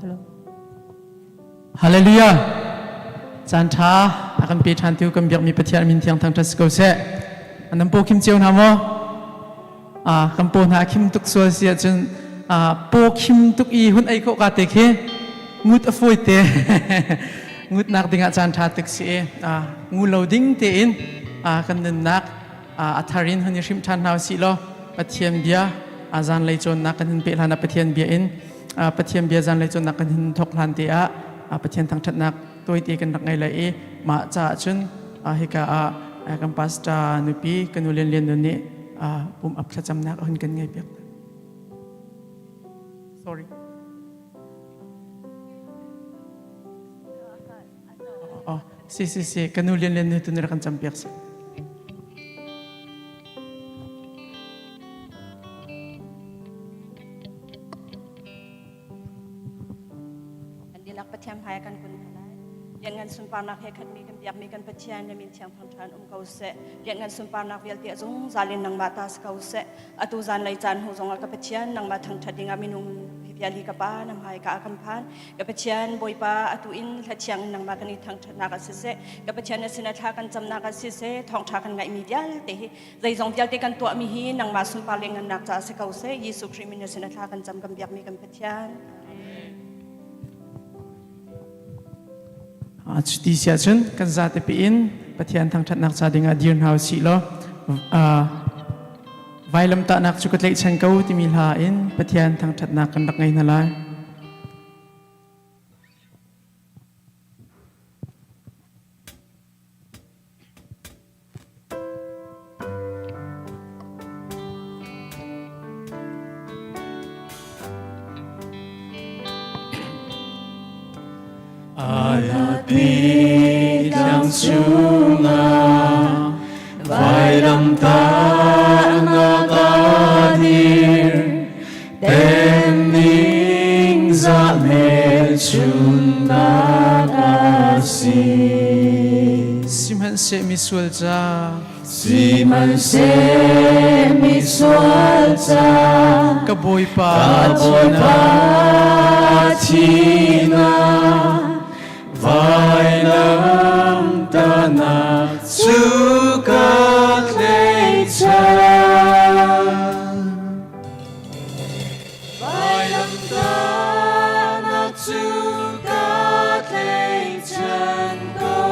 Hello. Hallelujah. Caan ṭha a kan pe ṭhan tu kan biakmi Pathian min thiang thangṭhat si ko seh. Nan paw khim cio hna maw? Kan paw hna khim tuk sual si ahcun paw khim tuk i hun ei khawh ka te khi ngut a fawi te. Ngutnak dingah caan ṭha tuk si i ngu lo ding tein kan nunnak a thar in hun i hrimh ṭhan hna usih law Pathian bia zanlei cawnnak kan hun peh hlan ah Pathian bia in Pathian bia zanlei cawnnak kan hun thawk hlan te ah Pathian thangṭhatnak tawite kan rak ngei lai i mah caah cun hika ah kan pastor nupi kan nu Lian Lian Nun nih pum ap thlacamnak a hun kan ngei piak. Sorry. Oh, si si si kan nu Lian Lian nu tu nih rak kan cam piak si. Kan dihlak Pathian hmai kan kun hna lai. Lianngan sunparnak he khatmi kan biakmi kan Pathian na min thiang thangṭhan um ko seh. Lianngan sunparnak vialte a zungzal in nangmah ta si ko seh. Atu zanlei caan hnu zongah ka Pathian nangmah thangṭhat dingah minung hi vial hi ka Pa na hmai ka kan phan. Ka Pathian Bawipa atu in hla thiang in nangmah kan i thangṭhatnak ah siseh, ka Pathian na sinah thla kan camnak ah siseh, thawngṭha kan ngaihmi vialte hi zeizong vialte kan tuahmi hi nangmah sunpar le ngannak caah si ko seh. Jesuh Khrih min na sinah thla kan cam kan biakmi kan Pathian. Cuti si ahcun kan zate piin Pathian thangṭhatnak ca dingah dir hna usih law vailamtahnak cu ka tlaihchan ko timi hla in Pathian thangṭhatnak kan rak ngei hna lai. Pi tlang cungah vailamtahnak a dir temning zah hmelchunhnak a si. Sihmanhseh misual ca Sihmanhseh misual ca ka Bawipa ka Bawipa thihnak vailamtahnak cu ka tlaihchan. Vailamtahnak cu ka tlaihchan ko.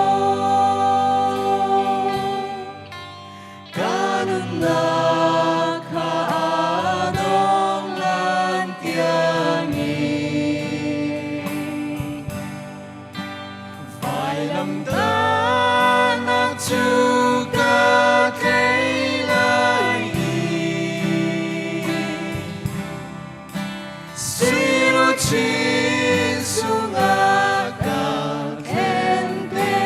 Ka nunnak kha a dong lan tiangin. Vailamtahnak cu ka tlei lai i Siruchin sungah ka thlen te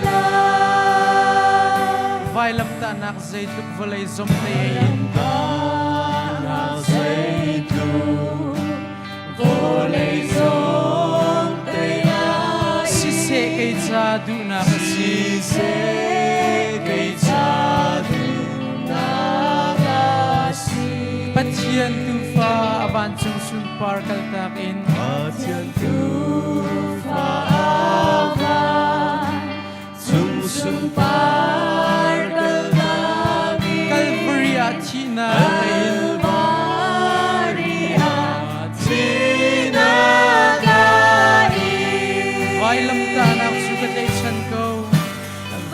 lai. Vailamtahnak zeitluk vawlei zom te ei in Vailamtahnak zeitluk vawlei zom te ai Siseh kei ca duhnak a si. Siseh kei ca duhnak a si. Pathian tuufa a vancung sunpar kaltak in Pathian tuufa a vancung sunpar kaltak in Calvary ah thihnak a in Calvary ah thihnak a in Vailamtahnak cu ka tlaihchan ko.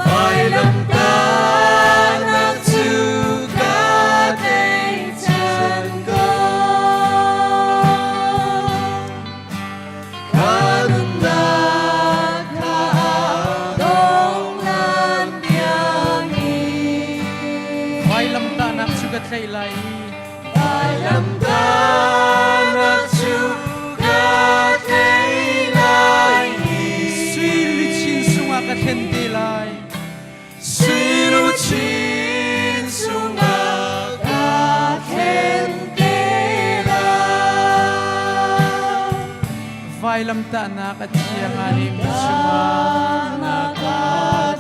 Vailamtahnak cu ka tlaihchan ko. Ka nunnak kha a dong lan tiangin. Vailamtahnak cu ka tlaih lai i Vailamtahnak cu ka tlaih lai i Sui luchin sungah ka thlen te lai. Sui luchin sungah ka thlen te lai. Vailamtahnak a thiang ah nih mi chungah Nak a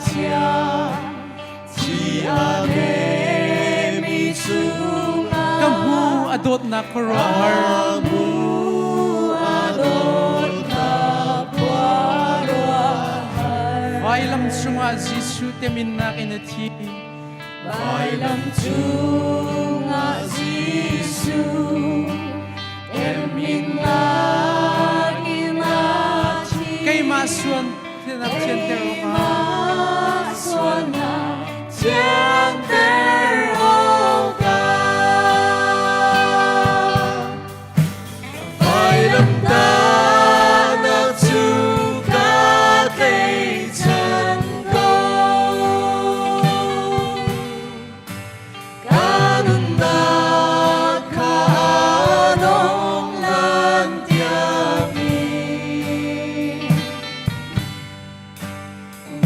thiang thi a nemi chungah ka hmu a dawtnak khuaruahhar. Ka hmu a dawtnak. cungah Jesuh teminnak in a thi. Vailam cungah Jesuh teminnak in a thi. Keimah suan thiannak thianter awkah. Keimah sualnak thianter awkah. Vailamtahnak cu ka tleichan ko. Ka nunnak kha a dong lan tiangin.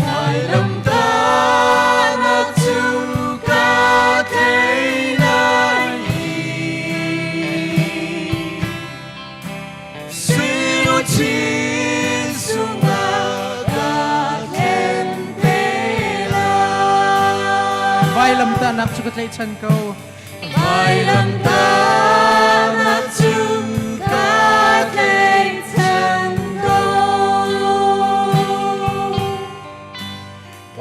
Vailamtahnak cu ka thei lai i Sui luchin sungah ka thlen te lai. Vailamtahnak cu ka tlaihchan ko. Vailamtahnak cu ka tlaihchan ko.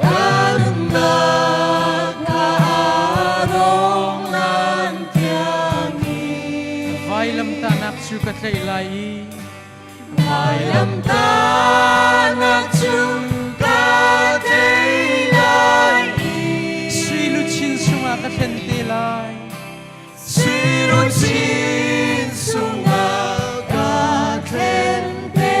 Ka nunnak kha a dong lan tiangin. Vailamtahnak cu ka tlaih lai i Vailamtahnak cu ka tlaih lai i Sui luchin sungah ka thlen te lai. Sui luchin sungah ka thlen te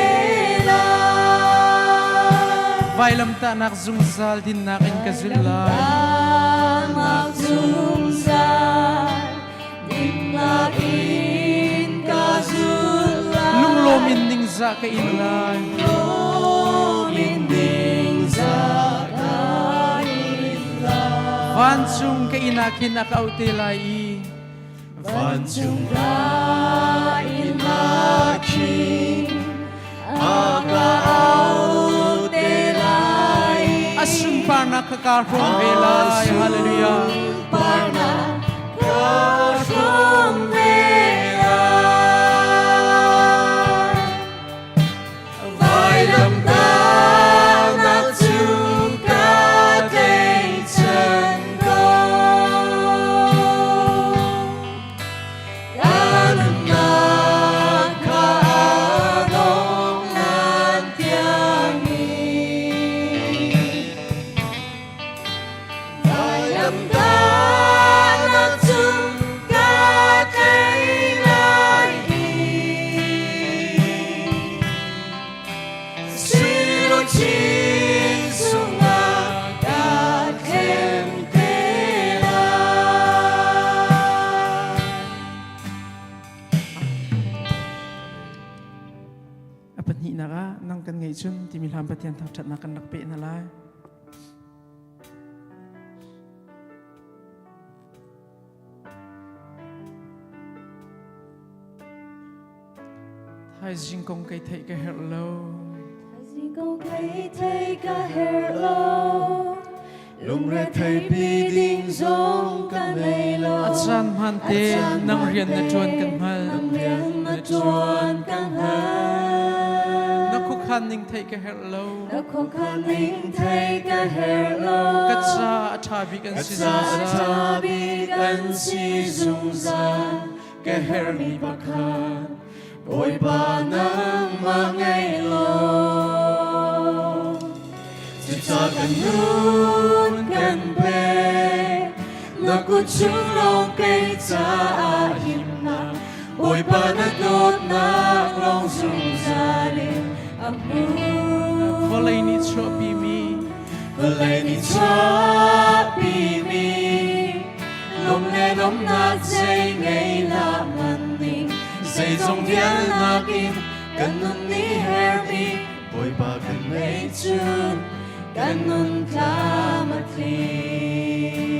lai. Vailamtahnak zungzal dinnak in ka zulh lai. Vailamtahnak zungzal dinnak in ka zulh lai. Lunglawm in ningzah ka in lai. Lunglawm in ningzah ka in lai. Vancung ka inn ah khin a ka auh te lai i Vancung ka inn ah khin a ka auh te lai. A sunparnak kha kaa hrawm ve lai. Hallelujah. Sunparnak ka hrawm ve lai. Vailamtahnak cu ka tleichan ko. Ka nunnak kha a dong lan tiangin. Vailamtahnak cu ka tlei lai i Sui luchin sungah ka thlen te lai. A pahnihnak ah nang kan ngeih cun timi hlan Pathian thangṭhatnak kan rak peh hna lai. Thaizing kong kei theih ka herh lo. Thaizing kong kei theih ka herh lo. Lungre theipi ding zong ka nei lo. A caan hmaan te nang rian na ṭuan kan hngal. Nang rian na ṭuan kan hngal. Na khuakhan ning theih ka herh lo. Na khuakhan ning theih ka herh lo. Ka ca a ṭha bik an si Ka ca a zungzal. ṭha bik an si zungzal. Ka herhmi pakhat Bawipa nangmah ngei law. Cuca kan nun kan pek. Na kut chung lawng kei caah himnak. Bawipa na dawtnak lawng zungzal in a hmun. Vawlei nih chuahpimi Vawlei nih chuahpimi lung le lawmhnak zei ngei hlah hmanh zeizong vialnak in kan nun nih herhmi Bawipa kan ngeih cun kan nun tlam a tling.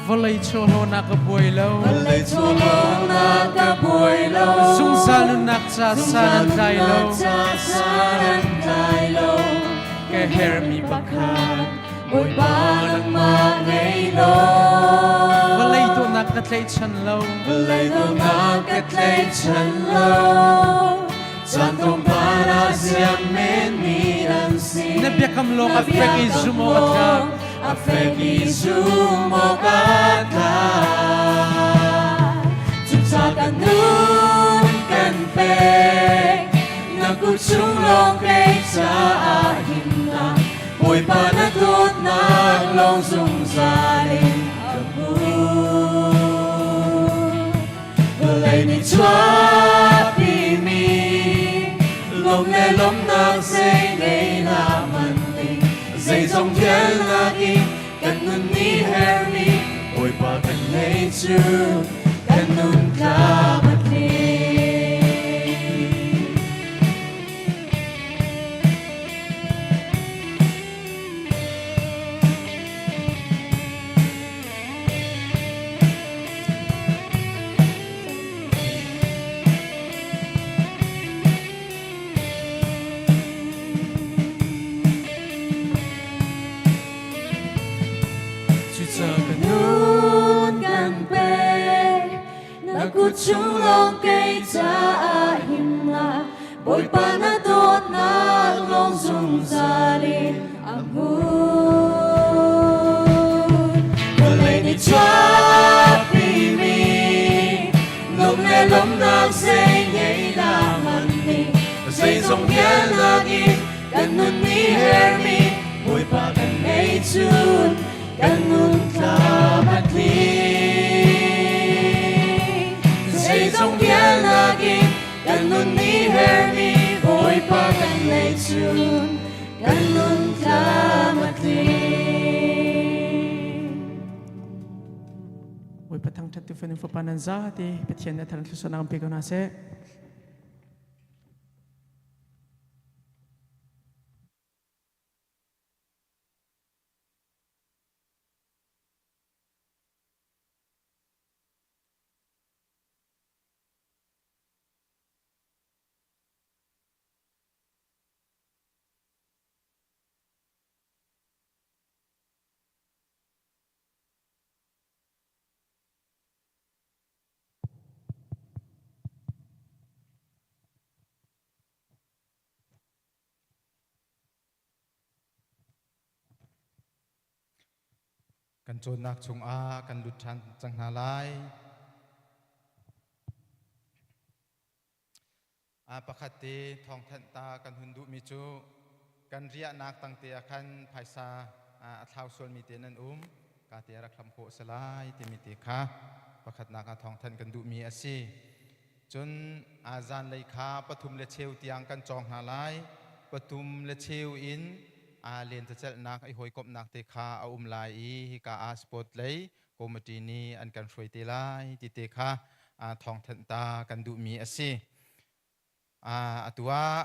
Vawlei chawhlonak ka buai lo. Vawlei chawhlonak ka buai lo. Zungzal nunnak ca san an tlai lo. San an tlai lo. Ka herhmi pakhat Bawipa nangmah ngei law. Vawlei dawtnak ka tlaihchan lo. Vawlei dawtnak ka tlaihchan lo. Caan tlawmpal. sinah siang menmi an si. Na biakam lawng a fek i zum awk a tlak. A fek i zum awk a tlak. Cucaah kan nun kan pek, na kut chung lawng kei caah himnak, Bawipa na dawtnak lawng zungzal in ka hmuh. Vawlei nih chuahpimi lawm le lawmhnak zei ngei hlah hmanh ding, zeizong vialnak in kan nun nih herhmi Bawipa kan ngei cu kan nun tlam a tling. Cucaah ka nun kan pek, na kut chung lawng kei caah himnak, Bawipa na dawtnak lawng zungzal in a hmun. Vawlei nih chuahpimi lung le lawmhnak zei ngei dah hmanh nih, zeizong vialnak in kan nun nih herhmi Bawipa kan ngei cun kan nun tlam a tling. Zeizong vialnak in kan nun nih herhmi Bawipa kan ngei cun kan nun tlam a tling. Bawipa thangṭhat tu fanu fapa nan zate Pathian nih a thar thlusuahnak an pe ko hna seh. Kan cawnnak chungah kan lut ṭhan cang hna lai. A pakhat te thawngthanh ta kan hun duhmi cu kan riahnak tangte ah khan phaisa a thlau sualmi te nan um ka te rak hlam khawh a si lai timi te kha pakhatnak ah thawngthanh kan duhmi a si. Cun zanlei kha pathum le cheu tiang kan cawng hna lai. Pathum le cheu in lentecelhnak i hawikomhnak te kha a um lai i hika ah sport lei committee nih an kan hruai te lai ti te kha thawngthanh ta kan duhmi a si. Atu ah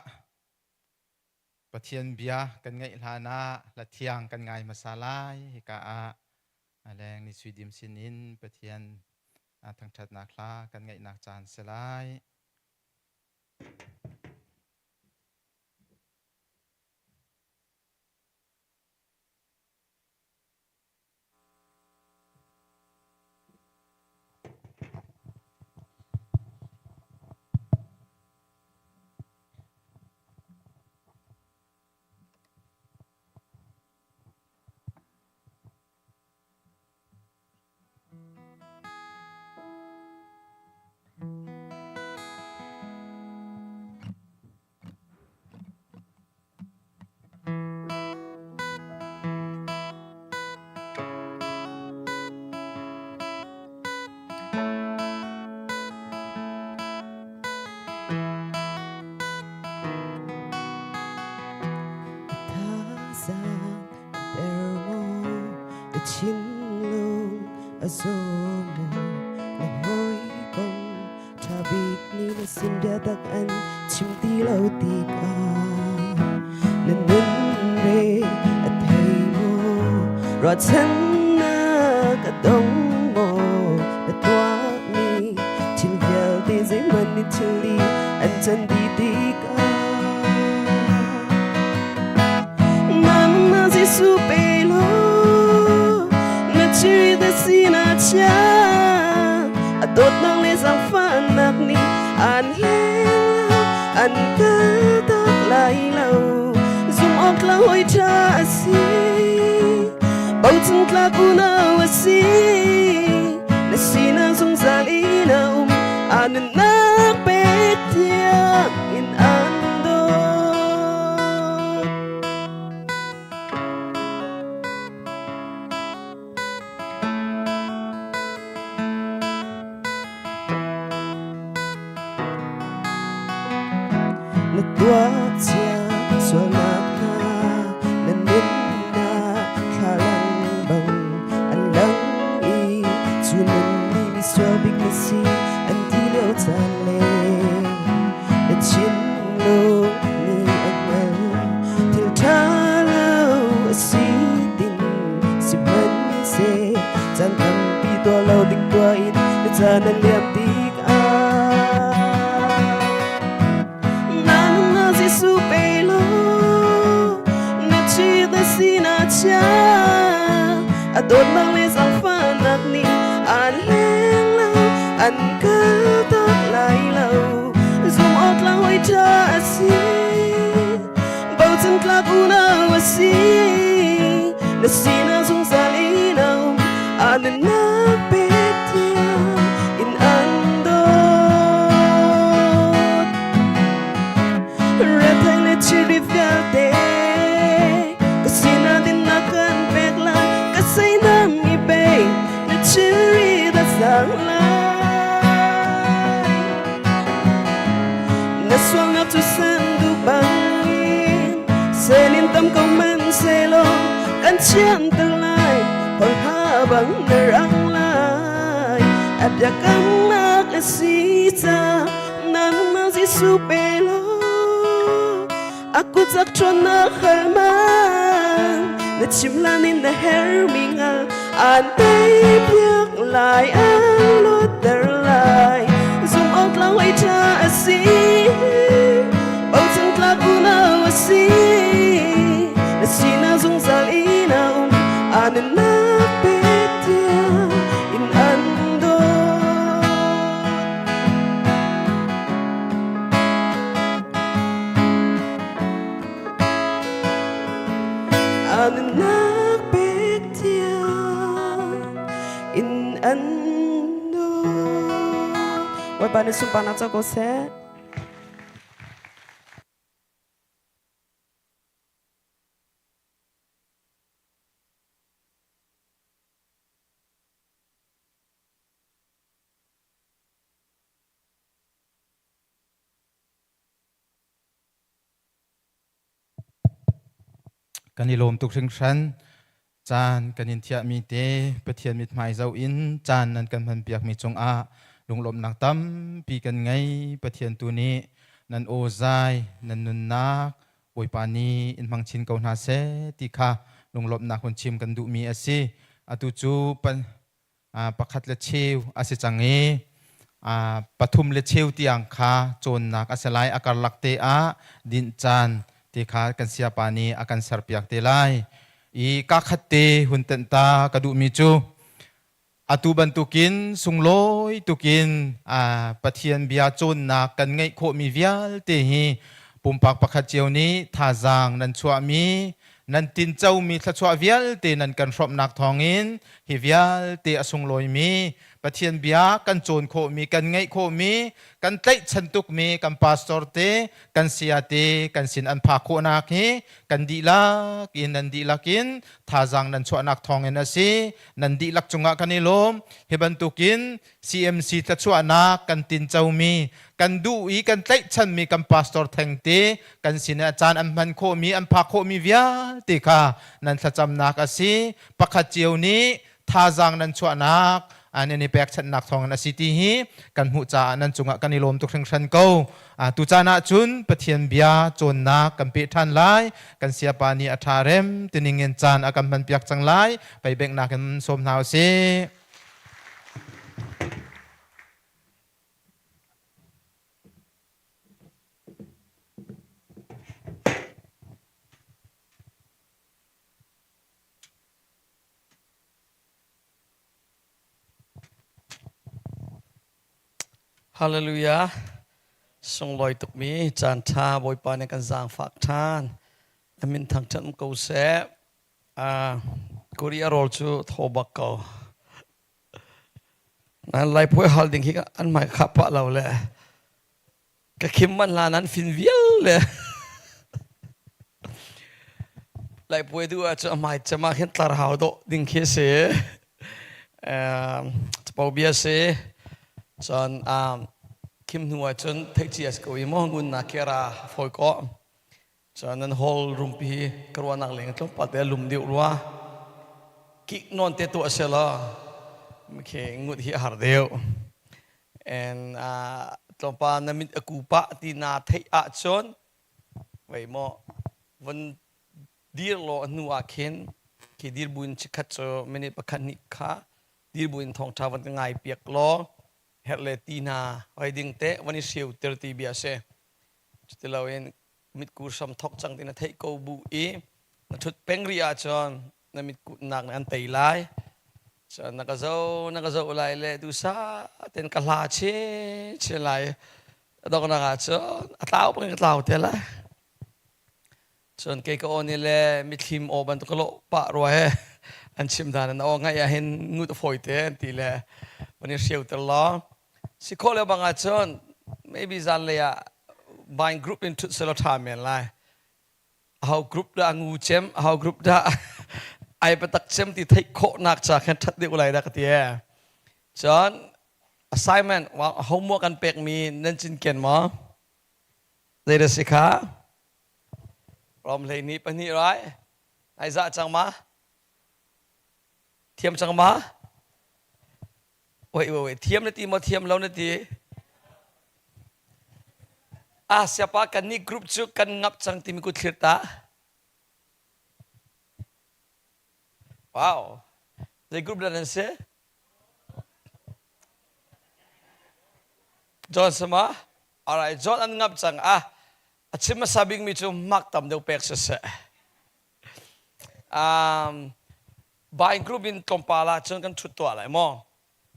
Pathian bia kan ngaih hlan ah hla thiang kan ngai hmasa lai. Hika ah leng ni sui dim sin in Pathian thangṭhatnak hla kan ngaihnak caan si lai. Thazaang ter maw ka thinlung a zaw maw na hawikom ṭha bik nih na sin biatak an chim ti lo tikah na nun re a thei maw ruahchannak a dong maw na tuahmi thil vialte zeihmanh nih thil an can dih tikah Nangmah Jesuh pe law na chirite sinah chia a dawtnak le zaangfahnak nih an hleng lo an kaltak lo. tlak hawi ṭha a si. Bochan tlak unau a si. Na sinah zungzal in a um. A nunnak pek tiang in an dawt. Na tuah cia sualnak hna na nunnak thlalang bang an lang i cu nun nih misual bik na si an ti lio caan le na thinlung nih a hngal thil ṭha lo a si tin sihmanhseh caan tampi tuah lo ding tuah in na caan a liam tikah na nunnak Jesuh pe law na chi na si na chia a dawtnak le zaangfahnak nih aan leng lo an kal tak lai lo zum awk tlak hawi ṭha a si bochan tlak unau a si na sinah zungzal in a um a nunnak pek tiang in an dawt rethei le thilri vialte ka sinah dinnak kan pek lai ka seinam i pei na thilri dah sang lai Na sualnak cu sanduh bangin selin tam ko man selaw kan chianter lai holha bang na rang lai a biakamnak a si ca nangmah Jesuh pe law a kutzak ṭhawnnak hal man na chim lan in na hermi ngal aan tei piak lai aan luatter lai zum awk tlak hawi ṭha a si bochan tlak unau a si na sinah zungzal in a um aa nunnak pek tiang in an dawt. A nunnak pek tiang in an dawt. Bawipa nih sunparnak co ko seh. Kan i lawm tuk hringhran. Caan kan in thiahmi te Pathian mithmai zoh in caan nan kan hmanpiakmi cungah lunglawmhnak tampi kan ngei. Pathian tu nih nan aw zai, nan nunnak Bawipa nih in hmang chin ko hna seh ti kha lunglawmhnak hun chim kan duhmi a si. Atu cu pakhat le cheu a si cang i pathum le cheu tiang kha cawnnak a si lai. A karlak te ah dinh caan te kha kan siapa nih a kan serpiak te lai. I ka khat te hun tenh ta ka duhmi cu atu bantukin sunglawi tukin Pathian bia cawnnak kan ngeih khawhmi vialte hi pumpak pakhat cio nih thazaang nan chuahmi nan tincomi thluachuah vialte nan kan hrawmhnak thawngin hi vialte a sunglawimi Pathian bia kan cawn khawhmi kan ngeih khawhmi kan tlaihchan tukmi kan pastor te kan saya te kan sin an phak khawhnak hi kan dihlak in nan dihlak in thazaang nan chuahnak thawngin a si. Nan dihlak cungah kan i lawm. Hi bantukin CMC thluachuahnak kan tincomi kan duh i kan tlaihchanmi kan pastor thengte kan sin ah caan an hman khawhmi an phak khawhmi vialte kha nan thlacamnak a si. Pakhat cio nih thazaang nan chuahnak nan i pekchanhnak thawngin a si ti hi kan hmuh caah nan cungah kan i lawm tuk hringhran ko. Tu caan ah cun Pathian bia cawnnak kan peh ṭhan lai. Kan siapa nih a ṭha rem tining in caan a kan hmanpiak cang lai. Pei-benghnak in sawm hna u sih. Hallelujah. Sunglawi tukmi caan ṭha Bawipa nih kan zaangfak ṭhan. A min thangṭhat ko seh. Korea rawl cu thaw bak ko. Nan Laipuai hal ding hi an hmai khah pah lo le ka khim man hlan an fin vial le Laipuai du ah cu a hmai cem ah khin tlar hau dawh ding khi a si. Capo bia si. Cun khim hnu ah cun theih cia si ko i maw ngun na khi ra fawi ko. Cun nan hall rumpi hi ka ruahnak leng tlawmpal te a lum deuh rua. Kik nawn te tuah seh law khi ngut hi a har deuh. And tlawmpal na mit a ku pah ti naa theih ahcun vei maw von dir law a hnu ah khin khi dir buin chikkhat cu minute pakhat hnih kha dir buin thawngṭha von ka ngai piak law herh le ti hna hoi ding te von i hreu tir ti bia a si. Cutiloin mitku hram thok cang ti na theih ko bu i na ṭhut peng rih ahcun na mitkutnak nih an tei lai. Cun na ka zo na ka zoh lai le duhsah tein ka hla chinchin lai. A donghnak ahcun a tlau bangin ka tlau te lai. Cun kei ka aw nih le mithlim aw bantuk ka lawh pah rua he an chim dan an aw ngaih ah hin ngut a fawi te an ti le van i hreu ter law si khawh le bang ahcun maybe zanlei ah vine group in ṭhut selaw ṭha men lai. Aho group dah ngu cem, aho group dah ai patak cem ti theih khawhnak ca khan ṭhat deuh lai dah ka ti ee. Cun assignment homework kan pekmi nan cinken maw? Zei dah si kha? Rom 12 rai. Ai zah cang ma? Thiam cang ma? Wait, wait, wait. Thiam na ti maw thiam lo na ti? Ah, siapa kan nih group cu kan ngap cang timi ku thlir ta. Wow. Zei group dah nan si? John sama? Alright, John an ngap cang. Ah, a chim hmasa bikmi cu mak tam deuh pek siseh. Um, Bible group in tlawmpal ah cun kan ṭhut tuah lai maw?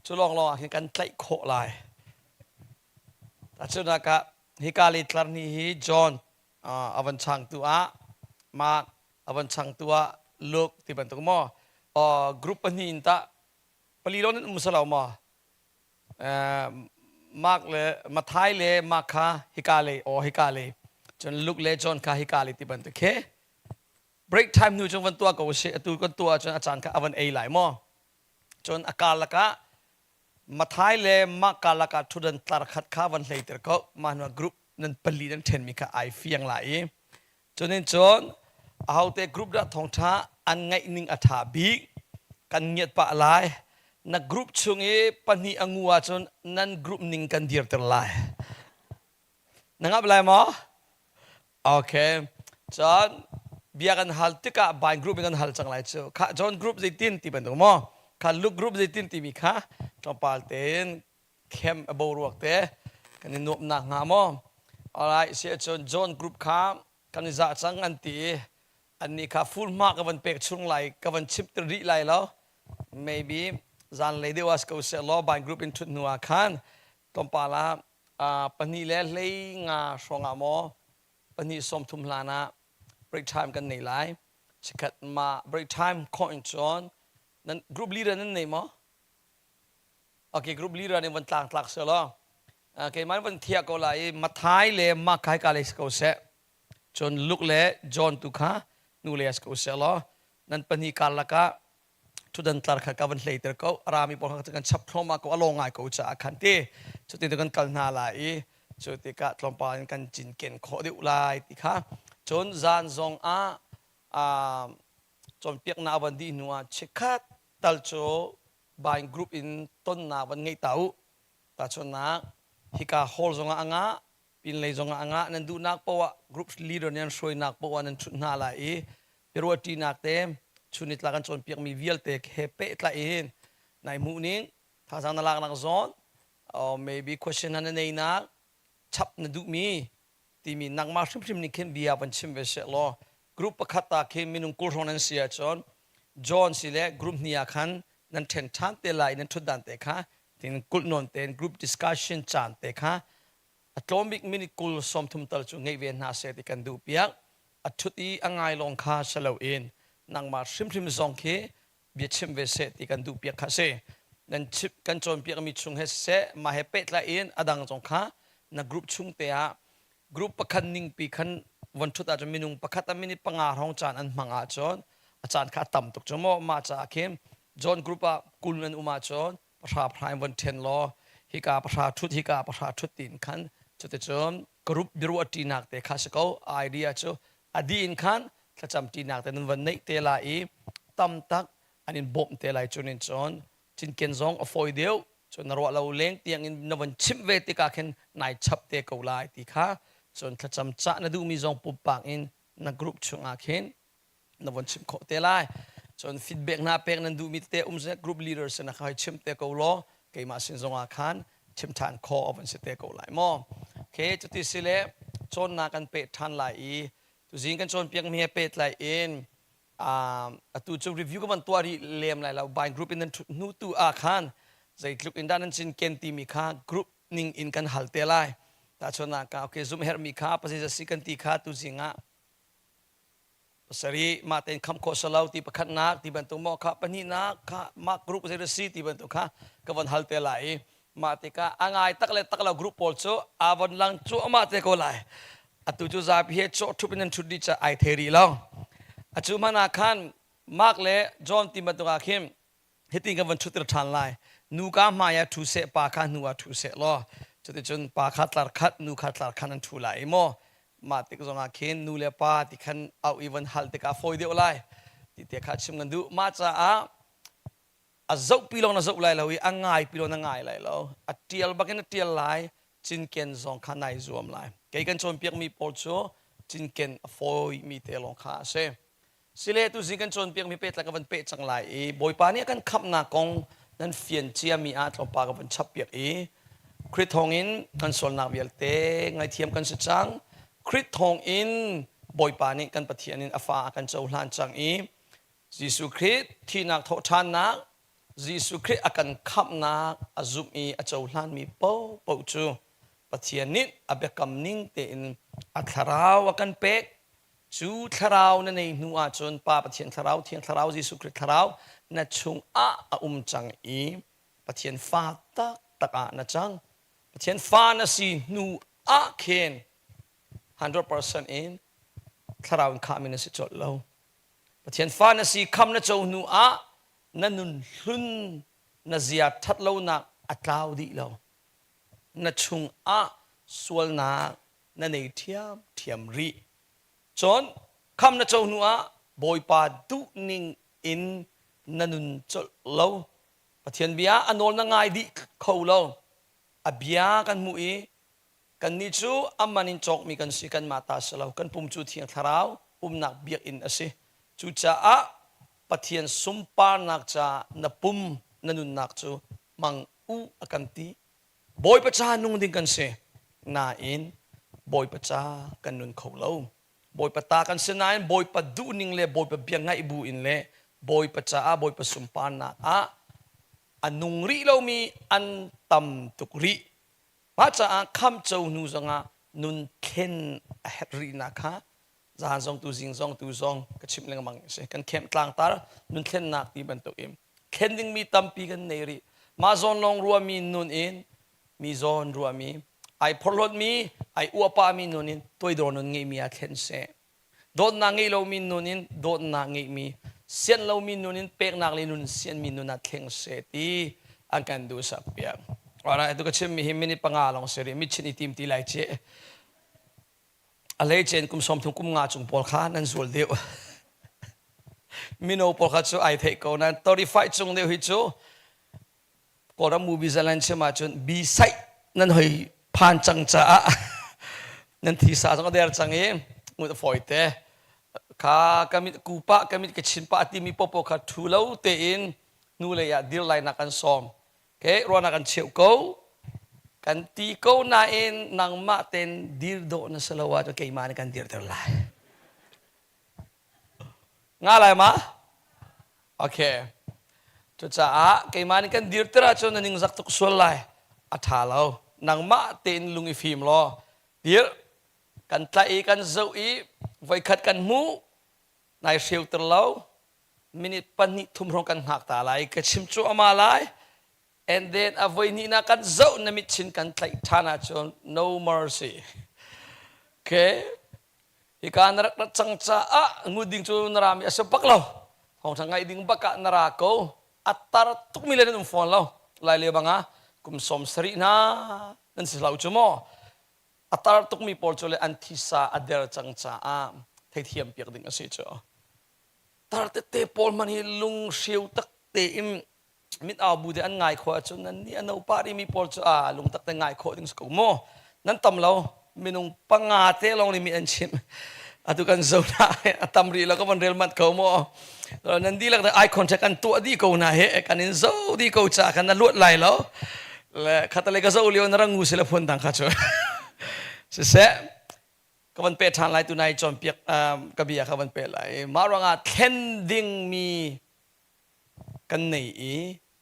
Cu lawnglawng ah khin kan tlaih khawh lai. Tahchunhnak ah hika le tlar ni hi John a van changtu ah Mark a van changtu ah Luke ti bantuk maw? Group pahnih in tah pali lawng nan um salo maw? Mark le Matthai le Mark kha hika lei aw hika lei cun Luke le John kha hika lei ti bantuk khi break time hnu cun van tuah ko usih atu kan tuah ahcun a caan kha a van ei lai maw cun a karlak ah Matthai le Mark karlak ah ṭhutdan tlar khat kha van hleiter ko mah hnu ah group nan pali nan ṭhenmi kha ai fiang lai i Cunin cun ahote group dah thawngṭha an ngaih ning a ṭha bik kan ngiat pah lai. Na group chung i pahnih a ngu ahcun nan group ning kan dirter lai. Na ngap lai maw? Okay. Cun bia kan hal tikah bind group in kan hal cang lai cu. Kha John group zeitin ti bantuk maw? Kha Luke group zeitin timi kha tlawmpal tein khem a boruak te kan i nuamhnak hnga maw alright si ahcun John group kha kan i zah cang an ti i annih kha full mark ka van pek chung lai ka van chimh ti rih lai lo maybe zanlei deuh ah si ko seh law bind group in ṭhut hnu ah khan tlawmpal ah pahnih le hlei nga hrawng ah maw pahnih 30 hlan ah break time kan nei lai chikkhat ma break time khawh in cun nan group leader nan nei maw Okay, group leader nih van tlang tlak seh law keimah van thiah ko lai i Mathai le Mark ka le si ko seh cun Luke le John tu kha nu le si ko seh law nan pahnih karlak ah thudan tlar kha ka van hleiter ko arami pawl kha kan chap thluahmah ko a lawng ngai ko caah khan ti cutin kan kal hna lai i cu tikah tlawmpal in kan cinken khawh deuh lai ti kha cun zan zong ah cawnpiaknak van dih hnu ah chikkhat tal cu bind group in tonnak van ngei ta u tahchunhnak hika hall zongah a ngah pinlei zongah a ngah nan duhnak poah group leader nih an hruainak poah nan ṭhut hna lai i biaruahṭinak te chunnitlak an cawnpiakmi vialte he pehtlaih in nai hmuh ning thazaang na laknak zawn or maybe question na neinak chap na duhmi timi nangmah hrimhrim nih khin bia van chim ve seh law group pakhat ta khi minung 20 hrawng nan si ahcun John si le group hnih ah khan nan ṭhen ṭhan te lai nan ṭhutdan te kha tin kulh nawn tein group discussion caan te kha a tlawm bik minute 20 30 tal cu ngeih ve hna seh ti kan duh piak. A ṭhut i a ngai lawng kha si loin nangmah hrimhrim zong khi bia chim ve seh ti kan duhpiak kha a si. Nan chim kan cawnpiakmi chung he siseh mah he pehtlai in a dang zong kha na group chung te ah group pakhat ningpi khan von ṭhut ahcun minung pakhat ah minute panga hrawng caan an hmang ahcun a caan kha a tam tuk cu maw mah caah khin John group ah 20 nan um ahcun pahra pahra in von ṭhen law hika pahra ṭhut hika pahra ṭhut tiin khan cuticun group biaruah ṭinak te kha si ko idea cu a dih in khan thlacam ṭinak te nan von neih te lai i tam tak an in bawmh te lai cun in cun cinken zong a fawi deuh cun na ruah lo leng tiang in na von chimh ve tikah khin nai chap te ko lai ti kha cun thlacam cah na duhmi zong pumpak in na group chungah khin na von chimh khawh te lai cun feedback hna pek nan duhmi tete um seh group leader sin ah hoi chim te ko law keimah sin zongah khan chim ṭhan khawh a von si te ko lai maw okay cuti si le cawnnak kan peh ṭhan lai i tuzing kan cawnpiakmi he pehtlai in atu cu review ka van tuah rih lem lai lo by group in nan ṭhut hnu tu ah khan zeitluk in dah nan cinken timi kha group ning in kan hal te lai tahchunhnak ah okay zumh herhmi kha pasei si kan ti kha tuzing ah pasarih mah tein khamh khawh si lo ti pakhatnak ti bantuk maw kha pahnihnak kha mah group zei si ti bantuk kha ka von hal te lai i mah tikah a ngai tak le tak lo group pawl cu a von lang cu amah te ko lai atu cu zapi he cawh ṭhup in an ṭhut dih ca ai thei rih lo acu hmanh ah khan Mark le John ti bantuk ah khin hitin kan van ṭhutter ṭhan lai nu ka hmai ah ṭhu seh pa kha hnu ah ṭhu seh law cuticun pa kha tlar khat nu kha tlar khat an ṭhu lai i maw mah tik zongah khin nu le pa ti khan auh i van hal tikah fawi deuh lai ti te kha chim kan duh mah caah a zohpi lawng na zoh lai lo i a ngaipi lawng na ngai lai lo a ṭial bakin a ṭial lai cinken zong kha nai zuam lai kei kan cawnpiakmi pawl cu cinken a fawimi te lawng kha a si Sile tuzing kan cawnpiakmi pehtlaih ka van peh cang lai i Bawipa nih a kan khamhnak kong nan fian ciami ah tlawmpal ka van chappiak i Khrih thawngin kan sualnak vialte ngaithiam kan si cang. Khrih thawngin Bawipa nih kan Pathian in a fa a kan cohlan cang i Jesuh Khrih thihnak thawhṭhannak Jesuh Khrih a kan khamhnak a zumh i a cohlanmi paohpaoh cu Pathian nih a biakam ning tein a thlarau a kan pek. Cu thlarau na nei hnu ahcun Pa Pathian thlarau, Thiang Thlarau, Jesuh Khrih thlarau na chungah a um cang i Pathian fa taktak ah na cang. Pathian fa na si hnu ah khin 100% in thlarau in khahmi na si colh lo. Pathian fa na si kham na co hnu ah na nun hlun na zia ṭhat lonak a tlau dih lo. Na chungah sualnak na nei ṭhiamṭhiam rih. Cun kham na co hnu ah Bawipa duhning in na nun colh lo. Pathian bia a nawl na ngai dih kho lo. A bia kan hmuh i kannih cu a man in cawkmi kan si, kanmah ta si lo. Kan pum cu Thiang Thlarau umnak biakinn a si. Cucaah Pathian sunparnak caah na pum na nunnak cu hmang u a kan ti. Bawipa ca nung ding kan si. Nain Bawipa ca kan nun kho lo. Bawipa ta kan si nain Bawipa duhning le Bawipa bia ngaih bu in le Bawipa caah Bawipa sunparnak ah a nung rih lomi an tam tuk rih. Mah caah khamco hnu zongah nun thlen a herh rihnak kha zan zong tu zing zong tu zong ka chimh lengmang a si. Kan khem tlangtar nun thlennak ti bantuk in thlen dingmi tampi kan nei rih. Mah zawn lawng ruahmi nun in mi zawn ruahmi ai phorhlawtmi ai uahpahmi nun in toidor nun ngeihmi ah thlen seh. Dawtnak ngei lomi nun in dawtnak ngeihmi sian lomi nun in peknak le nun sianmi nun ah thleng seh ti an kan duhsak piak. Alright, atu ka chimmi hi minute panga lawng si rih. Mi chin i tim ti lai ci. A hleice kum 30 kum nga cung pawl kha nan zual deuh. Mino pawl kha cu ai theih ko nan 35 cung deuh hi cu Kawlram movie zalan chim ahcun bi saih nan hoi phan cang caah nan thisa zong a der cang i ngut a fawi te kha kamit kupa kamit ka chin pa timi popo kha thu lo tein nu lei ah dir lai nak an sawm ke ruahnak an cheuh ko kan ti ko nain nangmah ten dir dawh na si lo ahcun keimah nih kan dirter lai nga lai ma okay cucaah keimah nih kan dirter ahcun na ningzak tuk sual lai a ṭha lo nangmah tein lung i fim law dir kan tlaih i kan zoh i Voikhat kan hmuh, nai hreuter lo, minute pahnih thum hrawng kan hngak ta lai, ka chim cuahmah lai. And then a voi hnihnak kan zoh na mit chin kan tlaih ṭhan ahcun no mercy. Okay. Hika na rak rat cang caah ngut ding cu na rami a si bak lo. Thawngṭha ngaih ding bak ah na ra ko. A tar tukmi le nan um fawn lo. Lai le bang ah kum 70 hna nan si hlah cu maw? A tar tukmi pawl cu le an thisa a der cang caah theithiam piak ding a si cu. Tar tete pawl hmanh hi lunghreu tak tein mit au bu te an ngai khawh ahcun nan nih a no pah rihmi pawl cu a lungtak te ngai khawh ding si ko maw? Nan tam lo minung panga te lawng nih mi an chimh. Atu kan zo na a tam rih lo ka van rel manh ko maw? Nan dihlak te eye contact kan tuah dih ko na he kan in zo dih ko ca kan na luat lai lo. Le khatale ka zo lio na rangu si le phun dang kha cu. Siseh ka van pe ṭhan lai tu nai cawnpiak ka bia ka van pe lai. Mah ruangah thlen dingmi kan nei i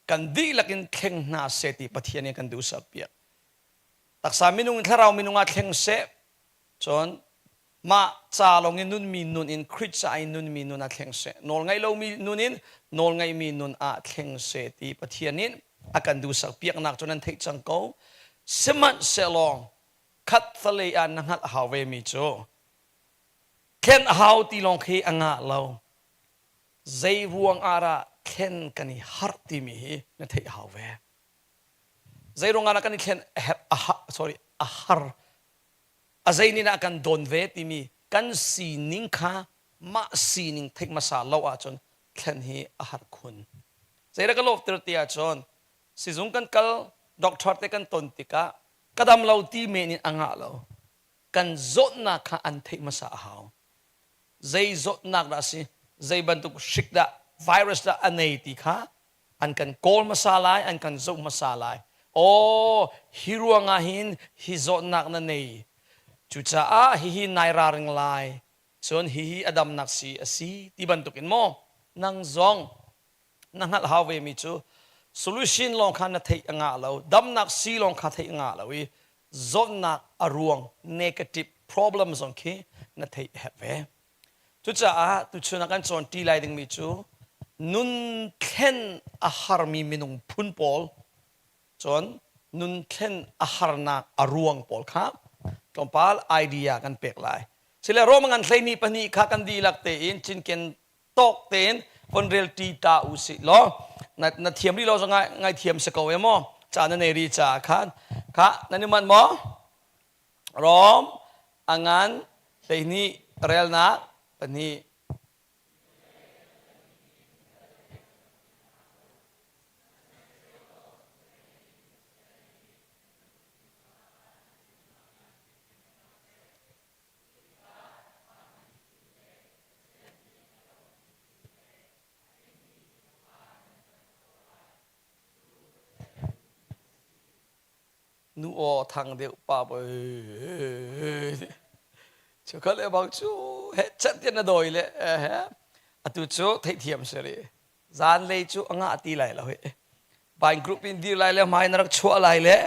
kan dihlak in thleng hna seh ti Pathian nih kan duhsak piak. Taksa minung in thlarau minung ah thleng seh, cun mah ca lawng in nunmi nun in Khrih ca in nunmi nun ah thleng seh. Nawl ngaih lomi nun in nawl ngaihmi nun ah thleng seh ti Pathian nih a kan duhsak piaknak cu nan theih cang ko. Sihmanhsehlaw khat falei ah na hngalh a hau ve mi cu thlen a hau ti lawng khi a ngah lo. Zei ruang ah dah thlen kan i harh timi hi na theih a hau ve. Zei ruang ah dah kan i thlen a herh a ha, sorry a har a zei nih dah kan dawn ve timi kan sining kha mah sining theih hmasa lo ahcun thlen hi a har khun. Zeidah ka lawhter ti ahcun sizung kan kal doctor te kan ton tikah ka dam lo ti men in a ngah lo. Kan zawtnak kha an theih hmasa a hau. Zei zawtnak dah a si, zei bantuk hrik dah virus dah a nei ti kha an kan kawl hmasa lai, an kan zoh hmasa lai. Aw, hi ruangah hin hi zawtnak na nei. Cucaah hihi nai raring lai. Cun hihi a damnak si a si ti bantukin maw nang zong na hngalh hau ve mi cu solution lawng kha na theih a ngah lo damnak si lawng kha theih a ngah lo i zawtnak a ruang negative problem zong khi na theih a herh ve cucaah tuchun ah kan cawn ṭi lai dingmi cu nun thlen a harmi minung phun pawl cun nun thlen a harnak a ruang pawl kha tlawmpal idea kan pek lai sile Rome ngan hleini pahnih kha kan dihlak tein cinken tawk tein von rel ṭi ta u sih law na, na thiam rih lo zong ngai ngai thiam si ko e maw ca na nei ri ca khan kha nan i manh maw Rom a ngan 12 relnak pahnih Nu aw thang deuh pa boy. Chukhat le bang cu he chat tian na dawi le he atu cu theihthiam si ri. Zan lei cu a ngah ti lai lo he. Bain group in dir lai le hmai na rak chuah lai le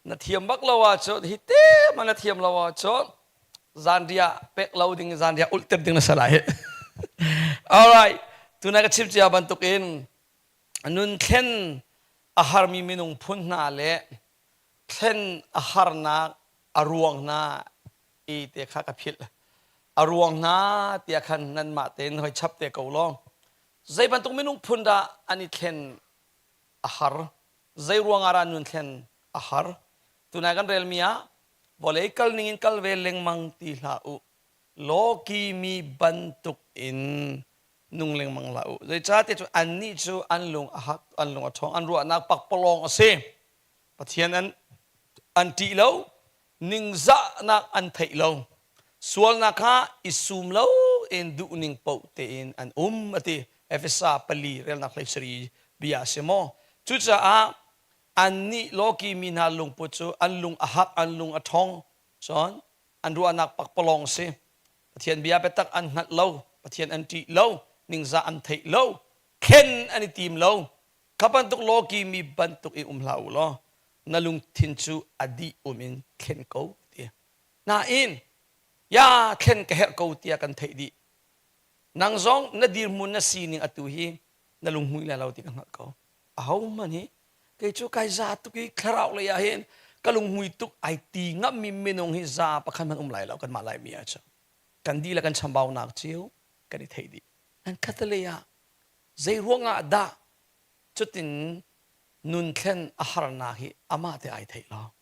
na thiam bak lo ahcun hi te ma na thiam lo ahcun zanriah pek lo ding zanriah ulh ding na si lai alright tuna ka chim cia bantukin nun thlen a harmi minung phun hna le thlen a harnak a ruang hna i te kha ka philh a ruang hna tiah khan nanmah tein hoi chap te ko law zei bantuk minung phun dah an i thlen a har Zei ruangah dah nun thlen a har? Tunai kan relmi ah vawlei kal ning in kal ve lengmang ti hlah u. Lawki mi bantuk in nung lengmang hlah u. Zeicahtiah cu annih cu an lung a hak, an lung a ṭhawng, an ruahnak pakpalawng a si. Pathian an an ṭih lo, ningzahnak an theih lo. Sualnak kha i sum lo in duhning paoh tein an um a ti. Efesa pali relnak hlei sari bia a si maw? Cucaah annih lawki mi hna lungput cu an lung a hak, an lung a ṭhawng, cun an ruahnak pakpalawng a si. Pathian bia biatak an hngalh lo, Pathian an ṭih lo, ningzah an theih lo, khen an i tim lo. Kha bantuk lawki mi bantuk in um hlah u law na lungthin cu a dih um in thlen ko ti. Nain. Ya thlen ka herh ko tiah kan theih dih. Nang zong na dirhmun na sining atu hi na lunghmui lai lo ti ka hngalh ko. Ahohmanh hi kei cu kai za tuk i thlarau lei ah hin ka lunghmui tuk ai ti ngammi minung hi za pakhat hmanh um lai lo kanmah Laimi ah cun. Kan dihlak kan chambaunak cio kan i theih dih. Nan khatalei ah zei ruangah dah cutin nun thlen a harnak hi amah te ai theih lo.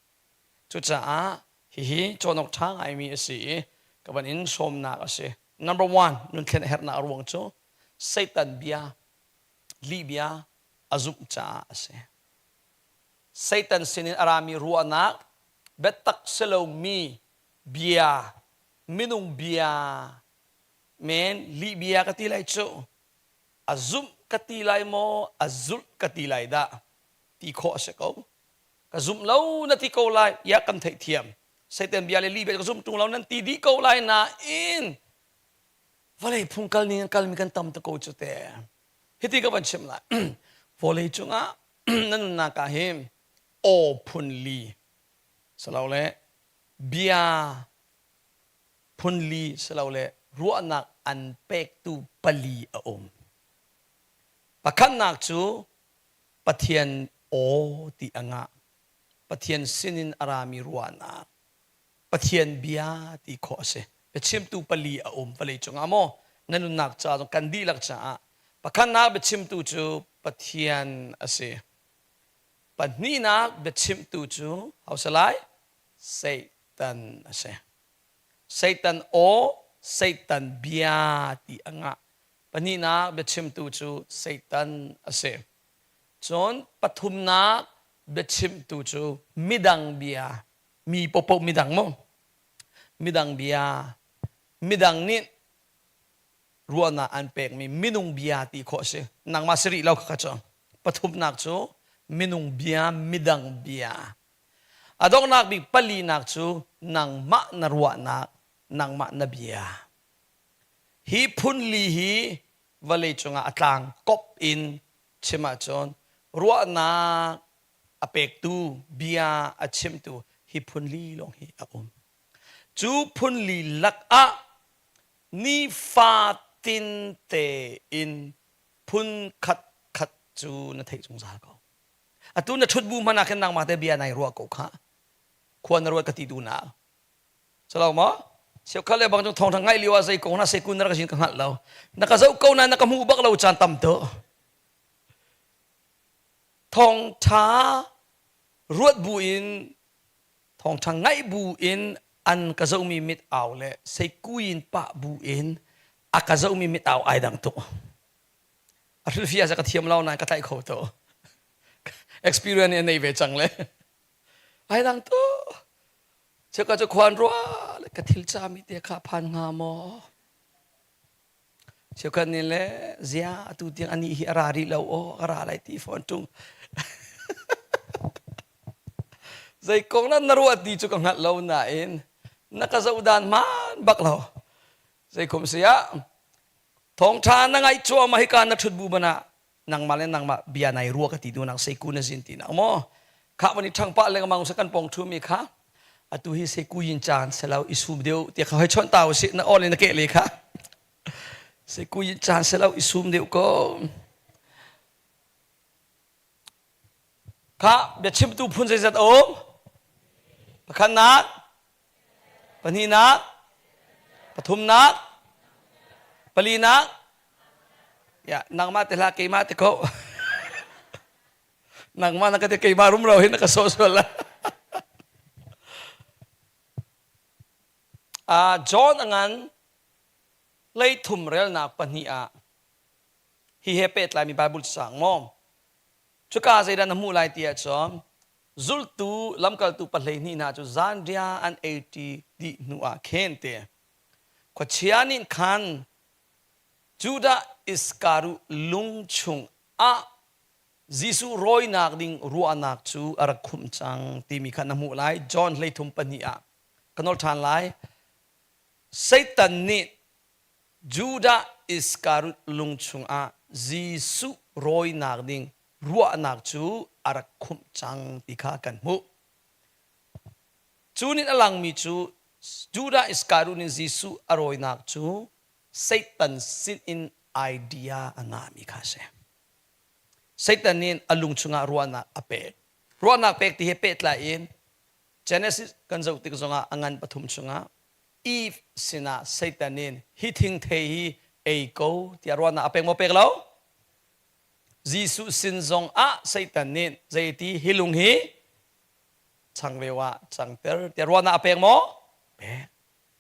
Cucaah hihi cawn awk ṭha ngaimi a si i ka van in sawmnak a si. Number one, nun thlen a herhnak a ruang cu Satan bia, lihbia a zumh caah a si. Satan sinin a rami ruahnak, biatak si lomi bia, minung bia, men lihbia ka ti lai cu, a zumh ka ti lai maw, a zulh ka ti lai dah ti khawh a si ko. Ka zumh lo na ti ko lai, ya kan theihthiam. Satan bia le lih bia ka zumh ṭung lo nan ti dih ko lai nain vawlei phung kal ning kalmi kan tam te ko cu te. Hiti ka van chim lai. Vawlei cungah na nunnak ah hin aw phun li silole bia phun li silole ruahnak an pektu pali a um. Pakhatnak cu Pathian aw ti a ngah. Pathian sinin a rami ruahnak. Pathian bia ti khawh a si. Biachimtu pali a um vawlei cungah maw na nunnak ca zong kan dihlak caah pakhatnak biachimtu cu Pathian a si. Pahnihnak biachimtu cu ho si lai? Satan a si. Satan aw, Satan bia ti a ngah. Pahnihnak biachimtu cu Satan a si. Cun pathumnak biachimtu cu midang bia, mi popo midang mu. Midang bia, midang nih ruahnak an pekmi minung bia ti khawh a si. Nangmah si rih lo kha cu. Pathumnak cu minung bia, midang bia. A donghnak bik palinak cu nangmah na ruahnak, nangmah na bia. Hi phunli hi vawlei cungah a tlang kop in chim ahcun ruahnak a pektu, bia a chimtu hi phunli lawng hi a um. Cu phunli lakah nifatin tein phun khat khat cu na theih zungzal ko. Atu na ṭhut bu hmanh ah khin nangmah te bia nai ruah ko khah. Khua na ruat ka ti duhnak. Salo maw? Cheukhat le bang cu thawngṭha ngaih lio ah zei kong na seikun na rak sin ka hngalh lo. Na ka zoh ko na na ka hmuh bak lo caan tam tu. Thawngṭha ruat bu in thawngṭha ngaih bu in an ka zohmi mit au le seikuin pah bu in a ka zohmi mit au ai dang tuk. A hrilhfiah ka thiam lo nain ka tlaih kho to. Experience nih a nei ve cang le. Ai dang tu. Cheka cu khuan rua le ka thil cami te kha phan hnga maw? Cheukhat nih le zia atu tiang ani hi a ra rih lo aw ka ra lai ti fawn ṭung. Zei kong na na ruah ti cu ka hngalh lo nain na ka zoh dan hmaan bak lo. Zei kum si ah thawngṭha na ngaih cuahmah hika na ṭhut bu man ah nangmah le nangmah bia nai rua ka ti dunak seiku na zin ti nak maw kha van i ṭhang pah lengmang sa kan pong ṭhu mi kha atu hi seiku yin caan selo i sum deuh tiah kha hoi chawnh ta usih na on in na keh le kha seiku yin caan selo i sum deuh ko kha biachimtu phun zeizat um pakhatnak Pahnihnak, pathumnak, palinak, ya nangmah te hlah keimah te ko. nangmah na ka ti keimah rumro hin na ka sawh sual la. uh, John angan leithum relnak pahnih ah hi he pehtlaimi Bible sang maw cuka zeidah na hmuh lai ti ahcun Zultu lamkaltu pahleihnih hna cu zanriah an eiṭi dih hnuah khin ti khuachia nih khan Judah Iskariot lung chungah Jesuh rawinak ding ruahnak cu a rak khumh cang timi kha na hmuh lai. John 33 ah ka nolh ṭhan lai. Satan nih Judah Iskariot lung chungah Jesuh rawinak ding ruahnak cu a rak khumh cang ti kha kan hmuh. Cu nih a langmi cu Judah Iskariot nih Jesuh a rawinak cu Satan sin in idea a ngahmi kha a si. Satan nih a lung chungah ruahnak a pek. Ruahnak pek ti he pehtlai in Genesis kan zoh tik zongah a ngan pathum chungah Eve sinah Satan nih hi thingthei hi ei ko tiah ruahnak a pek maw pek lo? Jesuh sin zongah Satan nih zeiti hi lung hi changreu ah cangter tiah ruahnak a pek maw? Pek.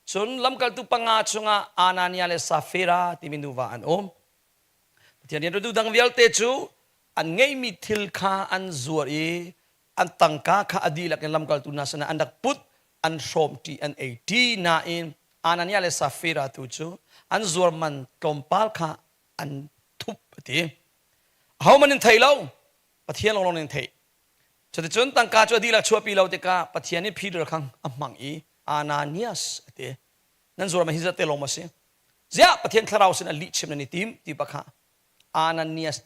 Cun lamkaltu panga chungah Anania le Safira timi nuva an um. Pathian rianṭuantu dang vialte cu an ngeihmi thil kha an zuar i an tangka kha a dihlak in lamkaltu hna sinah an rak put, an hrawmṭi, an eiṭi nain Anania le Safira tu cu an zuar man tlawmpal kha an thup a ti. Ahohmanh in thei lo, Pathian lawnglawng nih theih. Cuticun tangka cu a dihlak chuahpi lo tikah Pathian nih Peter kha a hmang i Ananias a ti. Nan zuar man hi zat te lawng maw si? Ziah Pathian thlarau sin ah lihchim nan i tim ti bak kha Ananias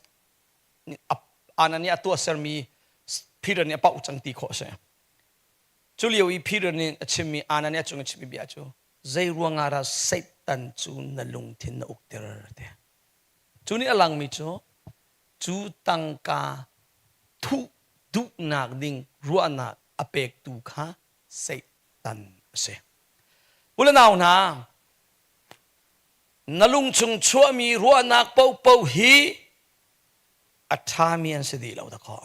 Ananias a tuahsermi Peter nih a pauh cang ti khawh a si. Cu lio i Peter nih a chimmi Ananias cung i chimmi bia cu zei ruangah dah Satan cu na lungthin na ukter ti. Cu nih a langmi cu cu tangka thuh duhnak ding ruahnak a pektu kha Satan a si. U le nau hna, na lungchung chuahmi ruahnak paohpaoh hi a ṭhami an si dih lo dakaw.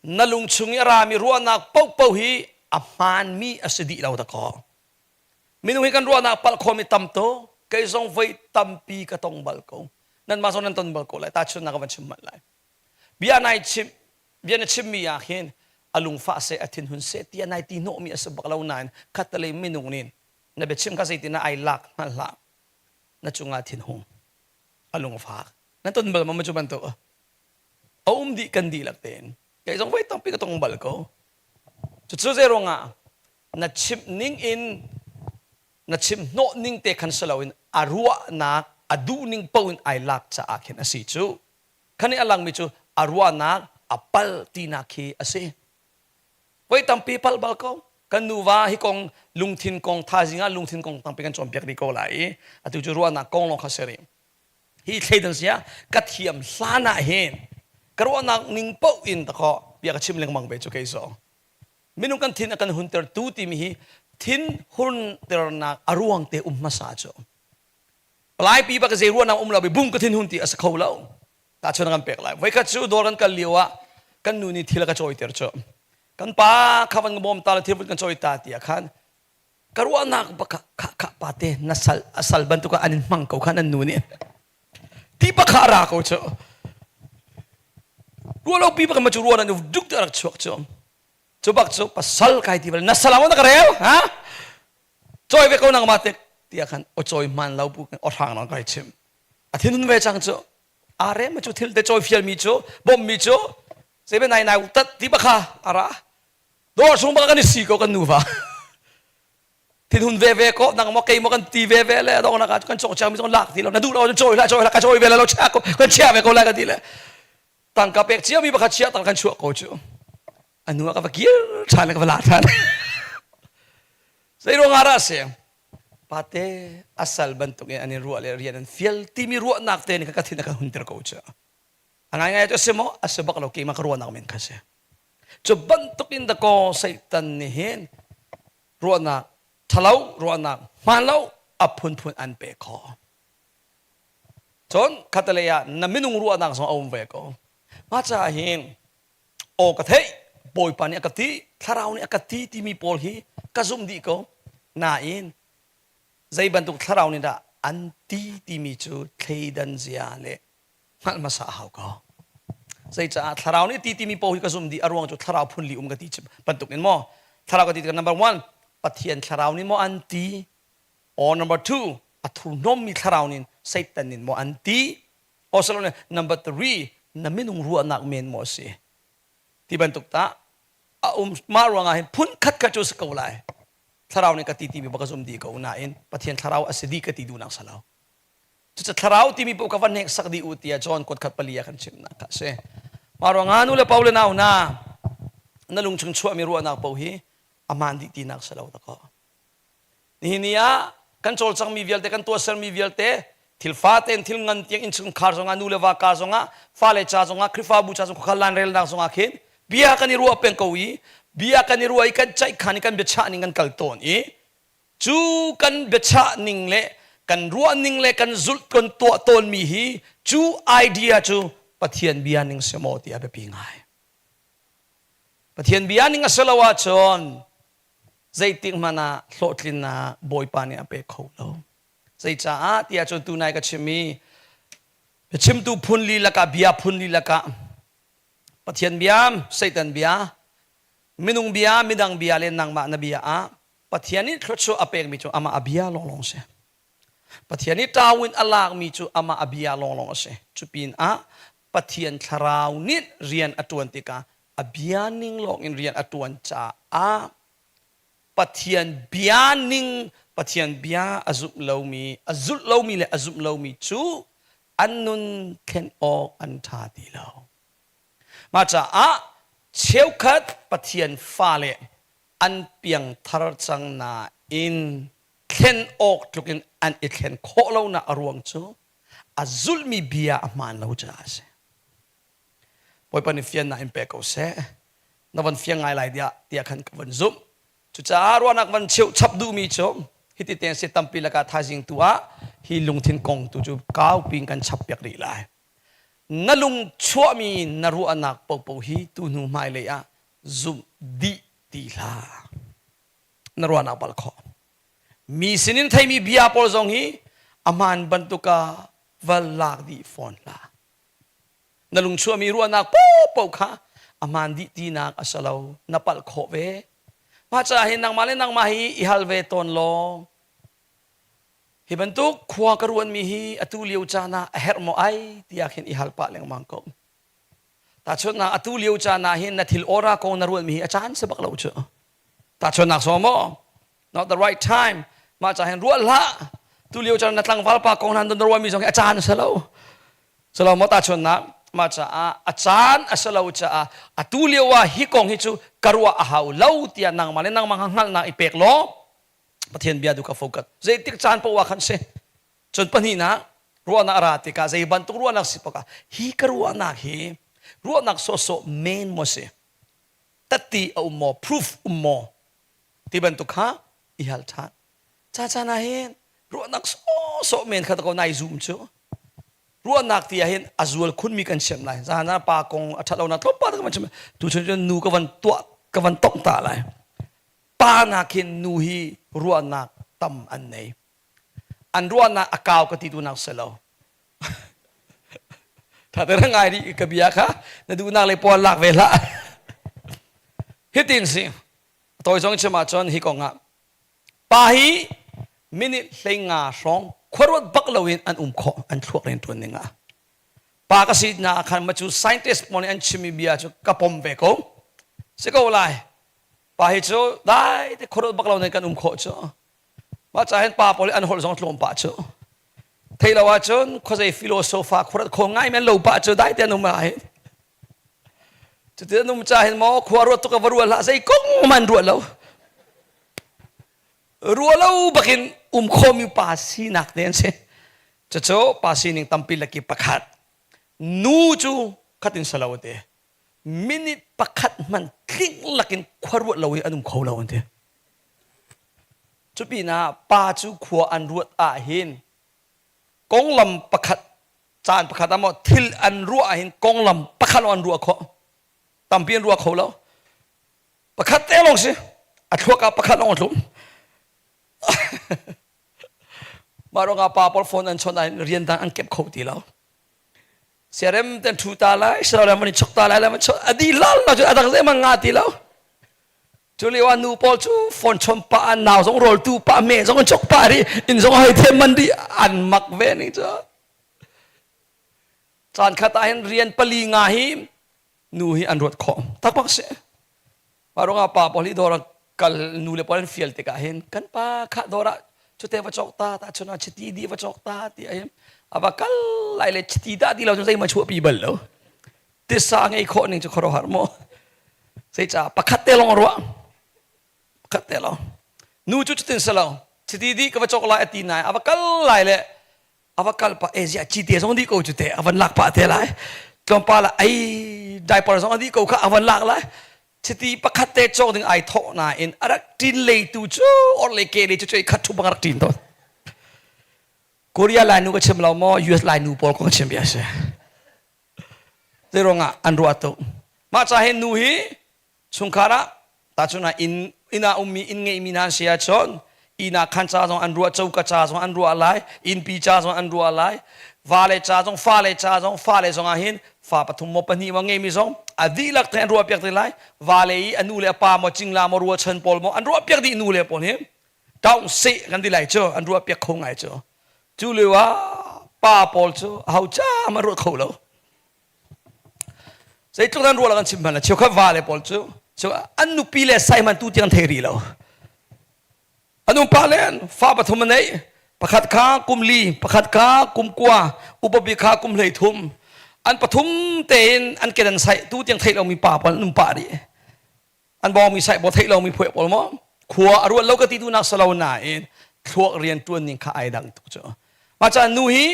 Na lungchung i a rami ruahnak paohpaoh hi a hmaanmi a si dih lo dakaw. Minung hi kan ruahnak palh khawmi tam tuk. Kei zong voi tampi ka tong bal ko. Nanmah zong nan ton bal ko lai. Tahchunhnak ka van chim hmanh lai. Bia nai chim, bia na chimmi ah hin a lungfah seh, a thinhun seh tiah nai ti hnawhmi a si bak lo nain khattelei minung nih na biachim kha zeitin ah ai lak hngal hlah. Na cungah thinhung, a lungfak. Na ton bal ma cu bantuk? A um dih kan dihlak tein. Kei zong voi tampi ka tong bal ko. Cucu zei ruangah na chimh ning in na chim hnawh ning te khan si loin a ruahnak a duh ning paoh in ai lak caah khin a si cu khan i a langmi cu a ruahnak a pal tinak khi a si voi tampi pal bal ko kan nuva hi kong lungthin kong thaizing ah lungthin kong tampi kan cawnpiak rih ko lai i atu cu ruahnak kong lawng kha si rih hi thleidan sia ka thiam hlan ah hin ka ruahnak ning paoh in takaw bia ka chim lengmang ve cu kei zong Minung kan thin a kan huntertu timi hi thin hunternak a ruang te um hmasa cu. Palaipi bak zei ruahnak um lo bi bung ka thin hun ti a si kho lo. Tahchun kan pek lai. Voikhat cu dawr kan kal lio ah kan nu nih thil a ka cawiter cu. Kan pa kha van bawm ta le thil kan cawi ta ti ah khan ka ruahnak bak kha kha pa te na sal a sal bantuk ah an in hmang ko khan an nu nih ti bak kha a ra ko cu. Ruah lo pi bak ma cu ruah nan duk te rak chuak cu. Cu bak cu pasal kai ti bal na salam na ka rel ha cawi ve ko nang ma tek tiah khan o cawi hman lo bu o hrang nang kai chim a thinun ve chang cu are ma cu thil te cawi fial mi cu bom mi cu sebe nai nai tat ti bakha ara dor sung baka kan i si ko kan nuva thinhun ve ve ko nang mo kei mo kan ti ve ve le dong na kan chok chang mi zong lak ti lo na duh lo cawi la cawi la ka cawi ve lo chia ko kan chia ve ko lai ka ti le tangka pek ciami pakhat chia tang kan chuah ko cu a nu ah ka va kir ṭhan le ka va la ṭhan zei ruang ah dah si pate asal bantuk in an i ruah le rian an fial timi ruahnak te nih ka thin a ka hunter ko cu a ngaingai cu a si maw a si bak lo keimah ka ruahnak men kha si cu bantuk in dakaw Satan nih hin ruahnak ṭhalo ruahnak hmaan lo a phunphun an pek khawh Cun khatalei ah na minung ruahnak zong a um ve ko. Mah caah hin aw ka theih, Bawipa nih a ka ti, Thlarau nih a ka ti timi pawl hi ka zumh dih ko. Nain zei bantuk thlarau nih dah an ti timi cu thleidan zia le hngalh hmasa a hau ko. Zeicaah thlarau nih ti timi pawl hi ka zumh dih a ruang cu thlarau phun li um ka ti bantuk in maw thlarau ka ti tikah number one Pathian thlarau nih maw an ti Or number two, a thurhnawmmi thlarau nin Satan nin maw an ti? Or salone number three, na minung ruahnak men maw si? Ti bantuk ta a um mah ruangah hin phun khat khat cu si ko lai. Thlarau nih ka ti timi baka zum di ko nain Pathian thlarau a si di ka ti duhnak salo. Cucu thlarau timi paoh ka van hneksak dih u tiah John kuat khat pali ah kan chimnak kha a si. Mah ruangah nu le pa le nau hna na lungchung chuahmi ruahnak paoh hi a maan dih tinak si lo ta ko. Nihin ni ah kan cawlcangmi vialte kan tuahsermi vialte thil fatein thil ngan tiang innchungkhar zongah nu le va ka zongah fale ca zongah Khrihfabu ca zong khuakhan lan relnak zongah khin bia kan i ruah peng ko i bia kan i ruah i kan ceihkhan i kan biachah ning kan kal tawn i cu kan biachah ning le kan ruah ning le kan zulh kan tuah tawnmi hi cu idea cu Pathian bia ning si maw ti a biapi ngai. Pathian bia ning a si lo ahcun zeitik hmanh ah hlawhtlinnak Bawipa nih a pe kho lo. Zeicaah tiah cun tunai ka chimmi biachimtu phun li lakah bia phun li lakah Pathian bia, Satan bia, minung bia, midang bia le nangmah na bia ah Pathian nih thluachuah a pekmi cu amah a bia lawnglawng si. Pathian nih ṭau in a lakmi cu amah a bia lawnglawng a si. Cu pinah Pathian thlarau nih rian a ṭuan tikah a bia ning lawng in rian a ṭuan caah Pathian bia ning Pathian bia a zumh lomi a zulh lomi le a zumh lomi cu an nun thlen awk an ṭha ti lo. Mah caah cheukhat Pathian fale an piangthar cang nain thlen awk tluk in an i thlen khawh lonak a ruang cu a zulhmi bia a hmaan lo caah a si. Bawipa nih fiannak in pe ko seh. Na van fiang ngai lai tiah tiah khan ka van zumh. Cucaah ruahnak van cheuh chap duhmi cu hiti te si tampi lakah thaizing tu ah hi lungthin kong tu cu kaupi in kan chap piak rih lai. Na lung chuahmi na ruahnak popo hi tu hnu hmailei ah zumh dih ti hlah. Na ruahnak bal khawh. Mi sinin theimi bia pawl zong hi a hmaan bantuk ah va lak dih fawn hlah. Na lung chuahmi ruahnak paohpaoh kha a hmaan dih tinak a si lo. Na palh khawh ve. Mah caah hin nangmah le nangmah hi i hal ve tawn law hi bantuk khua ka ruanmi hi atu lio caan ah a herh maw ai tiah khin i hal pah lengmang ko. Tahchunhnak atu lio caan ah hin na thil ora kong na ruanmi hi a caan si bak lo cu. Tahchunhnak so maw? Not the right time. Mah ca hin ruah hlah. Tu lio caan na tlangval pa kong nan na ruahmi zong hi a caan a si lo. Salo maw tahchunhnak mah caah a caan a si lo caah atu lio ah hi kong hi cu ka ruah a hau lo tiah nangmah le nangmah hngalhnak i pek law Pathian bia tu ka focus. Zeitik caan paoh ah khan si. Cun pahnihnak ruahnak a ra tikah zei bantuk ruahnak si paoh ah hi ka ruahnak hi ruahnak sawhsawh men maw si tatti a um maw proof um maw ti bantuk kha i hal ṭhan. Ca caan ah hin ruahnak sawhsawh men kha ko nai zum cu ruahnak ti ah hin a zual khunmi kan siam lai zan ah pa kong a ṭhat lonak tlawmpal ka van chim tu chun cun nu ka van tuah ka van tongh ta lai pa nakin nu hi ruahnak tam an nei an ruahnak a kau ka ti duhnak si lo Thater ngai rih ka bia kha na duhnak le pawl lak ve hlah hitin si tawi zong chim ahcun hi kong ah pa hi minute hleinga hrawng khuaruat bak loin an um khawh an thluak rian tuan ning ah pa ka si na khan ma cu scientist pawl nih an chimmi bia cu ka pom ve ko si ko lai pa hi cu dai te khuaruat bak lo in kan um khawh cu Mah ca hin pa pawl an holh zong tlawm pah cu. Thei lo ahcun khuazei philosopher khuarat kho ngai men lo pah cu dai te an um ahhin. Cuti an um ca hin maw khua ruat tuk a va ruah hlah zei kong man ruah lo. Ruah lo bakin um khomi pa sinak te an si. Cucu pa sining tampi laki pakhat. Nu cu khatin salo te. Minute pakhat hman tling lakin khua ruat lo in an um kho lo an ti. Cupinah pa cu khua an ruat ahhin konglam pakhat caan pakhat ah maw thil an ruah ahhin konglam pakhat lawng an ruah khawh. Tampi an ruah kho lo. Pakhat te lawng si. A thluak ah pakhat lawng a tlum. Mah ruangah pa pawl phone an chawnh ahhin rian dang an kep kho ti lo. Siarem ten ṭhu ta lai, siarem an i chok ta lai, a dih lal lo cu a dang zeihmanh ngah ti lo. Cu lio ah nu pawl cu phone chom pah an nau zong rawltu pah me zong an chok pah rih inn zong hei them man rih an mak ve ning cu caan khat ah hin rian pali nga hi nu hi an ruat khawh takpak si mah ruangah pa pawl hi dawr ah kal nu le pawl an fial tikah hin kan pa kha dawr ah cute va cawk ta ta chun ah chiti di va cawk ta ti ahim ava kal lai le chiti dah ti lo cu zeihmanh chuahpi bal lo tisa ngei khawh ning cu khuaruahhar maw zeicah pakhat te lawng a ruah pakhat te lawng nu cu cutin si lo Chiti dih ka va cawk lai a ti nain a va kal lai le a va kal pah e ziah cite zong dih ko cu te a van lak pah te lai. Tlawmpal ah ei diaper zong a dih ko kha a van lak lai. Chiti pakhat te cawk ding ai thawh nain a rak ṭin lei tu cu or le ke lei cu cu khat ṭhu bang a rak ṭin tawn. Korea Lainu ka chim lo maw US Lainu pawl kong ka chim bia a si. Zeiruangah an ruah tuk. Mah ca hin nu hi chungkhar ah tahchun ah inn inn ah ummi inn ngeimi hna an si ahcun inn ah khan ca zong an ruah coka ca zong an ruah lai innpi ca zong an ruah lai vale ca zong fale ca zong fale zong ah hin fa pathum maw pahnih maw ngeimi zong a dihlak te an ruah piak te lai vale i a nu le a pa maw cingla maw rualchan pawl maw an ruah piak dih nu le pawl hi taung seh kan ti lai cu an ruah piak kho ngai cu cu lio ah pa pawl cu aho cam an ruah kho lo zeitluk an ruah lo kan chim hmanh cheukhat va le pawl cu an nupi le sai man tu tiang thei rih lo an um pa le fa pathum an nei pakhat kha kum li pakhat kha kum kua upa bik kha kum hlei thum an pathum tein an kedan sai tu tiang thei lomi pa pawl an um pah rih an bawngmi sai pawl theih lomi phuai pawl maw khua a ruat lo ka ti duhnak si lo nain thluak rian tuan ning kha ai dang tuk cu mah caan nu hi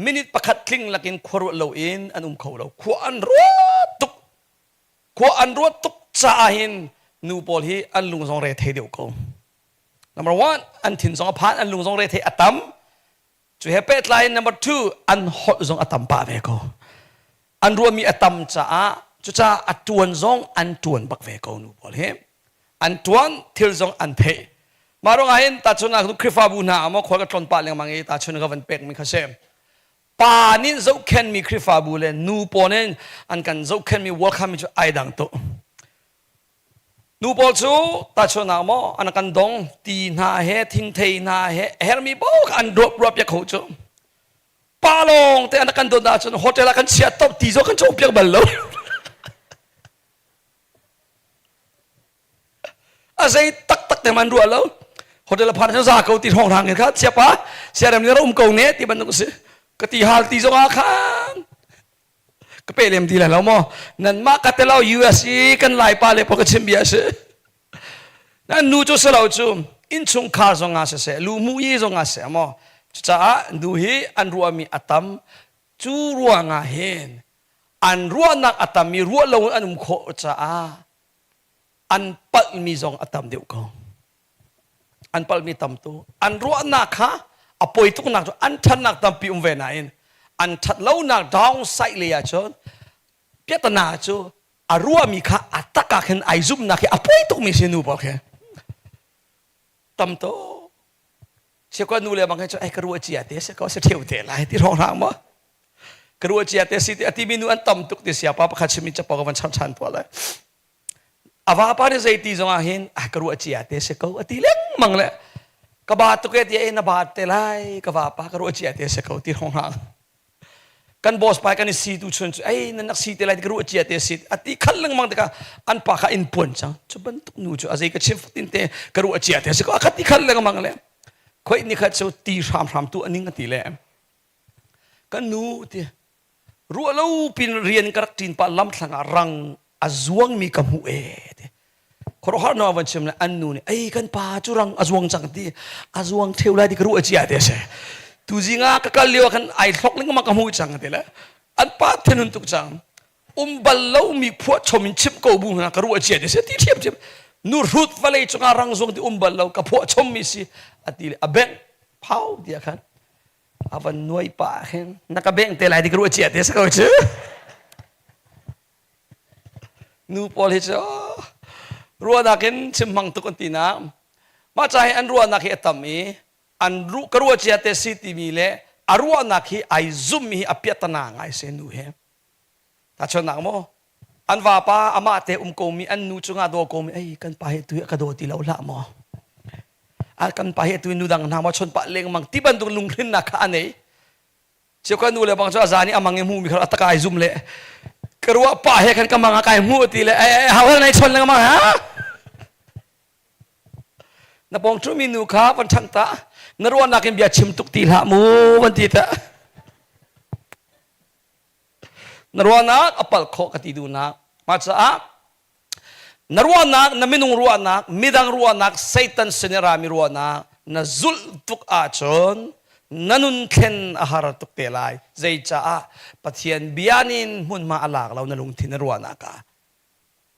minute pakhat tling lakin khua ruat loin an um kho lo khua an ruat tuk khua an ruat tuk caah hin nu pawl hi an lung zong re thei deuh ko number one an thin zong a phan an lung zong re thei a tam Cu he pehtlai in number two an holh zong a tam pah ve ko. An ruahmi a tam caah cucaah a tuan zong an tuan bak ve ko nu pawl hi. An tuan thil zong an theih. Mah ruangah hin tahchun ah Khrihfabu hna ah maw khual ka tlawn pah lengmang i tahchun ka van pekmi kha si. Pa nih zohkhenmi Khrihfabu le nu pawl nih an kan zohkhenmi welcome cu ai dang tuk. Nu pawl cu tahchunhnak maw an kan dong ti hna he thingthei hna he hermi paoh kha an ruap ruap piak kho cu. Pa lawng te an kan don ahcun hotel ah kan chia top ti zong kan cawk piak bal lo. A zei taktak te man ruah lo. Hotel a phan cu za ko ti hrawng hrang in kha chiapa siarem nih um ko ne ti bantuk si. Ka ti hal ti zong ah khan ka pe lem ti lai lo maw nanmah ka telo US i kan lai pa le pa ka chim bia si nan nu cu selo cu innchungkhar zong ah siseh lu mu i zong ah seh maw cucaah nu hi an ruahmi a tam cu ruangah hin an ruahnak a tam i ruah lo in an um khawh caah an palhmi zong a tam deuh ko an palhmi tam tu an ruahnak kha a poi tuknak cu an ṭhatnak tampi um ve nain an ṭhat lonak downside lei ahcun piahtana cu a ruahmi kha a tak ah khin ai zumhnak hi a poi tukmi si nu pawl khi tam to chiakua nu le bang he cu ai ka ruah cia te si ko si ṭheu te lai ti hrawng hrang maw ka ruah cia te si ti a timi nu an tam tuk ti siapa pakhat chimi capo ka van cham ṭhan tuah lai A vapa nih zeiti zongah hin ah ka ruah cia te si ko a ti lengmang le ka ba tuk e tiah na ba te lai ka vapa ka ruah cia te si ko ti hong hang kan boss pa kan i si tu chun cu ei nan nak si te lai ka ruah cia te si a ti khal lengmang tikah an pa kha in puan cang cu bantuk nu cu a zei ka chim fatin te ka ruah cia te si ko a kha ti khal lengmang le khoi ni khat cu ti hram hram tu aning a ti le kan nu ti ruah lo pin rian ka rak ṭin pah lamthlang ah rang a zuangmi ka hmuh e ti khuaruahhar no van chim le an nu nih ei kan pa cu rang a zuang cang ti a zuang theu lai ti ka ruah cia te se tu zing ah ka kal lio ah khan ai hlok lengmang ka hmuh cang ti le an pa thinhun tuk cang um bal lomi phuah chom in chim ko bu hna ka ruah cia te se ti thiam thiam nu hrut vawlei cungah rang zuang ti um bal lo ka phuah chom mi si ati le a bengh phau ti ah khan a van nuai pah hin na ka bengh te lai ti ka ruah cia te si ko cu nu pawl hi cu ruahnak in chim hmang tuk an ti na mah ca hi an ruahnak hi a tam i an ru ka ruah cia te si timi le a ruahnak hi ai zum hi a piatana ngai se nu he Tahchunhnak maw an vapa amah te um komi an nu cungah daw komi ei kan pa hi tu ka daw ti lo hlah maw a kan pa hi tu nu dang hna maw chon pah lengmang ti bantuk lunghrinnak kha a nei cheuka nu le bang cu a zan i amang i hmu mi kha a takai zum le ka ruah pa he khan ka mang a kai hmu ti le ei hau hel nei chon lengmang ha na pawng ṭhumi nu kha van ṭhang ta na ruahnak in bia chim tuk ti hlah mu van ti ta Na ruahnak a palh khawh ka ti duhnak. Mah caah na ruahnak, na minung ruahnak, midang ruahnak, Satan sin i rami ruahnak. na zulh tuk ahcun na nun thlen a har tuk te lai. Zeicaah Pathian bia nin hmunhma a lak lo na lungthin na ruahnak ah.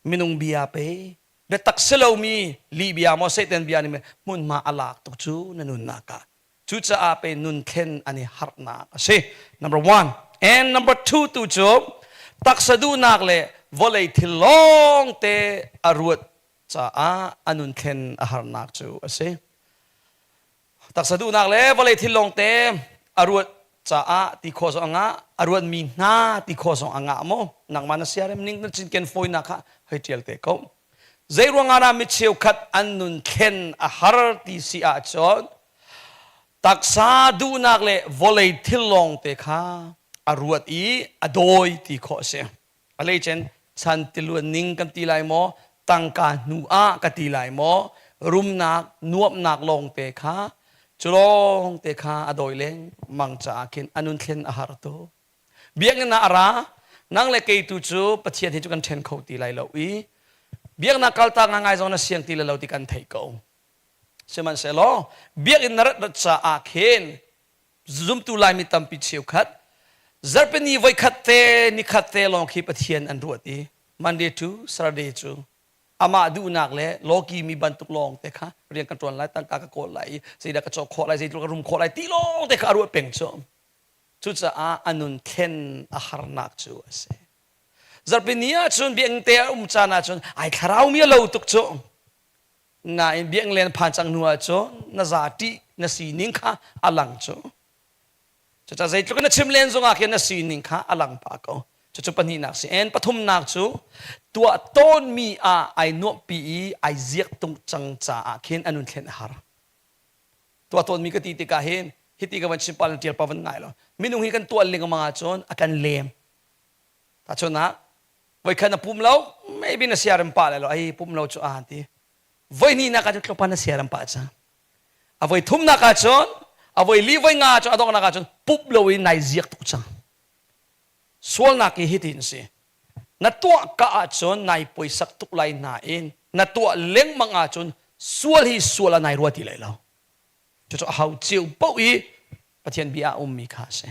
Minung bia pe biatak si lomi lihbia maw Satan bia nih hmunhma a lak tuk cu na nunnak ah. Cucaah pe nun thlen an i harhnak a si. Number one. And number two tu cu taksa duhnak le vawlei thil lawng te a ruat caah a nun thlen a harnak cu a si. Taksa duhnak le vawlei thil lawng te a ruat caah ti khawh zong a ngah, a ruatmi hna ti khawh zong a ngah maw? Nangmah na siarem ning na cinken fawinak kha hei ṭial te ko. Zei ruangah dah mi cheukhat an nun thlen a har ti si ahcun taksa duhnak le vawlei thil lawng te kha a ruat i a dawi ti khawh a si. A hleicen chan tiluan ning kan ti lai maw, tangka hnu ah ka ti lai maw, rumnak, nuamhnak lawng te kha cu lawng te kha a dawi lengmang caah khin a nun thlen a har tuk. Biakinn ah a ra, nang le kei tu cu Pathian hi cu kan ṭhen kho ti lai lo i biaknak kaltak ngai zong na siang ti lo ti kan theih ko. Sihmanhsehlaw biakinn na rat rat caah khin zumtu Laimi tampi cheukhat zarhpini voikhat te nikhat te lawng khi Pathian an ruat i Monday to Saturday cu amah duhnak le lawki mi bantuk lawng te kha rian kan ṭuan lai tangka ka kawl lai i zeidah ka cawk khawh lai zeitluk ka rum khawh lai ti lawng te kha a ruat peng cu. Cucaah a nun thlen a harnak cu a si. Zarhpini ahcun biakinn te a um caan ahcun ai thlarau mi a lo tuk cu. Nain biakinn len phan cang hnu ahcun na za ṭih na sining kha a lang cu. Cucaah zeitluk in na chim len zongah khin na sining kha a lang pah ko. Cucu pahnihnak si. En pathumnak cu tuah tawnmi ah ai nuamhpi i ai ziak tung cang caah khin a nun thlen a har. Tuah tawnmi ka ti tikah hin hiti ka van chim pa le tial pa van ngai lo. Minung hi kan tuah lengmang ahcun a kan lem. Tahchunhnak voikhat na pum lo maybe na siarem pah lai lo ai pum lo cu a ti. Voi hnihnak ah cun tlawmpal na siarem pah cang. A voi thumnak ah cun a voi li voi nga cun a donghnak ah cun pup lo in nai ziak tuk cang. Sualnak hi hitin si. Na tuah ka ahcun nai poisak tuk lai nain na tuah lengmang ahcun sual hi sual ah nai rua ti lai lo. Cucu a hau cio paoh i Pathian bia ah ummi kha a si.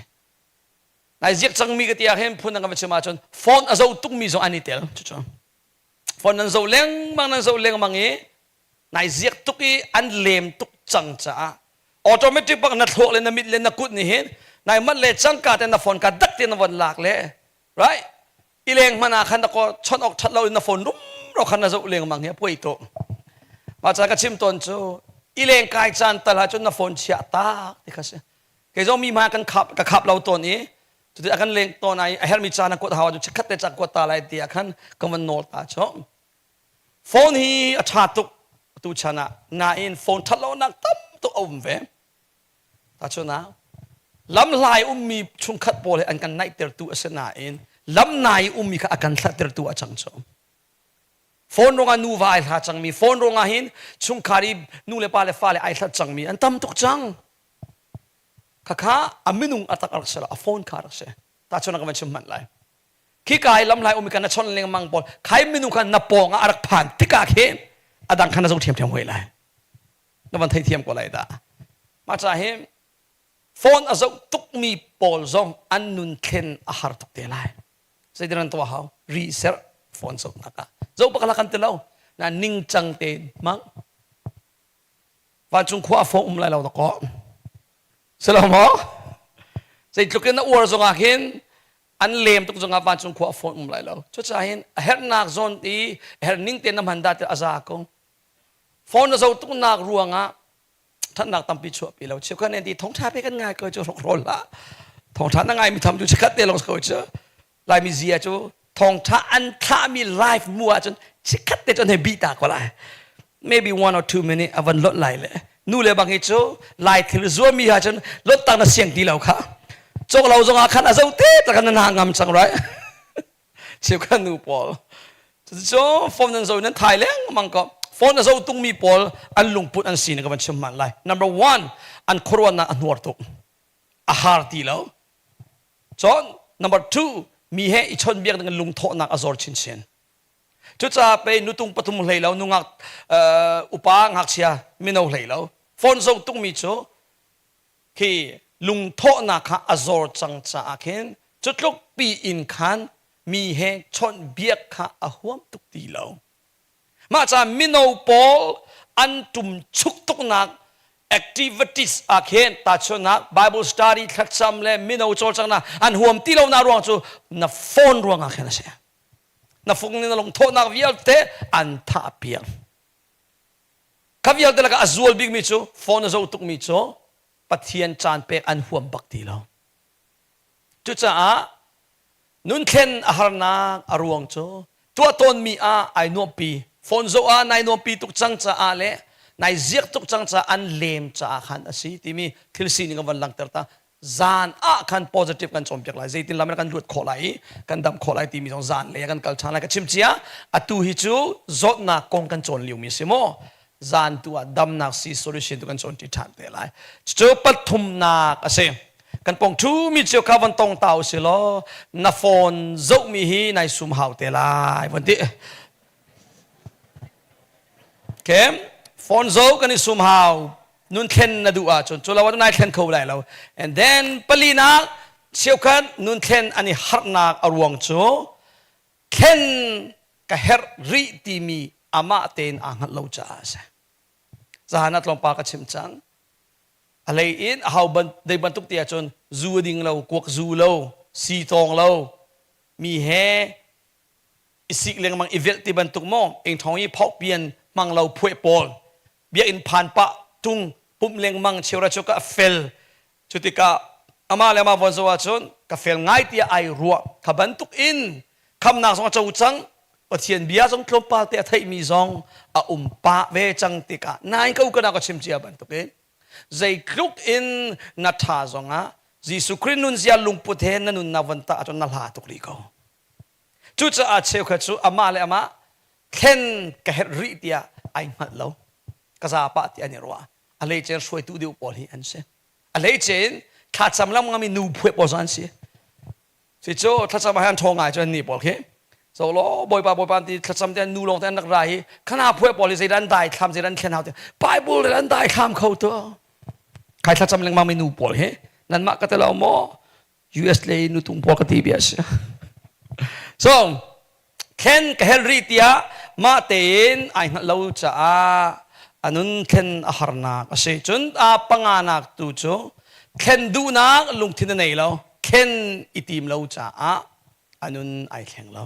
Nai ziak cangmi ka ti ah hin phun dang ka va chim ahcun phone a zoh tukmi zong an i tel. Cucu phone nan zoh lengmang nan zoh lengmang i nai ziak tuk i an lem tuk cang caah automatic bak na thluak le na mit le na kut nih hin nai mat le cangka te na phone ka dak te na von lak le right i leng hmanh ah khan na ko chawnh awk that lo in na phone rumro khan na zoh lengmang hi a puai tuk mah ca ka chim tawn cu i leng kai caan tal ah cun na phone chiah tak ti kha si kei zong mi hma kan khap ka khap lo tawn i cuti a kan leng tawn ai a hermi caan a kuat hau ah chikkhat te ca kuat ta lai ti ah khan ka van nawl ta cu Phone hi a ṭha tuk tu chan ah nain phone ṭhat lonak tam tuk a um ve. Tahchunhnak lamhlai ummi chungkhat pawl he an kan naihtertu a si nain lamnai ummi kha a kan hlattertu a cang cu. Phone ruangah nuva ai hla cangmi, phone ruangah hin chungkhar i nu le pa le fale ai hlat cangmi an tam tuk cang. Khakha a minung a tak a rak si lo, a phone kha a rak si. Tahchunhnak ka van chim hmanh lai. Khika i lamhlai um i kan na chawnh lengmang pawl khai minung kha na pawng ah a rak phan tikah khin a dang kha na zoh ṭhiamṭhiam hoi lai. Na van theithiam ko lai dah. Mah ca hi phone a zoh tukmi pawl zong an nun thlen a har tuk te lai. Zeitin an tuah hau? Ri ser phone zohnak ah. Zoh bak la kan ti lo. Na ningcang tein hmang. Vancung khua a fong um lai lo dakaw. Si lo maw? Zeitluk in na uar zongah khin an lem tuk zongah vancung khua a fawn um lai lo. Cucaah hin a herhnak zawn i a herh ning tein na hman dah ti a za ko. Phone na zoh tuknak ruangah thatnak tampi chuahpi lo. Cheukhat nih an ti thawngtha pe kan ngai ko cu hrokhrawl hlah. Thawngtha na ngaimi tham cu chikkhat te lawng si ko cu. Laimi zia cu thawngtha an thlahmi live mu ahcun chikkhat te cu an hei bih ta ko lai. Maybe one or two minute a van lot lai le nu le bang hi cu lai thil zuami ha cun lot tak na siang ti lo kha cawk lo zongah khan a zo te tak na na ngam cang right cheukhat nu pawl cucu phone nan zo nan thai lengmang ko phone a zo tungmi pawl an lungput an si ka van chim hman lai number one an khuaruahnak a hnuar tuk a har ti lo Cun number two, mi he i chawnhbiak ding in lungthawhnak a zor chinchin. Cucaah pei nutung pathum hlei lo, nungak upa ngakchia mino hlei lo. Phone zoh tukmi cu khi lungthawhnak kha a zor cang caah khin cu tluk pi in khan mi he chawnh biak kha a huam tuk ti lo. Mah caah mino pawl an tum chuk tuknak activities ah khin tahchunhnak Bible study thlacam le mino cawlcanghnak an huam ti lonak ruang cu na phone ruangah khin a si. Na fung nih na lungthawhnak vialte an thah piak. Kha vialte lakah a zual bikmi cu phone a zoh tukmi cu Pathian caan pek an huam bak ti lo. Cucaah nunthlen a harnak a ruang cu tuah tawnmi ah ai nuamhpi. Phone zoh ah nai nuamhpi tuk cang caah le nai ziak tuk cang caah an lem caah khan a si timi thil sining a van langhter ta. Zan ah khan positive kan cawnpiak lai. Zeitin lam in kan luat khawh lai i kan dam khawh lai timi zong zan lei ah kan kal ṭhan lai. Ka chim cia atu hi cu zawtnak kong kan cawn liomi a si maw? Zan tu ah damnak si solution tu kan cawn ṭi ṭhan te lai. Cucu pathumnak a si. Kan pong ṭhumi cio kha van tong ta u si law na phone zohmi hi nai sum hau te lai van ti. Okay? Phone zoh kan i sum hau nun thlen na duh ahcun cu lo ah nai thlen kho lai lo. And then palinak cheukhat nun thlen an i harhnak a ruang cu thlen ka herh rih timi amah tein aa hngalh lo caah a si. Zahan ah tlawmpal ka chim cang. A lei in a hau ban dei bantuk ti ahcun zu a ding lo, kuak zu lo, si tawng lo, mi he i sik lengmang i velh ti bantuk maw engthong i phauh pian hmang lo phueh pawl biakinn phan pah tung pumh lengmang cheura cu ka fel cu tikah amah le amah von zo ahcun ka fel ngai tiah ai ruah kha bantuk in khamnak zong a co cang Pathian bia zong tlawmpal te a theihmi zong a um pah ve cang tikah nain ka ukana ka chim cia bantukin zeitluk in na tha zongah Jesuh Khrih nunzia lungput he na nunnak von tah ahcun na hla tuk rih ko Cucaah cheukhat cu amah le amah thlen ka herh rih tiah ai hngalh lo. Ka zapa ti an i ruah. A hleice hruaitu deuh pawl hi an si. A hleice in thlacam lam ngami nu phuai pawl zong an si. Si cu thlacam ah han ṭhawng ngai cu an nih pawl khi. So lo bawipa bawipa ti thlacam te an nu lawng te an rak ra hi khana phuai pawl hi zeidah an dai thlam zeidah an thlen hau ti Bible rel an dai thlam kho tu. Khai thlacam lengmang mi nu pawl hi nanmah ka te lo maw US lei nutung pawl ka ti bia si. So, thlen ka hel rih tiah mah tein ai hngalh lo caah a nun thlen a harnak a si. Cun a panganak tu cu thlen duhnak lungthin a nei lo, thlen i tim lo caah a nun ai thleng lo.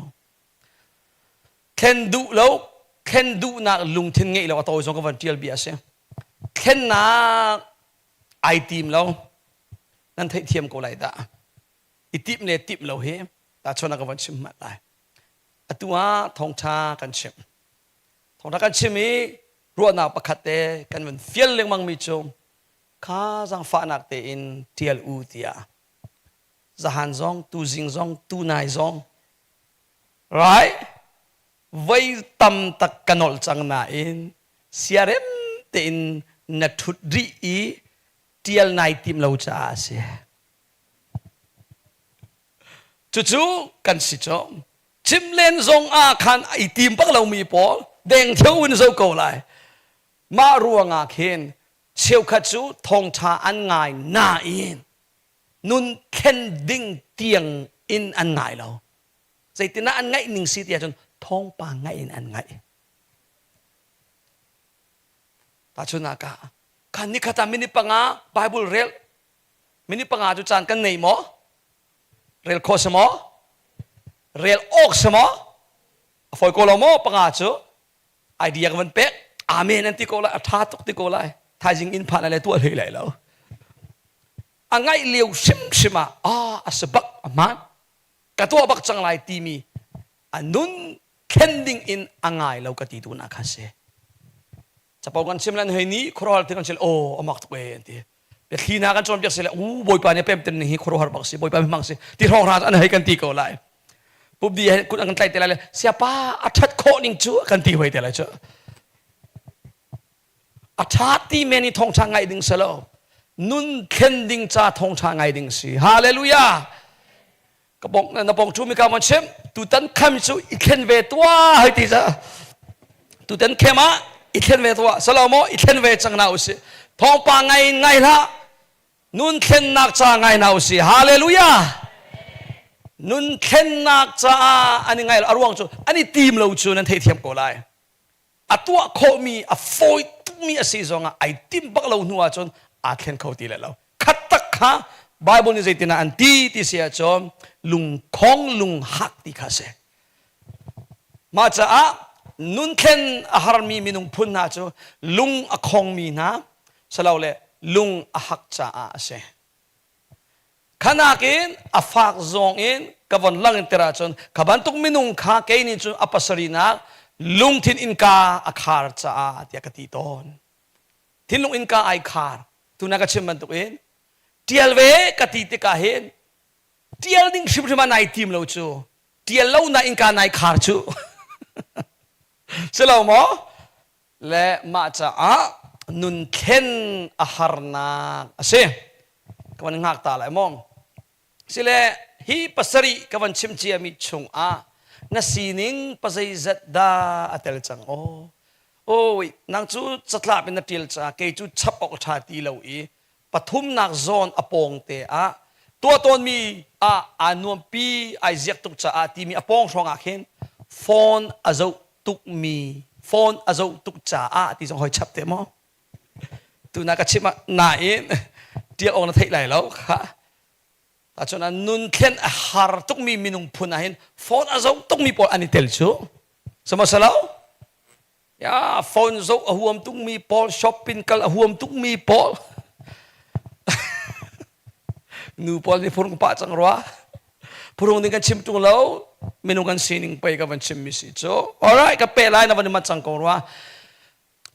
Thlen duh lo, thlen duhnak lungthin ngeih lo a tawi zong ka van ṭial bia a si. Thlennak ai tim lo. Nan theihthiam ko lai dah. I timh le timh lo hi tahchuan ka van chim hmanh lai. Atu ah thawngṭha kan chim. Thawngṭha kan chim i ruahnak pakhat te kan van fial lengmang mi cu kha zaangfahnak tein ṭial u tiah zahan zong tuzing zong tunai zong right voi tam tak ka nolh cang nain siarem tein na ṭhut rih i ṭial nai tim lo caah a si. Cucu kan si cu. Chim len zong ah khan i tim bak lomi pawl deng theu in zo ko lai. Mah ruangah khin cheukhat cu thawngṭha an ngai nain nun thlen ding tiang in an ngai lo. Zeitinah an ngaih ning si ti ahcun thawngpang ngaih in an ngaih. Tahchunhnak ah khan nikhat ah minute panga Bible rel minute panga cu caan kan nei maw rel khawh si maw rel awk si maw a fawi ko lo maw panga cu idea ka van pek amen an ti ko lai a tha tuk ti ko lai thaizing inn phan le tuah hlei lai lo a ngaih lio hrimhrim ah ah a si bak a hmaan ka tuah bak cang lai timi a nun thlen ding in a ngai lo ka ti tu na kha si capo kan chim lan hei ni khuaruahhar thil kan chim oh amak tuk e an ti biathli hna kan cawnpiak si le u bawipa nih pem ten ning hi khuaruahhar bak si bawipa mi hmang si ti hrawng hra an hei kan ti ko lai pubdi he kut an kan tlaih te lai le siapa a that khawh ning cu kan ti hoi te lai cu a tha ti men i thawngtha ngai ding si lo nun thlen ding ca thawngtha ngai ding si hallelujah ka bong na bong chu mi ka mon chim tutan kham cu i thlen ve tua hei ti ca tutan khem ah i thlen ve tua salo mo i thlen ve cang na usi. Thawngpang ngai in ngai hlah. Nun thlennak ca ngai hna usih. Hallelujah. Nun thlennak caah an i ngai lo. A ruang cu an i tim lo cu nan theithiam ko lai. A tuah khawhmi, a fawi tukmi a si zongah ai tim bak lo hnu ahcun aa thlen kho ti le lo. Khat tak kha Bible nih zeitin ah an ti ti si ahcun lungkhong lunghak ti kha a si. Mah caah nunthlen a harmi minung phun hna cu lung a khongmi hna silole lung a hak caah a si. Khanak in a fak zawng in ka von lang in tir ahcun kha bantuk minung kha kei nih cun a pasarihnak lungthin innka a khar caah tiah ka ti tawn. Thinlung innka ai khar. Tuna ka chim bantuk in tial ve ka ti tikah hin tial ding hrimhrim ah nai tim lo cu tial lo na innka nai khar cu si lo maw le mah caah nun thlen a harnak a si ka van ngak ta lai maw sile hi pasarih ka van chim ciami chungah na sining pazeizat dah a tel cang aw oi nang cu catlap in na ṭial caah kei cu chap awk ṭha ti lo i pathumnak zawn a pawng te ah tuah tawnmi ah aa nuampi ai ziak tuk caah timi a pawng hrawng ah khin phone a zoh tukmi phone a zoh tuk caah ti zong hoi chap te maw tuna ka chim ah nain tial awk na theih lai lo kha Ahcun a nun thlen a har tukmi minung phun ah hin phone a zoh tukmi pawl an i tel cu sihmanhsehlaw Ya, phone zoh a huam tukmi pawl, shopping kal a huam tukmi pawl. Nu pawl nih phurung pah cang rua. Phurung ding kan chim tung lo. Minung kan sining pei ka van chim mi si cu. Alright, ka pe lai na van i mat cang ko rua.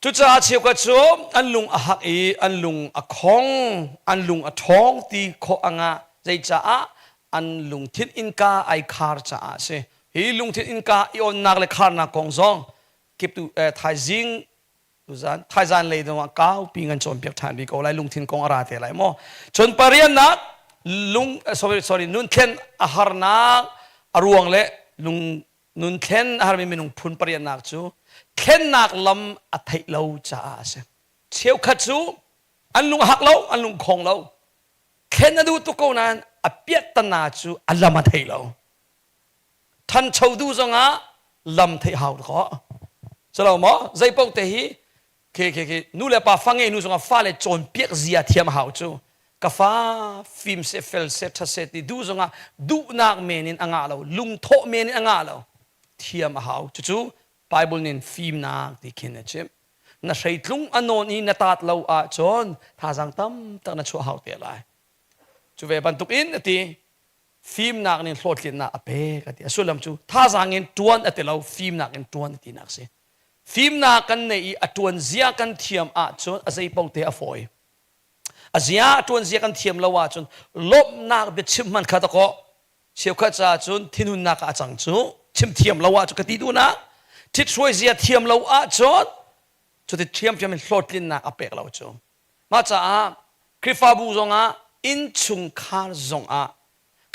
Cucaah cheukhat cu an lung a hak i an lung a khong, an lung a ṭhawng ti khawh angah zeicaah an lungthin innka ai khar caah a si. Hi lungthin innka i onnak le kharnak kong zong kiptu thaizing tuzan thaizan lei dong ah kaupi ngan cawnpiak ṭhan rih ko lai lungthin kong a ra te lai maw cun pariannak lung sorry sorry nunthlen a harnak a ruang le lung nunthlen a harmi minung phun pariannak cu thlennak lam a theih lo caah a si cheukhat cu an lung a hak lo an lung khong lo thlen a duh tuk ko nain a piahtana cu a lam a thei lo Thancho duh zongah lam theih hau kaw. Calo maw? Zei paoh te hi khi khi khi nu le pa fa ngei nu zongah fale cawnpiak zia thiam hau cu. Ka fa fim se fel se tha se ti duh zongah duhnak men in a ngah lo, lungthawh men in a ngah lo. Thiam a hau. Cucu Bible nin fimnak ti khin a chimh. Na hreitlung a nawn i na taat lo ahcun thazaang tam tak na chuah hau te lai. Cu ve bantuk in a ti fimnak nih hlawhtlinnak a pek a ti a sullam cu thazaang in ṭuan a ti lo fimnak in ṭuan a tinak a si fimnak kan neih i a ṭuan zia kan thiam ahcun a zei paoh te a fawi a zia a ṭuan zia kan thiam lo ahcun lawmhnak biachim hman kha dakaw cheukhat caah cun thinhunnak ah a cang cu chim thiam lo ahcun ka ti duhnak ṭhithruai zia thiam lo ahcun cuti ṭhiamṭhiam in hlawhtlinnak a pek lo cu Mah caah Khrihfabu zongah innchungkhar zongah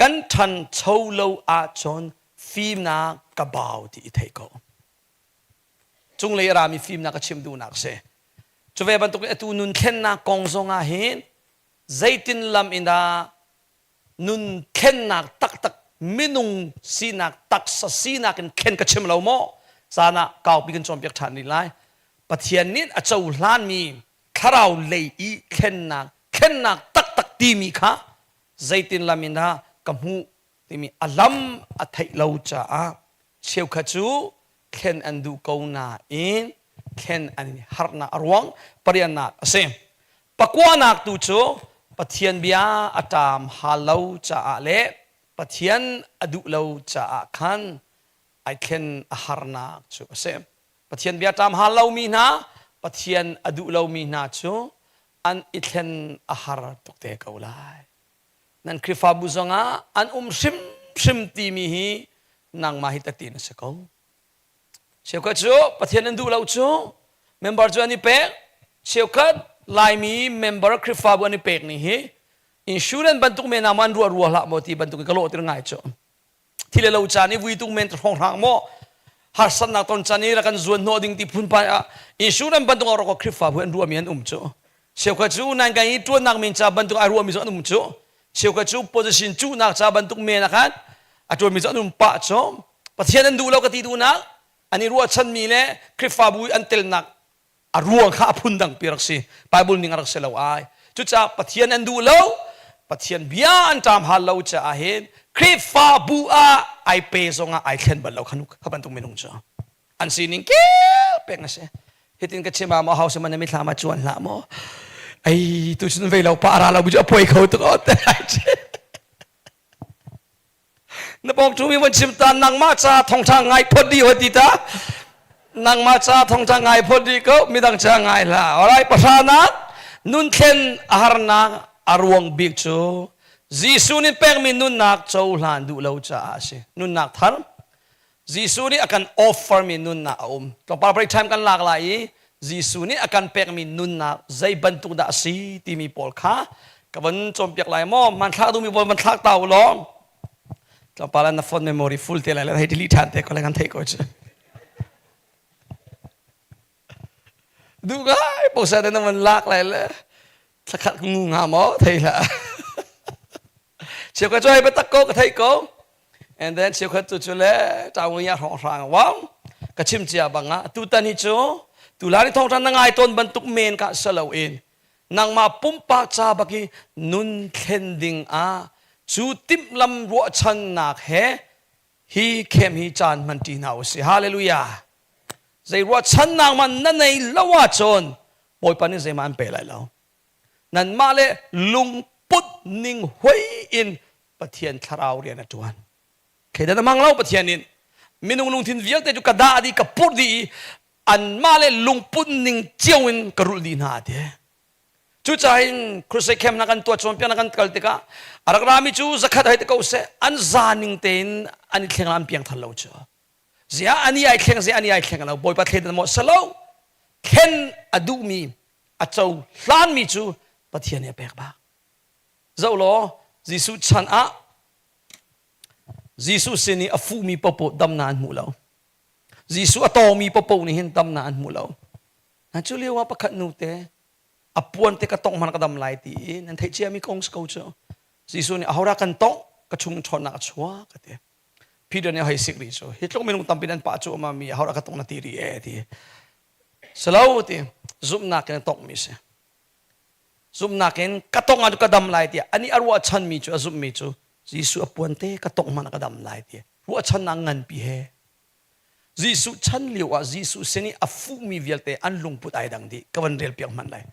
kan ṭhancho lo ahcun fimnak ka bau ti i thei ko. Cunglei a rami fimnak ka chim duhnak a si. Cu ve bantukin atu nun thlennak kong zongah hin zeitin lam in dah nun thlennak taktak minung sinak taksa sinak in thlen ka chim lo maw caan ah kaupi kan cawnpiak ṭhan rih lai Pathian nih a cohlanmi thlarau lei i thlennak thlennak taktak timi kha zeitin lam in dah ka hmuh timi a lam a theih lo caah cheukhat cu thlen an duh ko nain thlen an i harhnak a ruang pariannak a si. Pakuanak tu cu Pathian bia a ṭam hal lo caah le Pathian a duh lo caah khan ai thlen a harnak cu a si. Pathian bia ṭam hal lomi hna, Pathian a duh lomi hna cu an i thlen a har tuk te ko lai. Nan Khrihfabu zongah an um hrimhrim timi hi nangmah hi tatin a si ko. Cheukhat cu Pathian an duh lo cu member cu an i pek. Cheukhat Laimi member Khrihfabu an i pek ni hi insurance bantuk men ah maw an ruah rua hlah maw ti bantuk in ka lawhtir ngai cu. Thi le lo caan i vui tuk men hrawnghrang maw harsatnak ton caan i rak kan zuan hnawh ding ti phunphai ah insurance bantuk ah rak Khrihfabu an ruahmi an um cu. Cheukhat cu nan kan i ṭuannak men ca bantuk ai ruahmi zong an um cu. Cheukhat cu position cuhnak ca bantuk men ah khan a ṭuanmi cu an um pah cu. Pathian an duh lo ka ti duhnak an i ruahchanmi le Khrihfabu i an telnak a ruang kha a phundang pi rak si. Bible ning a rak si lo ai. Cucaah Pathian an duh lo, Pathian bia an ṭam hal lo caah hin Khrihfabu ah ai pe zong ah ai thlen bal lo kha kha bantuk minung cu. An sining kel peng a si. Hitin ka chim ah maw hau man mi thlam ah cuan hlah maw. Ai tu cun vei lo pa ra lo bu cu a poi kho tuk o te lai Na pawng ṭung mi van chim ta nangmah ca thongṭha ngai phot dih hoi ti ta. Nangmah ca thongṭha ngai phot dih ko midang ca ngai hlah. Alright pahranak nun thlen a harnak a ruang bik cu Jesuh nih pekmi nunnak cohlan duh lo caah a si. Nunnak thar Jesuh nih a kan offermi nunnak a um. Tlawmpal break time kan lak lai i Jesuh nih a kan pekmi nunnak zei bantuk dah a si timi pawl kha ka von cawnpiak lai maw? Hmanthlak duhmi pawl van thlak ta u law. Tlawmpal ah na phone memory full te lai le hei delete ṭhan te ko lai kan theih ko cu. Duh ngai posa te na van lak lai le thlakhat ngu nga maw thei hlah. Cheukhat cu hei biatak ko ka theih ko. And then cheukhat tu cu le ṭaung ya hrawng hrang wow ka chim cia bang ah tutan hi cu tulai ni thawngṭha na ngai tawn bantuk men ka si lo in nangmah pumpak ca bak i nun thlen ding ah cu timhlam ruahchannak he hi khem hi caan hman ṭi hna usih. Hallelujah. Zei ruahchannak man na nei lo ahcun Bawipa nih zeihmah an pe lai lo. Nanmah le lungput ning hoi in Pathian thlarau rian a ṭuan. Thleidan a hmang lo Pathian in minung lungthin vialte cu ka dah dih ka purh dih i anmah le lungput ning cio in ka rulh dih hna ti. Cucaah in crusade camp na kan tuah cawnpiak na kan kal tikah a rak rami cu zakhat hei ti ko seh an za ning tein an i thleng an piang thar lo cu. Ziah ani ai thleng ziah ani ai thleng lo Bawipa thleidan maw salo thlen a duhmi a cohlanmi cu Pathian nih a pek bak. Zoh law Jesuh chan ah Jesuh sin i a fuhmi paohpaoh damnak an hmu lo. Jesuh a tawngmi paohpaoh nih hin damnak an hmu lo. Na cu lio ah pakhat nu te a puan te ka tongh hmanh ka dam lai ti i nan theih ciami kong si ko cu. Jesuh nih ahodah kan tongh ka chung ṭhawnnak a chuak a ti. Peter nih a hei sik rih cu hi tluk minung tampi nan pah cu ama mi ahodah ka tongh na ti rih e ti. Silo ti zumhnak in a tonghmi si. Zumhnak in ka tong ah ka dam lai tiah ani a ruahchanmi cu a zumhmi cu Jesuh a puan te ka tongh hmanh ah ka dam lai ti ruahchannak nganpi he Jesuh chan lio ah Jesuh sin i a fuhmi vialte an lungput ai dang dih ka van rel piak hmanh lai.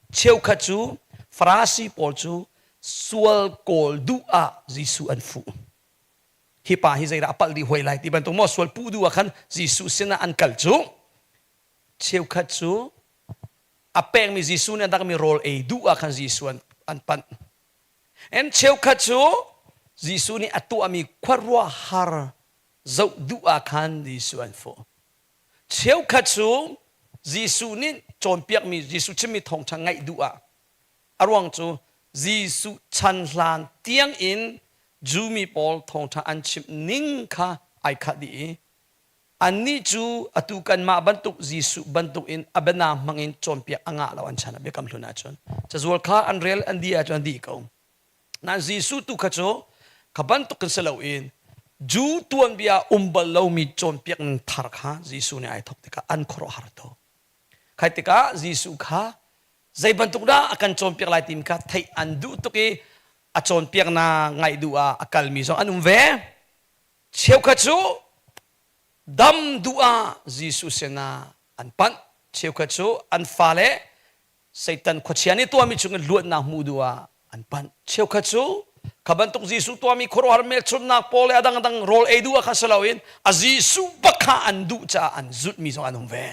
Cheukhat cu Farasi pawl cu sual kawl duh ah Jesuh an fuh. Hi pa hi zeidah a palh dih hoi lai ti bantuk maw sual puh duh ah khan Jesuh sinah an kal cu cheukhat cu a pekmi Jesuh nih a dakmi rawl ei duh ah khan Jesuh an, an panh. And cheukhat cu Jesuh nih a tuahmi khuaruahhar zoh duh ah khan Jesuh an fuh. Cheukhat cu Jesuh nih cawnpiakmi Jesuh chimmi thawngṭha ngaih duh ah a ruang cu Jesuh chan hlan tiang in Jewmi pawl thawngṭha an chimh ning kha ai khat dih i annih cu atu kanmah bantuk Jesuh bantuk in a biana hmang in cawnpiak a ngah lo an chan ah biakam hlun ahcun cazual kha an rel an dih ahcun an dih ko. Nain Jesuh tu kha cu kha bantuk in si loin Jew tuanbia um bal lomi cawnpiak ning thar kha Jesuh nih ai thawk tikah an khuaruahhar tuk. Khai tikah Jesuh kha zei bantuk dah a kan cawnpiak lai timi kha theih an duh tuk i a cawnpiaknak ngaih duh ah a kalmi zong an um ve. Cheukhat cu dam duh ah Jesuh sinah an panh. Cheukhat cu an fale Satan khuachia nih tuahmi chungin luatnak hmuh duh ah an panh. Cheukhat cu kha bantuk Jesuh tuahmi khuaruahhar hmelchunhnak pawl le a dangdang rawl ei duh ah kha si loin a Jesuh bak kha an duh caah an zulhmi zong an um ve.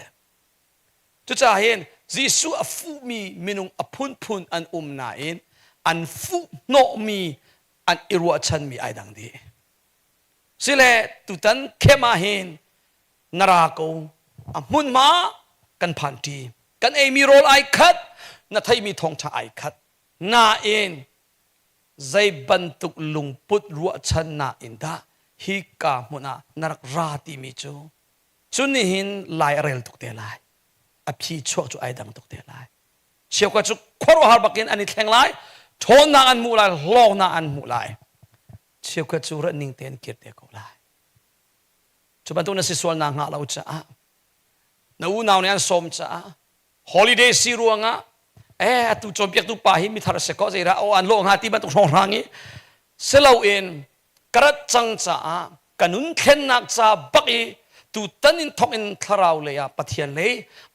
Cucaah hin Jesuh a fuhmi minung a phunphun an um nain an fuh hnawhmi an i ruahchanmi ai dang dih. Sile tutan khem ah hin na ra ko a hmunhma kan phan ṭi. Kan eimi rawl ai khat, na theimi thawngṭha ai khat. Nain zei bantuk lungput ruahchannak in dah hi ka hmun ah na rak ra timi cu cu nihin lai a rel tuk te lai. A phi chuak cu ai dang tuk te lai. Cheukhat cu khuaruahhar bakin an i thleng lai, ṭhawnnak an hmuh lai, hlawknak an hmuh lai. Cheukhat cu rat ning tein kir te ko lai. Cu bantuk na si sual na hngah lo caah na unau nih an sawm caah holiday si ruangah eh atu cawnpiaktu pa hi mithar a si ko zeidah aw an lawh hnga ti bantuk hrawnghrang i si loin ka rat cang caah ka nun thlennak ca bak i tutan in thawk in thlarau lei ah Pathian lei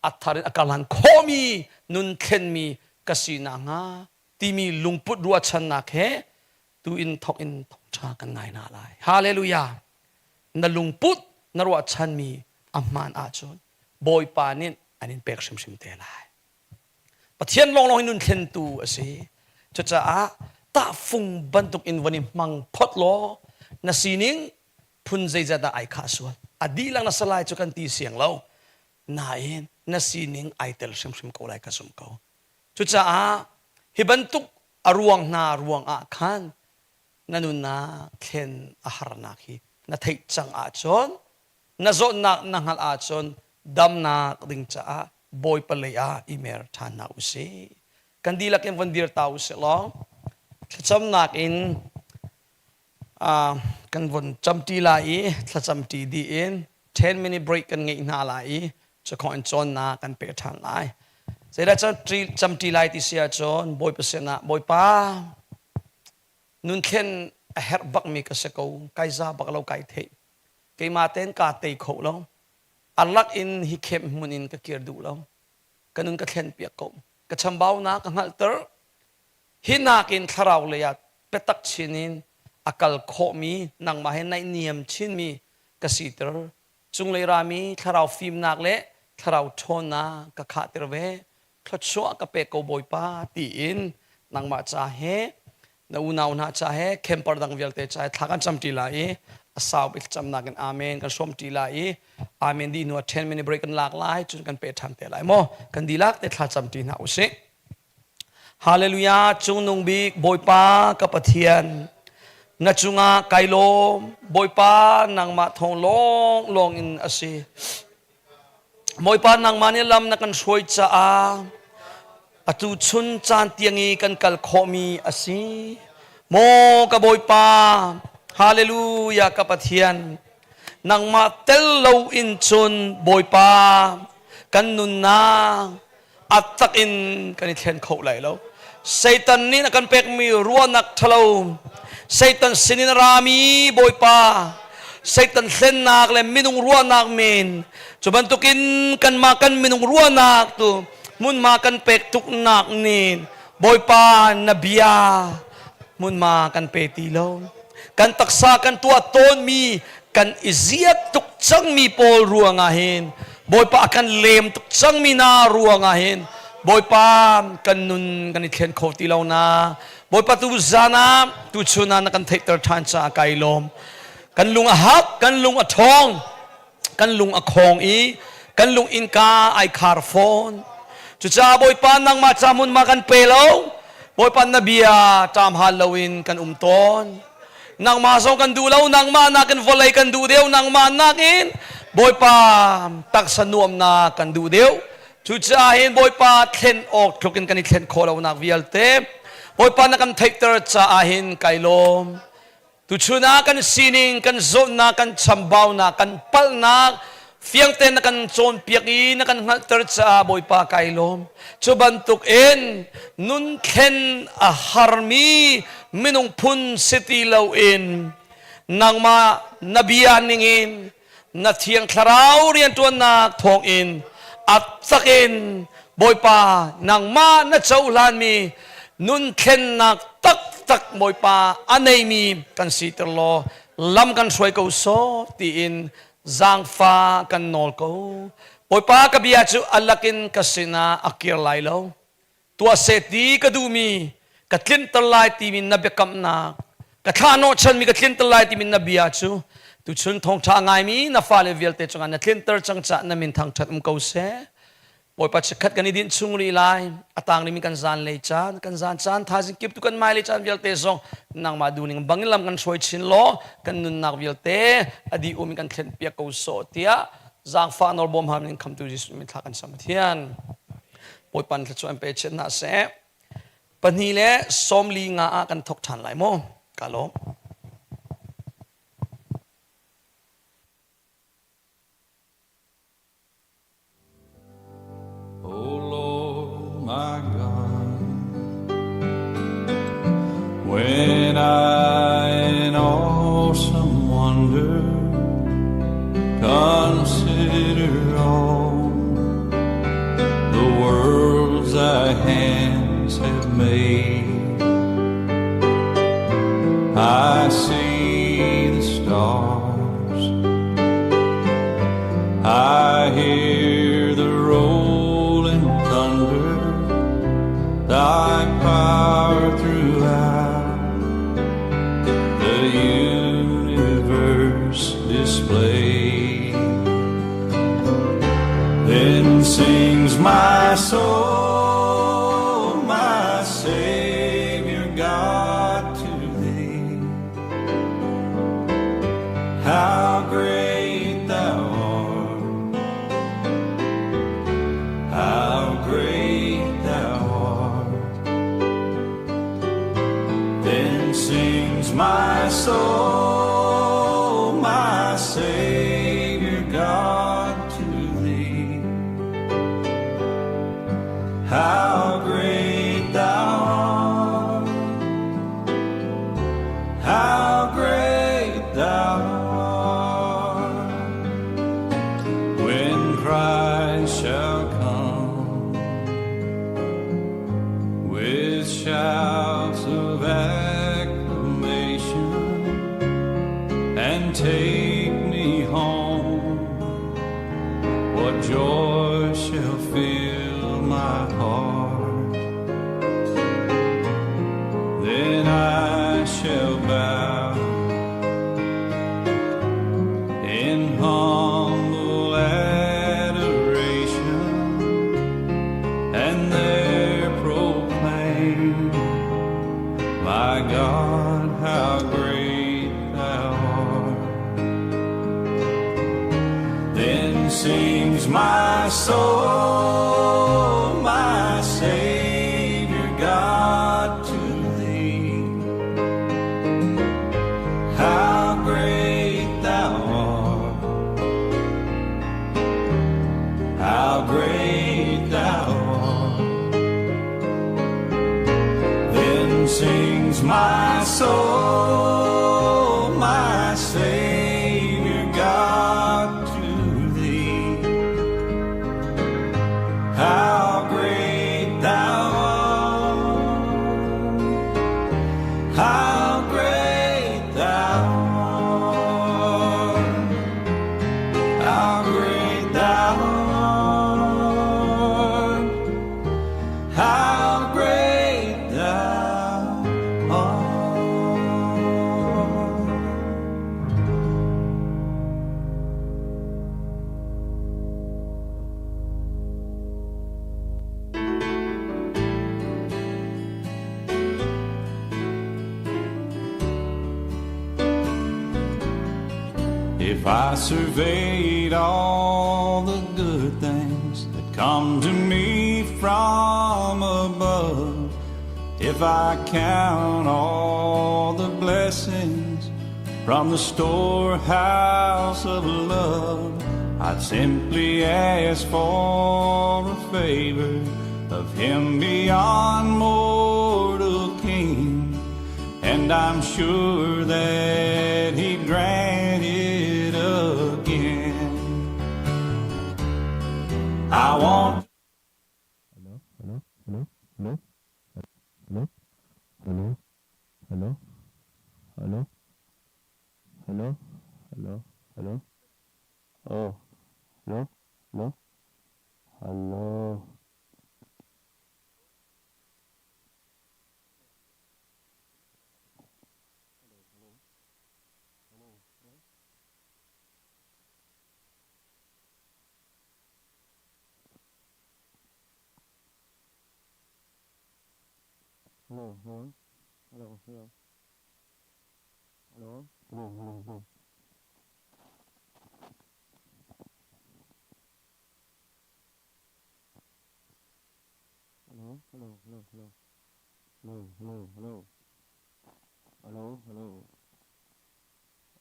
a thar in a karhlan khawhmi nun thlenmi ka si nakhnga timi lungput ruahchannak he tu in thawk in thawngṭha kan ngai hna lai. Hallelujah! Na lungput na ruahchanmi a hmaan ahcun Bawipa nih an in pek hrimhrim te lai. Pathian lawnglawng hi nun thlentu a si. Cucaah tahfung bantuk in van i hmang phot law na sining phun zeizat dah ai khah sual. A dihlak na salai cu kan ti siang lo. Nain na sining ai tel hrimhrim ko lai ka zumh ko. Cucaah hi bantuk a ruang hna ruang ah khan na nunnak thlen a harnak hi na theih cang ahcun na zawtnak na hngalh ahcun damnak ding caah Bawipa lei ah i mer ṭhan hna usih. Kan dihlak in von dir ta usih law thlacamnak in kan von camṭi lai i thlacamṭi dih in 10 minute break kan ngeih hna lai i cukhawh in cawnnak kan peh ṭhan lai. Zeidah camṭi lai ti si ahcun Bawipa sinah Bawipa nun thlen a herh bakmi ka si ko kai za bak lo kai theih keimah tein kaa tei kho lo a lak in hi khem hmun in ka kir duh lo ka nun ka thlen piak ko ka chambaunak ka hngalhter hi nakin thlarau lei ah biatak chin in a kal khawhmi nangmah he naihniam chinmi ka siter cunglei rami thlarau fimnak le thlarau ṭhawnnak ka khahter ve thluachuah ka pek ko Bawipa tiin nangmah ca he na unau hna ca he camper dang vialte ca he thla kan cam ṭi lai i a sau bik camnak in amen kan hrawm ṭi lai i amen dih hnu ah 10 minute break kan lak lai cun kan pe ṭhan te lai maw kan dihlak te thla cam ṭi hna usih Hallelujah cungnung bik Bawipa ka Pathian na cungah kai lawm Bawipa nangmah thawng lawng lawng in a si Bawipa nangmah nih lam na kan hruai caah atu chun caan tiang i kan kal khawhmi a si maw ka Bawipa Hallelujah ka Pathian nangmah tel lo in cun Bawipa kan nunnak a tak in kan i thlen kho lai lo Satan nih a kan pekmi ruahnak ṭhalo Satan sinin a rami Bawipa Satan hlennak le minung ruahnak men cu bantukin kanmah kan minung ruahnak tu hmunhma kan pek tuknak nih Bawipa na bia hmunhma kan pe ti lo kan taksa kan tuah tawnmi kan i ziat tuk cangmi pawl ruangah hin Bawipa a kan lem tuk cangmi hna ruangah hin Bawipa kan nun kan i thlen kho ti lo na Bawipa tu zan ah tu chun ah na kan theihter ṭhan caah kai lawm kan lung a hak kan lung a ṭhawng kan lung a khawng i kan lung innka ai khar fawn cucaah Bawipa nangmah ca hmunhma kan pe lo Bawipa na bia ṭam hal loin kan um tawn nangmah zong kan duh lo nangmah nakin vawlei kan duh deuh nangmah nakin Bawipa taksa nuamnak kan duh deuh cucaah hin Bawipa thlen awk tluk in kan i thlen khawh lonak vialte Bawipa na kan theihter caah hin kai lawm tuchun ah kan sining kan zawtnak kan chambaunak kan palhnak fiang tein na kan cawnpiak i na kan hngalhter caah Bawipa kai lawm cu bantuk in nun thlen a harmi minung phun si ti loin nangmah na bia ningin na thiang thlarau rianṭuannak thawngin a takin Bawipa nangmah na cohlanmi nun thlennak taktak Bawipa a neimi kan siter law lam kan hruai ko sawh tiin zaangfa kan nawl ko. Bawipa ka bia cu a lakin ka sinah a kir lai lo. Tuah seh ti ka duhmi ka tlinter lai timi na biakamnak ka thlah hnawhchanmi ka tlinter lai timi na bia cu tuchun thawngṭha a ngaimi na fale vialte cungah na tlinter cang caah na min thangṭhat um ko seh. Bawipa chikkhat kan i dinh chung rih lai a tang rihmi kan zan lei caan kan zan caan thaizing kip tu kan mai lei caan vialte zong nangmah duhning bangin lam kan hruai chin law kan nunnak vialte a dih um in kan thlen piak ko sawh tiah zaangfah nawl bawm ham in khamtu Jesuh min thla kan sam Pathian. Bawipa thluachuah in pe chin hna seh. 2:45 ah kan thawk ṭhan lai mu. Ka lawm. O Lord my God, when I in awesome wonder consider all the worlds thy hands have made, I see the stars, I hear the rolling thunder, thy power throughout the universe displayed. Then sings my soul, my Savior God, to thee. How great thou art! How great thou art! Then sings my soul, my Savior God, to thee. How great thou art! How great thou art! When Christ shall come with shouts of acclamation and take me home, what joy shall fill my heart? Then I shall bow in humble adoration and there proclaim, My God, how great thou art. Then sings my soul, my Savior God, to thee. How great thou art! How great thou art! Then sings my soul, my Savior God, to thee. How great thou art! How great thou art! How great thou art! How great thou art! If I surveyed all the good things that come to me from above, if I count all the blessings from the storehouse of love, I'd simply ask for a favor of him beyond mortal king, and I'm sure that he'd grant it again. I want Hello, hello, hello, hello, hello, hello, hello, hello, hello, hello, hello, oh, hello, hello, hello. Hello, hello, hello, hello, hello, hello, hello, hello. Hello, hello, hello. Hello, hello, hello. Hello, hello.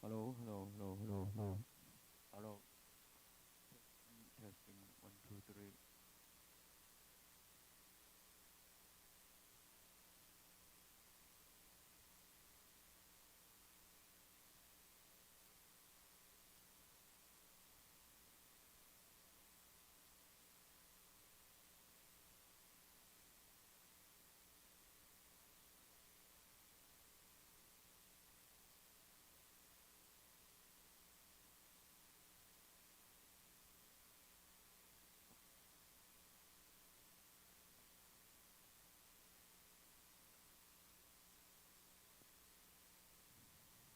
Hello, hello, hello, hello, hello. Hello. Testing, 1, 2, 3.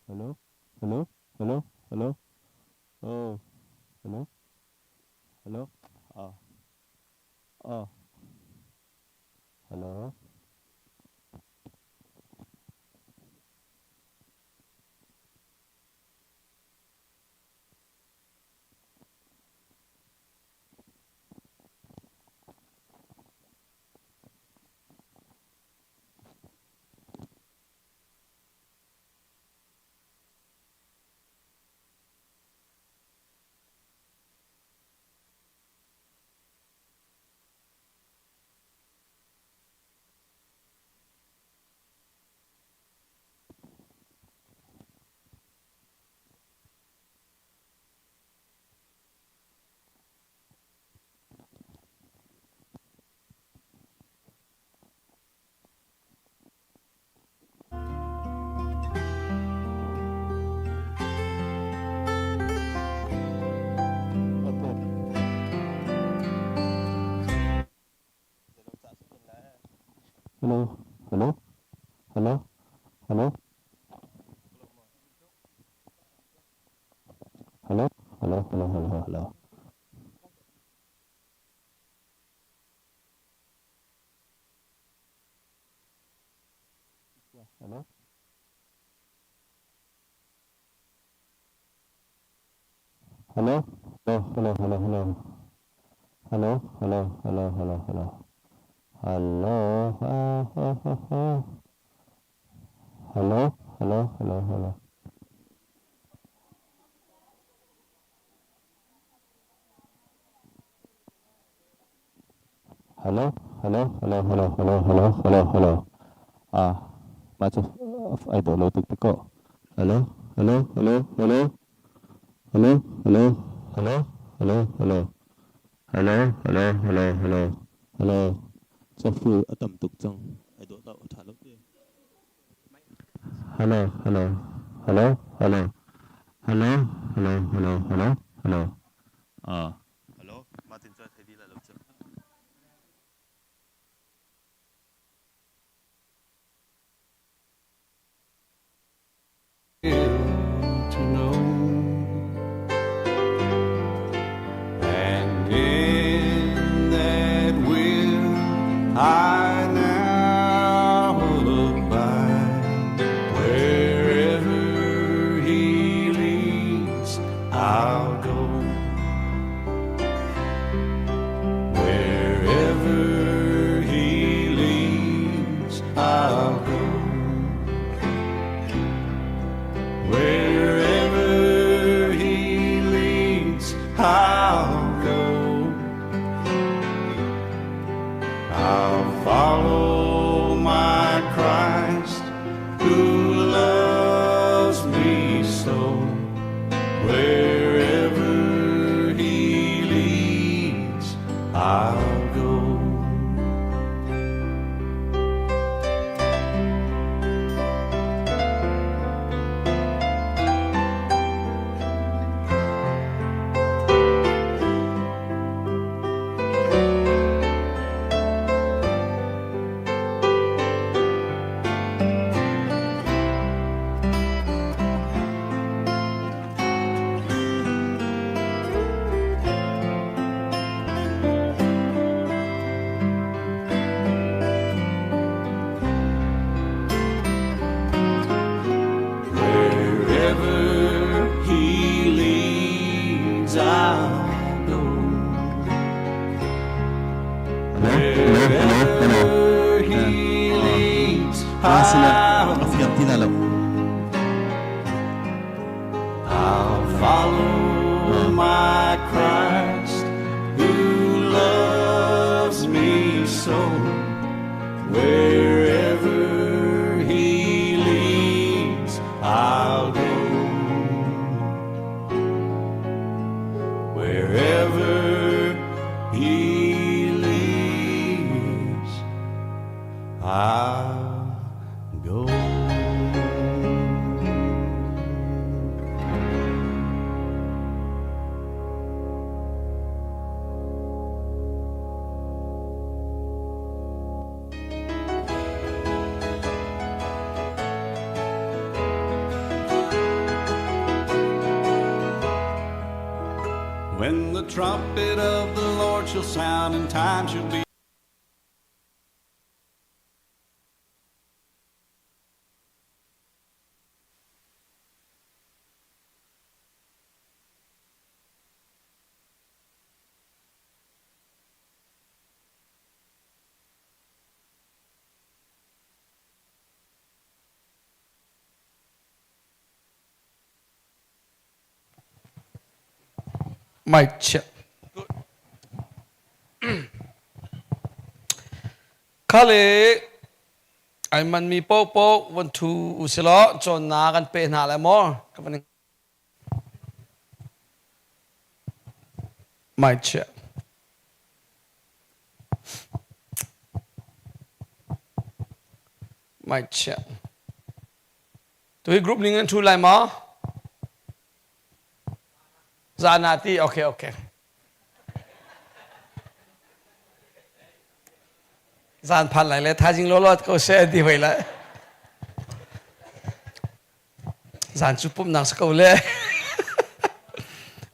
Hello, hello, hello, hello. Oh, hello, hello. Ah, ah. Hello. Hello, hello, hello, hello. Hello, hello, hello, hello, hello. Hello. Hello, hello, hello, hello, hello. Hello, hello, hello, hello, hello. Hello, hello, hello, hello, hello. Hello, hello, hello, hello, hello, hello, hello, hello. Ah, mah cu ai dawh lo tuk ti kaw. Hello, hello, hello, hello. Hello, hello, hello, hello, hello. Hello, hello, hello, hello. Hello. Cafu a tam tuk cang. Ai dawh lo, a ṭha lo ti. Hello, hello, hello, hello. Hello, hello, hello, hello, hello. Ah. Hello, Martin cu thei di la lo cu. To know. And in that will I now abide. Wherever he leads, I'll go. Wherever he leads, I'll go. Wherever he leads, I'll go. I'll Hello, hello, hello, hello. Wherever he leads, Ah, sila. I'll A fiang ti na lo. I'll follow my Christ who loves me so. Wherever he leads, I'll go. Wherever he leads, I'll go. When the trumpet of the Lord shall sound and time shall be Mic check. Khale ai man mi po po van thu usilo chon na kan pe hna lai maw ka van Mic check. Mic check. Tu hi group ning an thu lai maw? Zana ti okay okay. Zan phan lai le thaizing lo lo ko se ti hoi lai. Zan cu pumnak si ko le.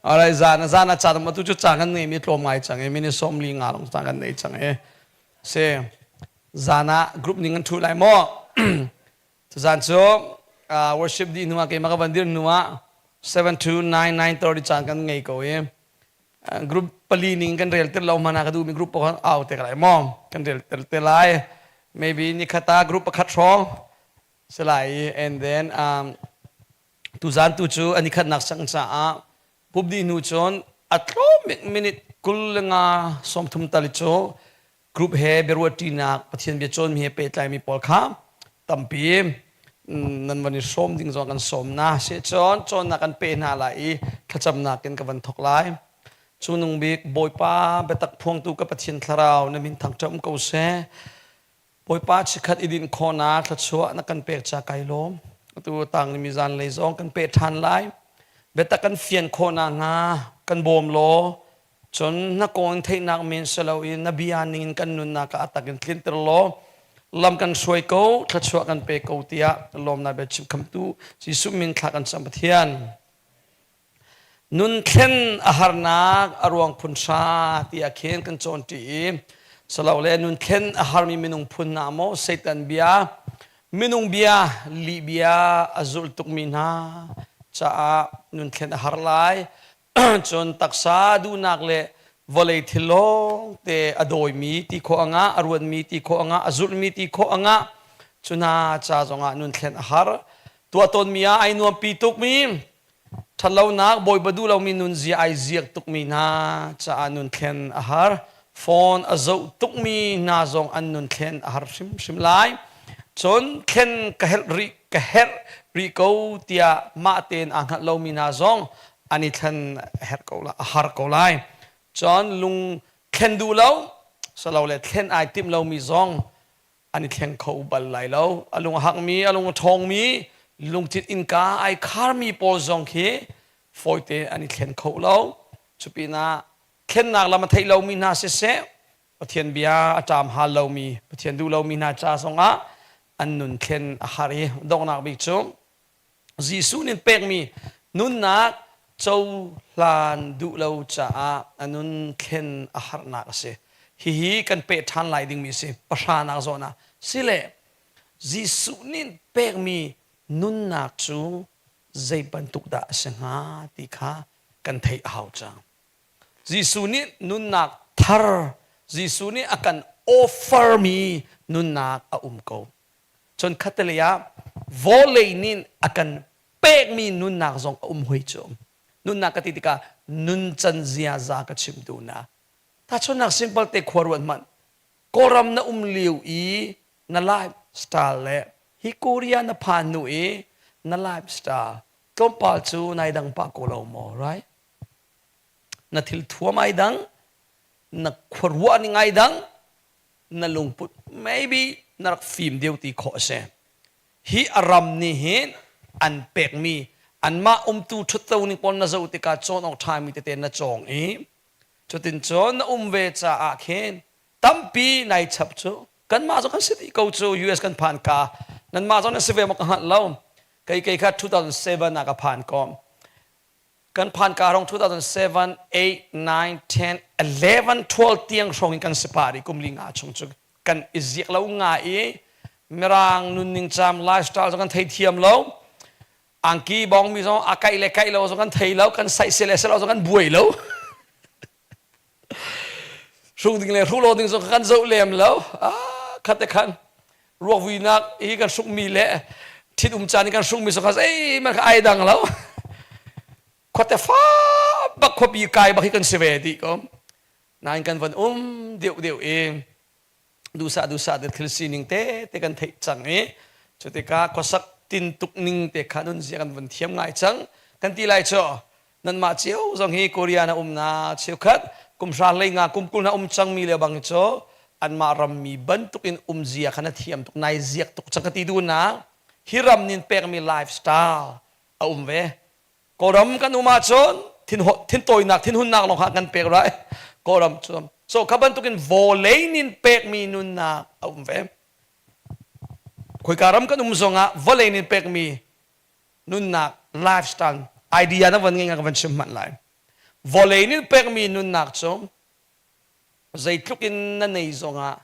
Alright, zan zan a caan ma tu cu caan kan ngei mi tlawm ngai cang i mini som li nga long caan kan nei cang i se zan ah group ning an thu lai maw Tuzan cu worship dih hnu ah keimah ka van dir hnu ah 7 to 9 9:30 caan kan ngei ko i group pali ning kan rel tir lo hmana ka duhmi group pakhat au te lai maw kan rel tir te lai maybe ni khata group pakhat hrawng si lai i and then tuzan tu cu ani khatnak sang caah pup dih hnu cun a tlawm minute 25 30 tal cu group he biaruahṭinak Pathian bia cawnmi he pehtlaimi pawl kha tampi nan van i hrawm ding zong kan sawm na si cun cawnnak kan pe hna lai i thlacamnak in ka van thawk lai cu nung bik Bawipa biatak phuangtu ka Pathian thlarau na min thangṭhat um ko seh Bawipa chikkhat i dinh khawhnak thluachuah na kan pek ca kai lawm atu tang mi zan lei zong kan pe ṭhan lai biatak kan fian khawh nakhnga kan bawm law Cun na kawn theihnak men si loin na bia ningin kan nunnak ah a tak in tlinter law lam kan hruai ko, thluachuah kan pe ko tiah lawmnak bia chim khamtu Jesuh min thla kan cam Pathian. Nun thlen a harnak a ruang phun hra tiah khin kan cawn ṭi i salole nun thlen a harmi minung phun hna maw Satan bia minung bia lih bia a zulh tukmi hna caah nun thlen a har lai Cun taksa duhnak le vawlei thil lawngte a dawimi ti khawh a ngah, a ruatmi ti khawh a ngah, a zulhmi ti khawh a ngah. Cu hna ca zongah nun thlen a har. Tuah tawnmi ah ai nuampi tukmi, ṭhatlonak, bawipa duh lomi nunzia ai ziak tukmi hna caah nun thlen a har. Phone a zoh tukmi hna zong an nun thlen a har hrimhrim lai. Cun thlen ka herh rih ka herh rih ko tiah mah tein aa hngalh lomi hna zong an i thlen herh ko a har ko lai. Cun lung thlen duh lo salole thlen ai timh lomi zong an i thleng kho bal lai lo. A lung a hakmi, a lung a ṭhawngmi, lungthin innka ai kharmi pawl zong khi fawite an i thlen kho lo. Cupinah thlennak lam a theih lomi hna siseh, Pathian bia a ṭam hal lomi, Pathian duh lomi hna ca zongah an nun thlen a har i donghnak bik cu Jesuh nih pekmi nunnak cohlan duh lo caah a nun thlen a harnak a si. Hihi kan peh ṭhan lai dingmi a si. Pahranak zawn ah sile Jesuh nih pekmi nunnak cu zei bantuk dah a si hnga ti kha kan theih a hau cang. Jesuh nih nunnak thar Jesuh nih a kan offer mi nunnak a um ko. Cun khattelei ah vawlei nih a kan pekmi nunnak zong a um hoi cu. Nunnak ka ti tikah nuncan ziaza ka chim duhnak. Tahchunhnak simple te khua ruat hmanh. Kawlram na um lio i na lifestyle le hi Korea na phan hnu i na lifestyle tlawmpal cu nai dang pah ko lo maw, right? Na thil thuam ai dang, na khuaruah ning ai dang, na lungput maybe na rak fim deuh ti khawh a si. Hi a ram nih hin an pekmi anmah umtu ṭhutto ning pawl na zoh tikah cawn awk ṭhami tete na cawng i cutin cun na um ve caah khin tampi nai chap cu kanmah zong kan si dih ko cu US kan phan ka nanmah zong nan si ve maw ka hngalh lo kei kei kha 2007 ah ka phan ko Kan phan ka rong 2007, 8, 9, 10, 11, 12 tiang hrawng in kan si pah rih kum li nga chung cu kan i ziak lo nga i mirang nunning cam lifestyle zong kan thei thiam lo angki bong mi zong a kaih le kaih lo zong kan thei lo kan saih se le se lo zong kan buai lo hruk ding le hruh lo ding zong kan zoh lem lo ah khat te khan ruakvuinak hi kan hrukmi le ṭhit um caan i kan hrukmi zong kha zeihmanh kha ai dang lo khuate fa bak khuapi kai bak hi kan si ve dih ko nain kan van um deuh deuh i duhsah duhsah te thil sining te te kan theih cang i cutikah khuasak tintuk ning te kha nunzia kan vun thiam ngai cang kan ti lai cu nanmah cio zong hi Korea na umna cheukhat kum hra hlei nga kum kul na um cangmi le bang cu anmah rammi bantuk in umzia kha na thiam tuk nai ziak tuk cang ka ti duhnak hi ram nin pekmi lifestyle a um ve Kawlram kan um ahcun thintawinak thinhunnak lawng kha kan pek rai Kawlram cu so kha bantukin vawlei nin pekmi nunnak a um ve khoika ram kan um zongah vawlei nin pekmi nunnak lifestyle idea na van ngei nga ka van chim hmanh lai vawlei nin pekmi nunnak cu zeitluk in na nei zongah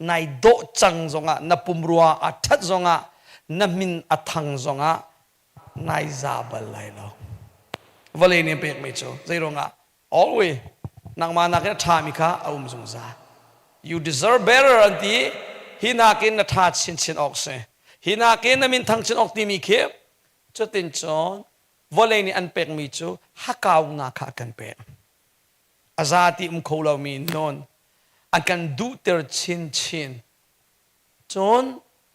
nai dawh cang zongah na pumrua a ṭhat zongah na min a thang zongah nai za bal lai lo vawlei nih pekmi cu zei ruangah always nangmah nakin a ṭhami kha a um zungzal you deserve better an ti hi nakin na ṭha chinchin awk si hi nakin na min thang chin awk timi khi cutin cun vawlei nih an pekmi cu hakaunak kha a kan pek a za ti um kho lomi nawn an kan duhter chinchin Cun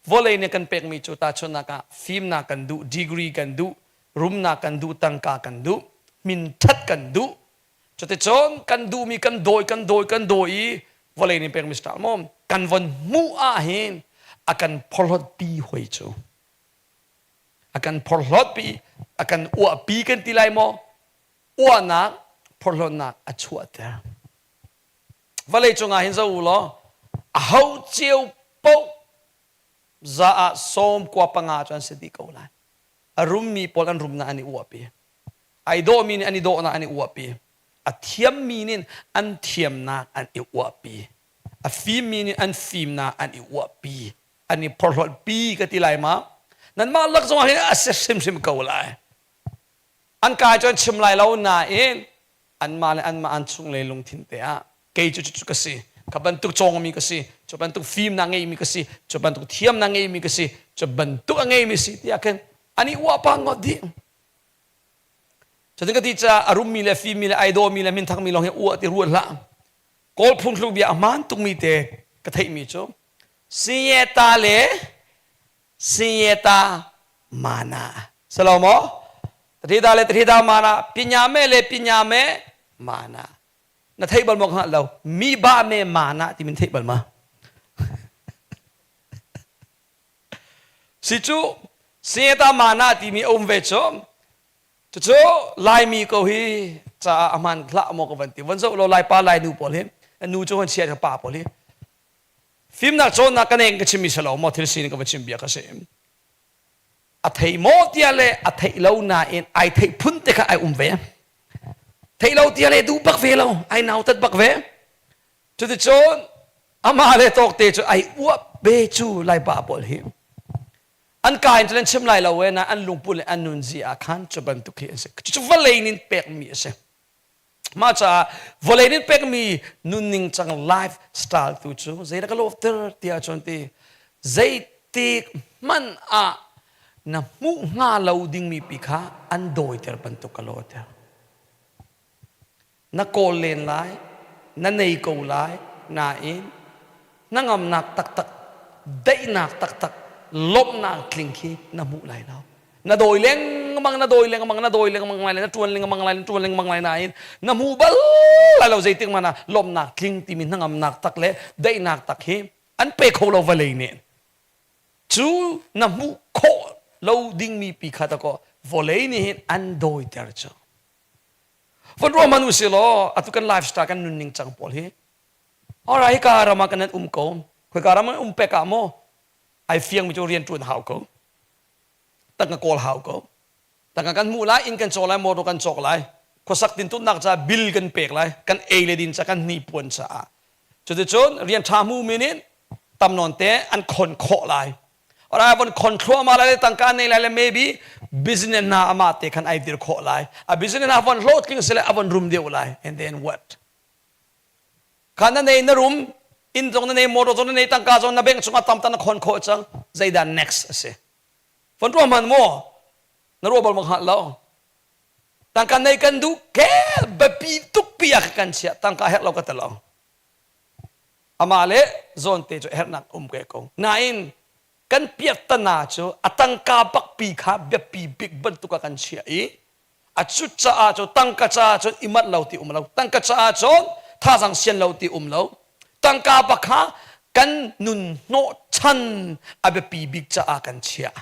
vawlei nih kan pekmi cu tahchunhnak ah fimnak kan duh, degree kan duh, rumnak kan duh, tangka kan duh, minṭhat kan duh. Cuticun kan duhmi kan dawi, kan dawi, kan dawi i vawlei nih pekmi style maw kan von hmuh ahhin a kan phorhlawtpi hoi cu. A kan phorhlawtpi, a kan uahpi kan ti lai maw? Uahnak, phorhlawtnak a chuahter. Vawlei cungah hin zoh u law aho cio paoh za ah sawm kua panga cu an si dih ko lai. A rummi pawl an rumnak an i uahpi. Ai dawhmi nih an i dawhnak an i uahpi. A thiammi nih an thiamnak an i uahpi. A fimmi nih an fimnak an i uahpi. An i phorhlawtpi ka ti lai ma? Nanmah lak zongah hin a si hrimhrim ko lai. An kai cu an chim lai lo nain anmah le anmah an chunglei lungthin te ah kei cu cucu ka si kha bantuk cawngmi ka si cu bantuk fimnak ngeimi ka si cu bantuk thiamnak ngeimi ka si cu bantuk a ngeimi si tiah khin an i uah pah ngawt dih cutin ka ti caah a rummi le fimmi le ai dawmi le minthangmi lawng hi uah ti ruat hlah kawl phungthluk bia a hmaan tukmi te ka theihmi cu siyeta le siyeta mana salomo Trida le trida mana pinyame le pinyame mana na theih bal maw hngalh lo mi ba me mana ti min theih bal ma si cu siyeta mana timi a um ve cu cucu laimi ko hi caah a hman hlah maw ka van ti van zoh lo laipa lainu pawl hi nu cu van chia pa pawl hi Fimnak cawnnak ka neng ka chimmi si lo maw thil sining ka va chim bia ka si. A thei maw tia le a theih lo nain ai theih phun te kha ai um ve. Theih lo tia le duh bak ve lo, ai nautat bak ve. Cuticun amah le tawk te cu ai uap ve cu laipa pawl hi. An ka in cun an chim lai lo e na an lungput le an nunzia ah khan cu bantuk hi an si. Cucu vawlei nin pekmi a si. Mah caah vawlei nih pekmi nunning cang lifestyle tu cu zeidah ka lawhter tiah cun ti zeitik hmanh ah na hmuh hnga lo dingmi pi kha an dawiter bantuk ka lawhter. Na kawl len lai, na nei ko lai, nain hnangamnak taktak, daihnak taktak, lawmhnak tling khi na hmuh lai lo. Na dawi lengmang, na dawi lengmang, na dawi lengmang lai, na ṭuan lengmang lai, na ṭuan lengmang lai nain na hmu bal lai lo zeitik hmanh ah lawmhnak tling timi hnangamnak tak le daihnak tak hi an pe kho lo vawlei nih. Cu na hmuh khawh lo dingmi pi kha dakaw vawlei nih hin an dawiter cu. Von ruah hmanh usih law atu kan lifestyle kan nunning cang pawl hi Alright, hika ram ah kan um ko. Khoika ram ah um pek ah maw ai fiangmi cu rian ṭuan hau ko. Tangka kawl hau ko. Tangka kan hmuh lai, inn kan caw lai, motor kan cawk lai. Khuasak tintunnak caah bill kan pek lai, kan ei le din ca, kan hnipuan caah. Cuticun rian ṭha hmu mi nih tam nawn te an khon khawh lai. Ora von khon thluahmah lai le tangka nei lai le maybe business hna amah te khan ai dir khawh lai. A business hna von hlawhtling sile a von rum deuh lai. And then what? Kha na nei na rum, inn zong na nei, motor zong na nei, tangka zong na bank chungah tam tam na khon khawh cang. Zeidah next a si? Von ruah hman maw? Na ruah bal ma hngal lo. Tangka nei kan duh kel biapi tuk pi ah kan chiah. Tangka herh lo ka ti lo. Amah le zawnte cu herhnak um ke ko. Nain kan piattana cu a tangka bakpi kha biapi bik bantuk ah kan chiah i a cut caah cu tangka caah cun i manh lo ti um lo tangka caah cun thazang sian lo ti um lo tangka bak kha kan nun hnawh chan a biapi bik caah kan chiah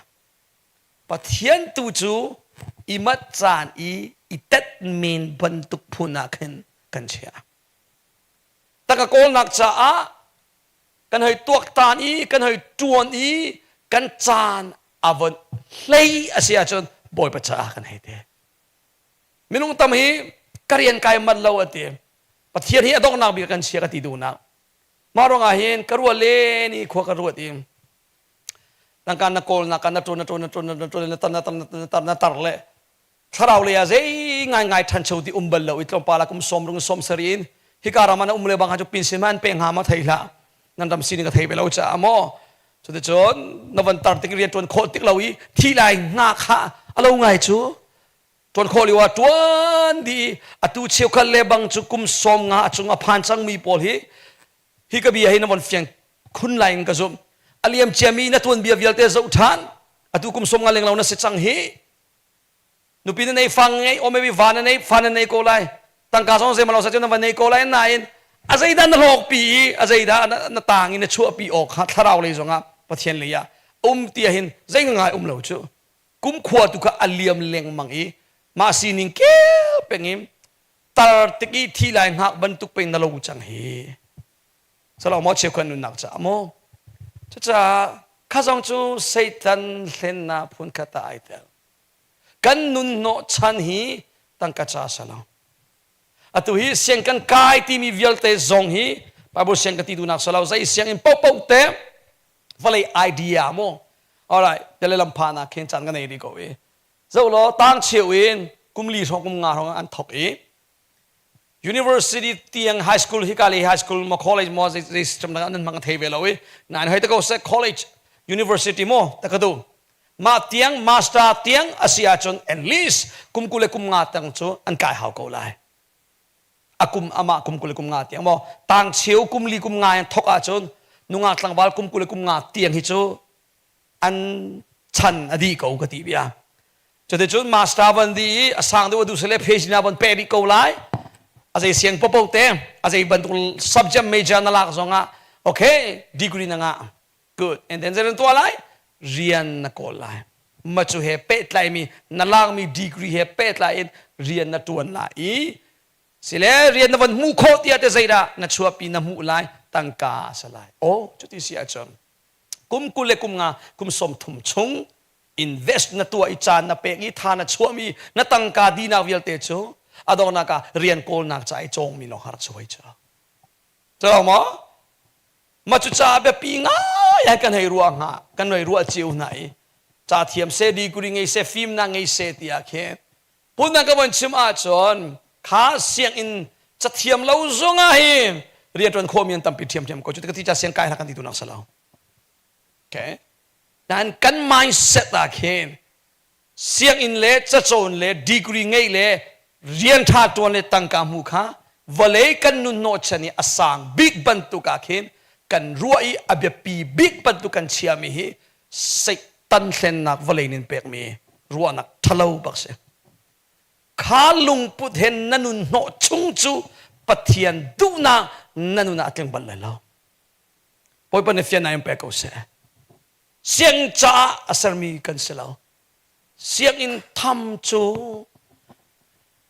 Pathian tu cu i mat caan i i tet men bantuk phun ah khin kan chiah Tangka kawlnak caah kan hei tuaktan i kan hei ṭuan i kan caan a von hlei a si ahcun Bawipa caah kan hei ti. Minung tam hi ka rian kai manh lo a ti. Pathian hi a donghnak bik kan chia ka ti duhnak. Mah ruangah hin ka ruah len i khua ka ruat i tangka na kawlnak ah na ṭuan na ṭuan na ṭuan na ṭuan na tar na tar na tar na tar le thlarau lei ah zei ngaingai ṭhancho ti um bal lo i tlawmpal ah kum sawm rung sawm sarih in hika ram ah na um le bang ha cu pinsin hmanh pe hnga ma thei hlah nan ram sining ka thei ve lo caah maw cuticun na van tar tik rian ṭuan khawh tik lo i thi lai nga kha a lo ngai cu ṭuan khawh lio ah ṭuan di atu cheukhat le bang cu kum sawm nga a cung a phan cangmi pawl hi hi ka bia hi na von fiang khun lai in ka zumh a liam ciami na tuanbia vialte zoh ṭhan atu kum sawm nga leng lo na si cang hi Nupi na nei fang ngei or maybe va na nei fa na nei ko lai. Tangka zong zeimaw lo sa cu na va nei ko lai nain a zeidah na hlawk pi i a zeidah na tang in na chuah pi awk kha thlarau lei zongah Pathian lei ah um ti ahhin zei ngai um lo cu kumkhua tu kha a liam lengmang i mah sining kel peng in tar tik i thi lai hngak bantuk peng na lo cang hi salo maw cheukhat nunnak caah maw cucaah kha zong cu Satan hlennak phun khat ah ai tel Kan nun hnawhchan hi tangka ca si lo. Atu hi siang kan kai timi vialte zong hi Bible siang ka ti duhnak si lo. Zei sianginn paohpaoh te vawlei idea mu. Alright, tele lam phan ah khin caan ka nei rih ko i. Zoh law tang cheu in kum li hrawng kum nga hrawng an thok i University tiang high school hika le high school ma college mo zei system na nan hmang thei ve lo i nain hoi te ko se college university mo ta ka du ma tiang master tiang asi ahcun at least kum kul le kum nga tang cu an kai hau ko lai a kum ama kum kul le kum nga tiang mo tang cheu kum li kum nga in thok ahcun nungak tlangval kum kul le kum nga tiang hi cu an chan a dih ko ka ti bia cuticun master van di i a sang deuh a duh sile phase na van pe rih ko lai a zei siang popo te a zei bantuk subject major na lak zong ah okay degree na ngah good and then zeitin tuah lai rian na kawl lai ma cu he pehtlai mi na lakmi degree he pehtlai in rian na tuan lai i sile rian na van hmuh khawh tiah te zeidah na chuahpi na hmuh lai tangka a si lai oh cuti si ahcun kum 20 le kum nga kum 30 chung invest na tuah i caan na pek i tha na chuahmi na tangka dinak vialte cu a donghnak ah rian kawlnak ca i cawngmi lawng har chuai cu cu maw ma cu ca biapi ngai ai kan hei ruah hnga kan hei ruah cio hna i ca thiam se degree ngei se fimnak ngei se tiah khin punna ka von chim ahcun. Kha sianginn cathiam lo zongah hi rianṭuan khawhmi an tampi ṭhiamṭhiam ko. Cu ti ka ti ca siang kai hlah kan ti duhnak si lo. Okay. Nain kan mindset ah khin sianginn le cacawn le degree ngeih le rian ṭha ṭuan le tangka hmu kha vawlei kan nun hnawhchan i a sang bik bantuk ah khin kan ruah i a biapi bik bantuk kan chiami hi Satan hlennak vawlei nin pekmi ruahnak ṭhalo bak si. Kha lungput he na nun hnawh chung cu Pathian duhnak na nun ah a tling bal lai lo. Bawipa nih fiannak in pe ko seh. Sianginn caah a sermi kan si lo. Sianginn tham cu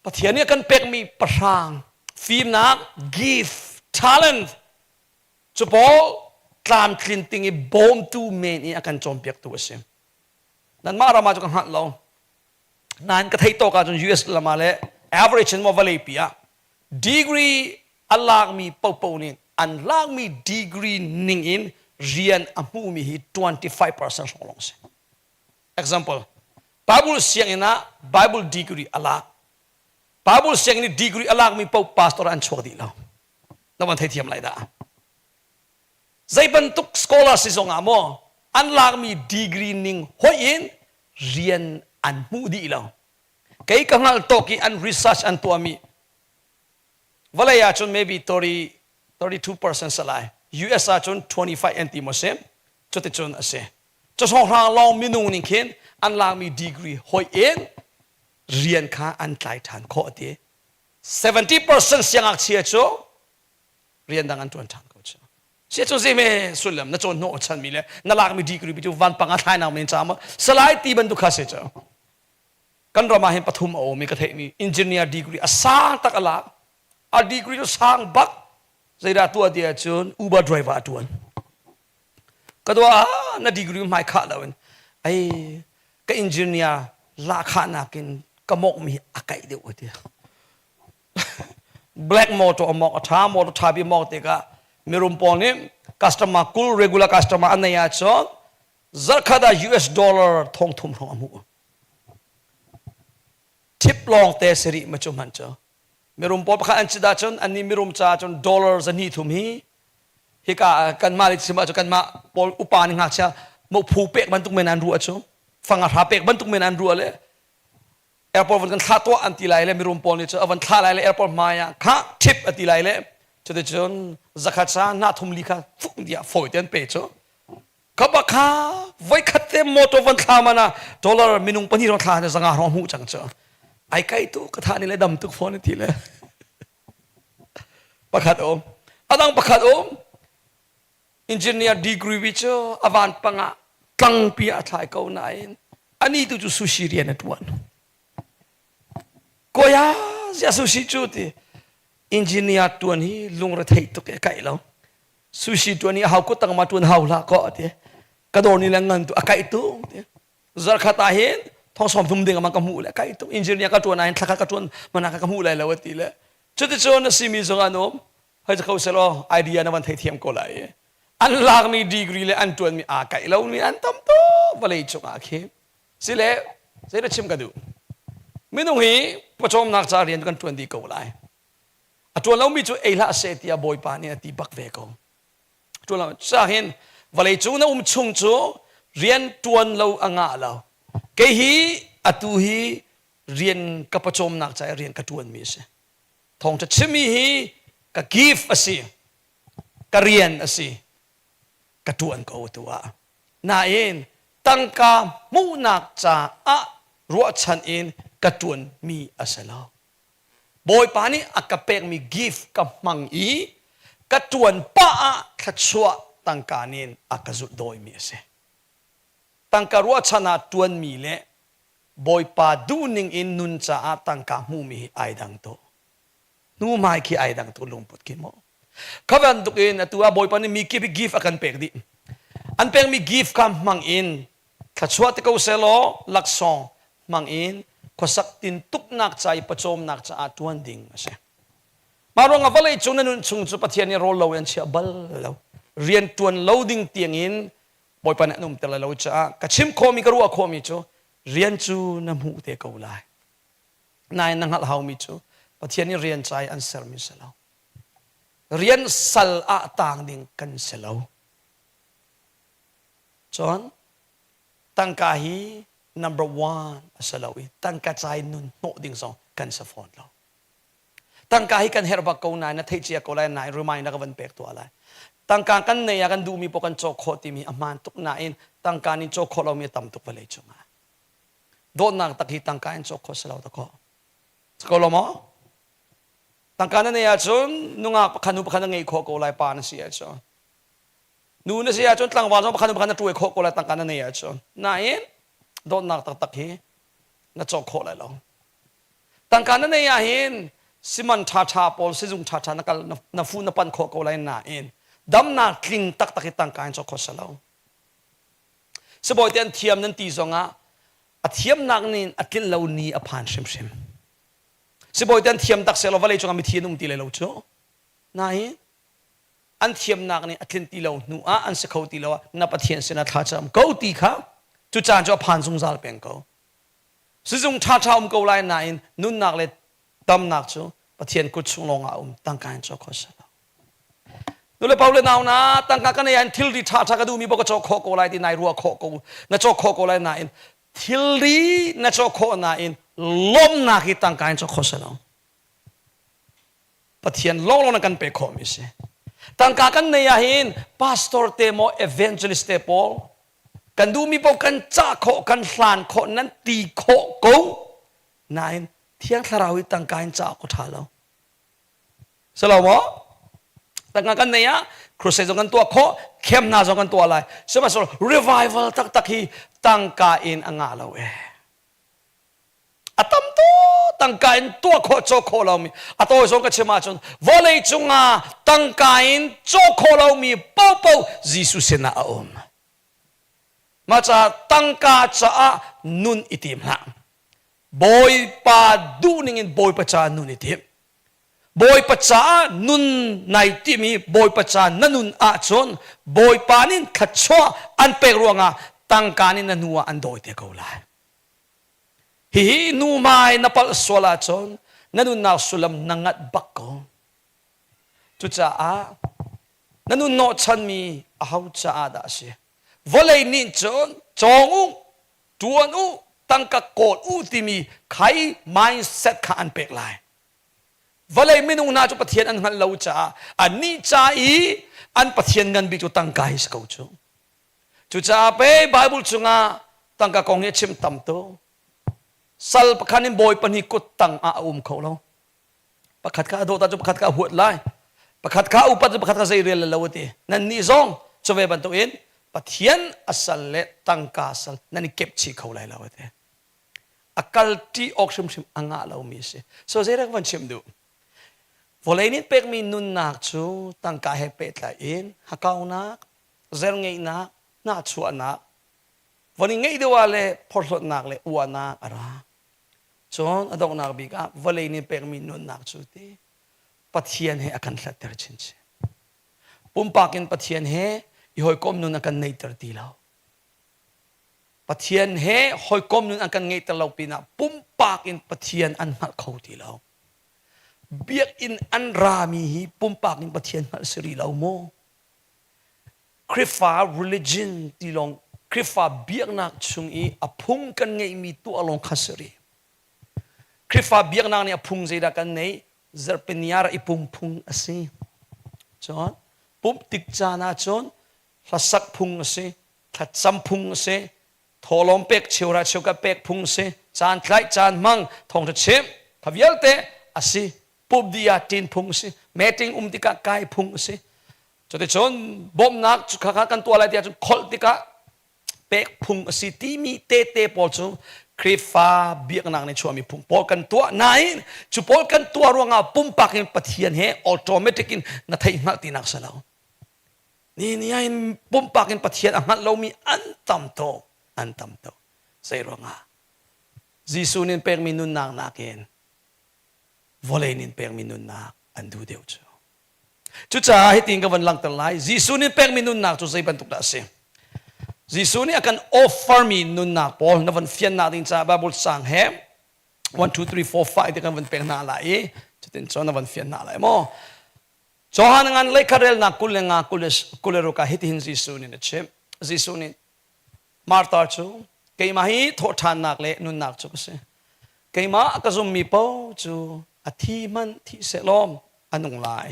Pathian nih a kan pekmi pahrang, fimnak, gift, talent cu pawl tlamtlin ting i bawmtu men i a kan cawnpiaktu a si. Nanmah ram ah cu ka hngalh lo. Nain ka theih tawk ahcun US lam ah le average in maw vawlei pi ah degree a lakmi paohpaoh nih an lakmi degree ning in rian a hmuhmi hi 25% hrawng lawng si. Example, Bible sianginn ah Bible degree a lak. Bible sianginn i degree a lakmi paoh pastor an chuak dih lo. Na van theithiam lai dah. Zei bantuk scholar si zong ah maw an lakmi degree ning hoih in rian an hmuh dih lo. Kei ka hngalh tawk i an research an tuahmi vawlei ahcun maybe 30 32% salai US ahcun 25 an ti maw si cuticun a si cawhrawng lawng minung ning khin an lakmi degree hoih in rian kha an tlai ṭhan khawh ti 70% siangngakchia cu rian dang an ṭuan ṭhan ko cu sia cu zei me sullam na cawn hnawh chanmi le na lakmi degree bi cu vanpang a thlainak men ca maw salai ti bantuk kha si cu Kan ram ah hin pathum a um i ka theihmi engineer degree a sang tak a lak. A degree cu sang bak. Zeidah tuah ti ahcun Uber driver a tuan. Ka dua na degree hmai khah lo in ai ka engineer lahkhah nakin ka mawkmi a kaih deuh a ti. Black motor a mawk a tha motor tha bi mawk tikah mirum pawl nih customer kul regular customer an nei ahcun zarkhat ah US dollar thong thum hrawng a hmuh. Tip lawng te si rih ma cu hmanh cu. Mirum pawl pakhat an cit ahcun annih mirum caah cun dollar zahnih thum hi hika kanmah le chim ahcun kanmah pawl upa nih ngakchia mophu pek bantuk men an ruah cu fanga hra pek bantuk men an ruah le airport van kan thlah tuah an ti lai le mirum pawl nih cun a van thlah lai le airport hmai ah kha tip a ti lai le cuticun zakhat sa hna thum li kha fuk tiah fawi te an pe cu Kaba kha voikhat te motor van thla mana dollar minung pahnih rong thla na zanga rong hmuh cang cu ai kai tu ka tha ni le dam tuk phone ti le pakhat um adang pakhat um engineer degree wi cu avan panga tlangpi a thlai ko nain ani tu cu sushi rian a tuan koya zia sushi cu ti engineer tuan hi lungre thei tuk e kai lo Sushi tuan i hau kut tang ma tuan hau hlah ko ti. Ka dawr ni le ngan tu a kaih tu ti. Zarkhat ah hin thong som thum ding amang ka hmuh le kaih tu engineer ka tuan ah hin thlakhat ka tuan mana ka hmuh lai lo ti le. Cuticun a simi zong an um. Hoi kho selaw idea na van thei thiam ko lai. An lakmi degree le an tuanmi aa kaih lo mi an tam tuk vawlei cung ah khi. Sile zei na chim ka duh. Minung hi pawcawmnak ca rian kan tuan dih ko lai. A ṭuan lomi cu ei hlah seh tiah Bawipa nih a ti bak ve ko. Ṭuan lo cahin vawlei cung na um chung cu rian ṭuan lo a ngah lo. Kei hi atu hi rian ka pawcawmnak caah rian ka ṭuanmi a si. Thawngṭha chimmi hi ka gift a si. Ka rian a si. Ka ṭuan ko atu ah. Nain tangka hmuhnak caah ruahchan in ka ṭuanmi a si lo. Bawipa nih a ka pekmi gift ka hmang i ka ṭuan pah ah thluachuah tangka nih a ka zulh dawimi a si. Tangka ruahchan ah ṭuanmi le Bawipa duhning in nun caah tangka hmuhmi hi ai dang tuk. Hnu-hmai khi ai dang tuk lungput khi maw. Kha bantuk in atu ah Bawipa nih mi kip hi gift a kan pek dih. An pekmi gift kha hmang in thluachuah ti ko sehlaw laksawng hmang in khuasak tintuknak ca i pawcawmnak caah ṭuan ding a si. Mah ruangah vawlei cung na nun chung cu Pathian nih rawl lo in an chiah bal lo. Rian ṭuan lo ding tiangin Bawipa nih an umter lai lo caah ka chim khawhmi ka ruah khawhmi cu rian cu na hmuh te ko lai. Nain na hngalh haumi cu Pathian nih rian ca i an sermi si lo. Rian sal ah taang ding kan si lo. Cun tangka hi number one a si lo i tangka ca i nun hnawh ding zong kan si fawn lo. Tangka hi kan herh bak ko nain na theih cia ko lai nain reminder ka van pek tuah lai. Tangka kan nei ah kan duhmi paoh kan cawk khawh timi a hmaan tuk nain tangka nih cawk khawh lomi a tam tuk vawlei cungah. Dawtnak tak hi tangka in cawk khawh si lo ta khawh. Ko lo maw? Tangka na nei ahcun nungak pakhat nu pakhat na ngei khawh ko lai pa na si ahcun. Nu na si ahcun tlangval zong pakhat nu pakhat na ṭuai khawh ko lai tangka na nei ahcun. Nain dawtnak taktak hi na cawk khawh lai lo. Tangka na nei ahhin siman ṭhaṭha pawl sizung ṭhaṭha na kal na fu na pan khawh ko lai nain damnak tling taktak hi tangka in cawk khawh si lo. Sibawi te an thiam nan ti zongah a thiamnak nih a tlinh lo ni a phan hrimhrim. Sibawi te an thiam tak seh law vawlei cungah mithi an um ti lai lo cu. Nain an thiamnak nih a tlinh ti lo hnu ah an si kho ti lo ah na Pathian sinah thlacam ko ti kha cu caan cu a phan zungzal peng ko. Sizung ṭhaṭha um ko lai nain nunnak le damnak cu Pathian kut chung lawng ah a um tangka in cawk khawh si lo. Nu le pa le nau na tangka kan ei ah thilri ṭhaṭha ka duhmi paoh ka cawk khawh ko lai ti nai ruah khawh ko na cawk khawh ko lai nain thilri na cawk khawh nain lawmhnak hi tangka in cawk khawh si lo. Pathian lawnglawng na kan pek khawhmi si. Tangka kan nei ah hin pastor te maw evangelist te pawl kan duhmi paoh kan cah khawh kan hlan khawh nan ti khawh ko nain thiang thlarau hi tangka in cah awk a ṭha lo. Si lo maw? Tangka kan nei ah crusade zong kan tuah khawh, camp hna zong kan tuah lai. Sihmanhsehlaw revival taktak hi tangka in a ngah lo ee. A tam tuk tangka in tuah khawh cawk khawh lomi a tawi zong ka chim ahcun vawlei cungah tangka in cawk khawh lomi paohpaoh Jesuh sinah a um. Mah caah tangka caah nun i tim hlah. Bawipa duhning in Bawipa caah nun i tim. Bawipa caah nun nai timi Bawipa ca na nun ahcun Bawipa nih thluachuah an pek ruangah tangka nih na hnu ah an dawi te ko lai. Hihi nuhmai na palh sual ahcun na nunnak sullam na ngat bak ko. Cucaah na nun hnawhchanmi aho caah dah a si? Vawlei nih cun cawng u, ṭuan u, tangka kawl u timi khai mindset kha an pek lai. Vawlei minung hna cu Pathian an hngalh lo caah annih ca i an Pathian ngan bik cu tangka hi si ko cu. Cucaah pei Bible chungah tangka kong hi a chim tam tuk. Sal pakhat in bawi pahnih kut tang ah a um kho lo. Pakhat kha a dawt ahcun pakhat kha a huat lai. Pakhat kha a upat cu pakhat kha zei rel lo a ti. Nannih zong cu ve bantukin Pathian a sal le tangka sal nan i kep chih kho lai lo a ti. A kal ṭi awk hrimhrim a ngah lomi a si. So zeidah ka van chim duh? Vawlei nih pekmi nunnak cu tangka he pehtlai in hakaunak, zerngeihnak, hnahchuahnak, von i ngeih deuh ah le phorhlawtnak le uahnak a ra. Cun a donghnak bik ah vawlei nih pekmi nunnak cu ti Pathian he a kan hlatter chinchin. Pumpak in Pathian he i hawikom nun a kan neihter ti lo. Pathian he hawikom nun an kan ngeihter lo pinah pumpak in Pathian an hngalh kho ti lo. Biakinn an rami hi pumpak in Pathian hngalh si rih lo maw? Khrihfa religion ti lawng Khrihfa biaknak chung i a phung kan ngeihmi tuah lawng kha si rih. Khrihfa biaknak nih a phung zeidah kan neih? Zarhpini ah i pum phung a si. Cun pumh tik caan ahcun hlasak phung a si, thlacam phung a si, thawhlawm pek cheura cheuka pek phung a si, caan tlaih caan hmang thawngṭha chim kha vialte a si. Pumh dih ah ṭin phung a si, meeting um tikah kai phung a si. Cuticun bawmhnak kha kan tuah lai tiah cun kholh tikah pek phung a si timi tete pawl cu Khrihfa biaknak nih chuahmi phung pawl kan tuah nain cu pawl kan tuah ruangah pumpak in Pathian he automatic in na theih hngalh tinak si lo. Ni ni ah in pumpak in Pathian a hngalh lomi an tam tuk, an tam tuk. Zei ruangah? Jesuh nih pekmi nunnak nakin vawlei nih pekmi nunnak an duh deuh cu. Cucaah hitin ka van langhter lai. Jesuh nih pekmi nunnak cu zei bantuk dah a si? Jesuh nih a kan offermi nunnak pawl na van fiannak ding caah Bible sang he 1 2 3 4 5 ti kan van pek hna lai i Cutin cun na van fian hna lai maw? Johan ngan lei kharelnak 25 26 ah hitihin Jesuh nih a chimh. Jesuh nih Martha cu keimah hi thawhṭhannak le nunnak cu ka si. Keimah a ka zummi paoh cu a thi hmanh thi sehlaw a nung lai.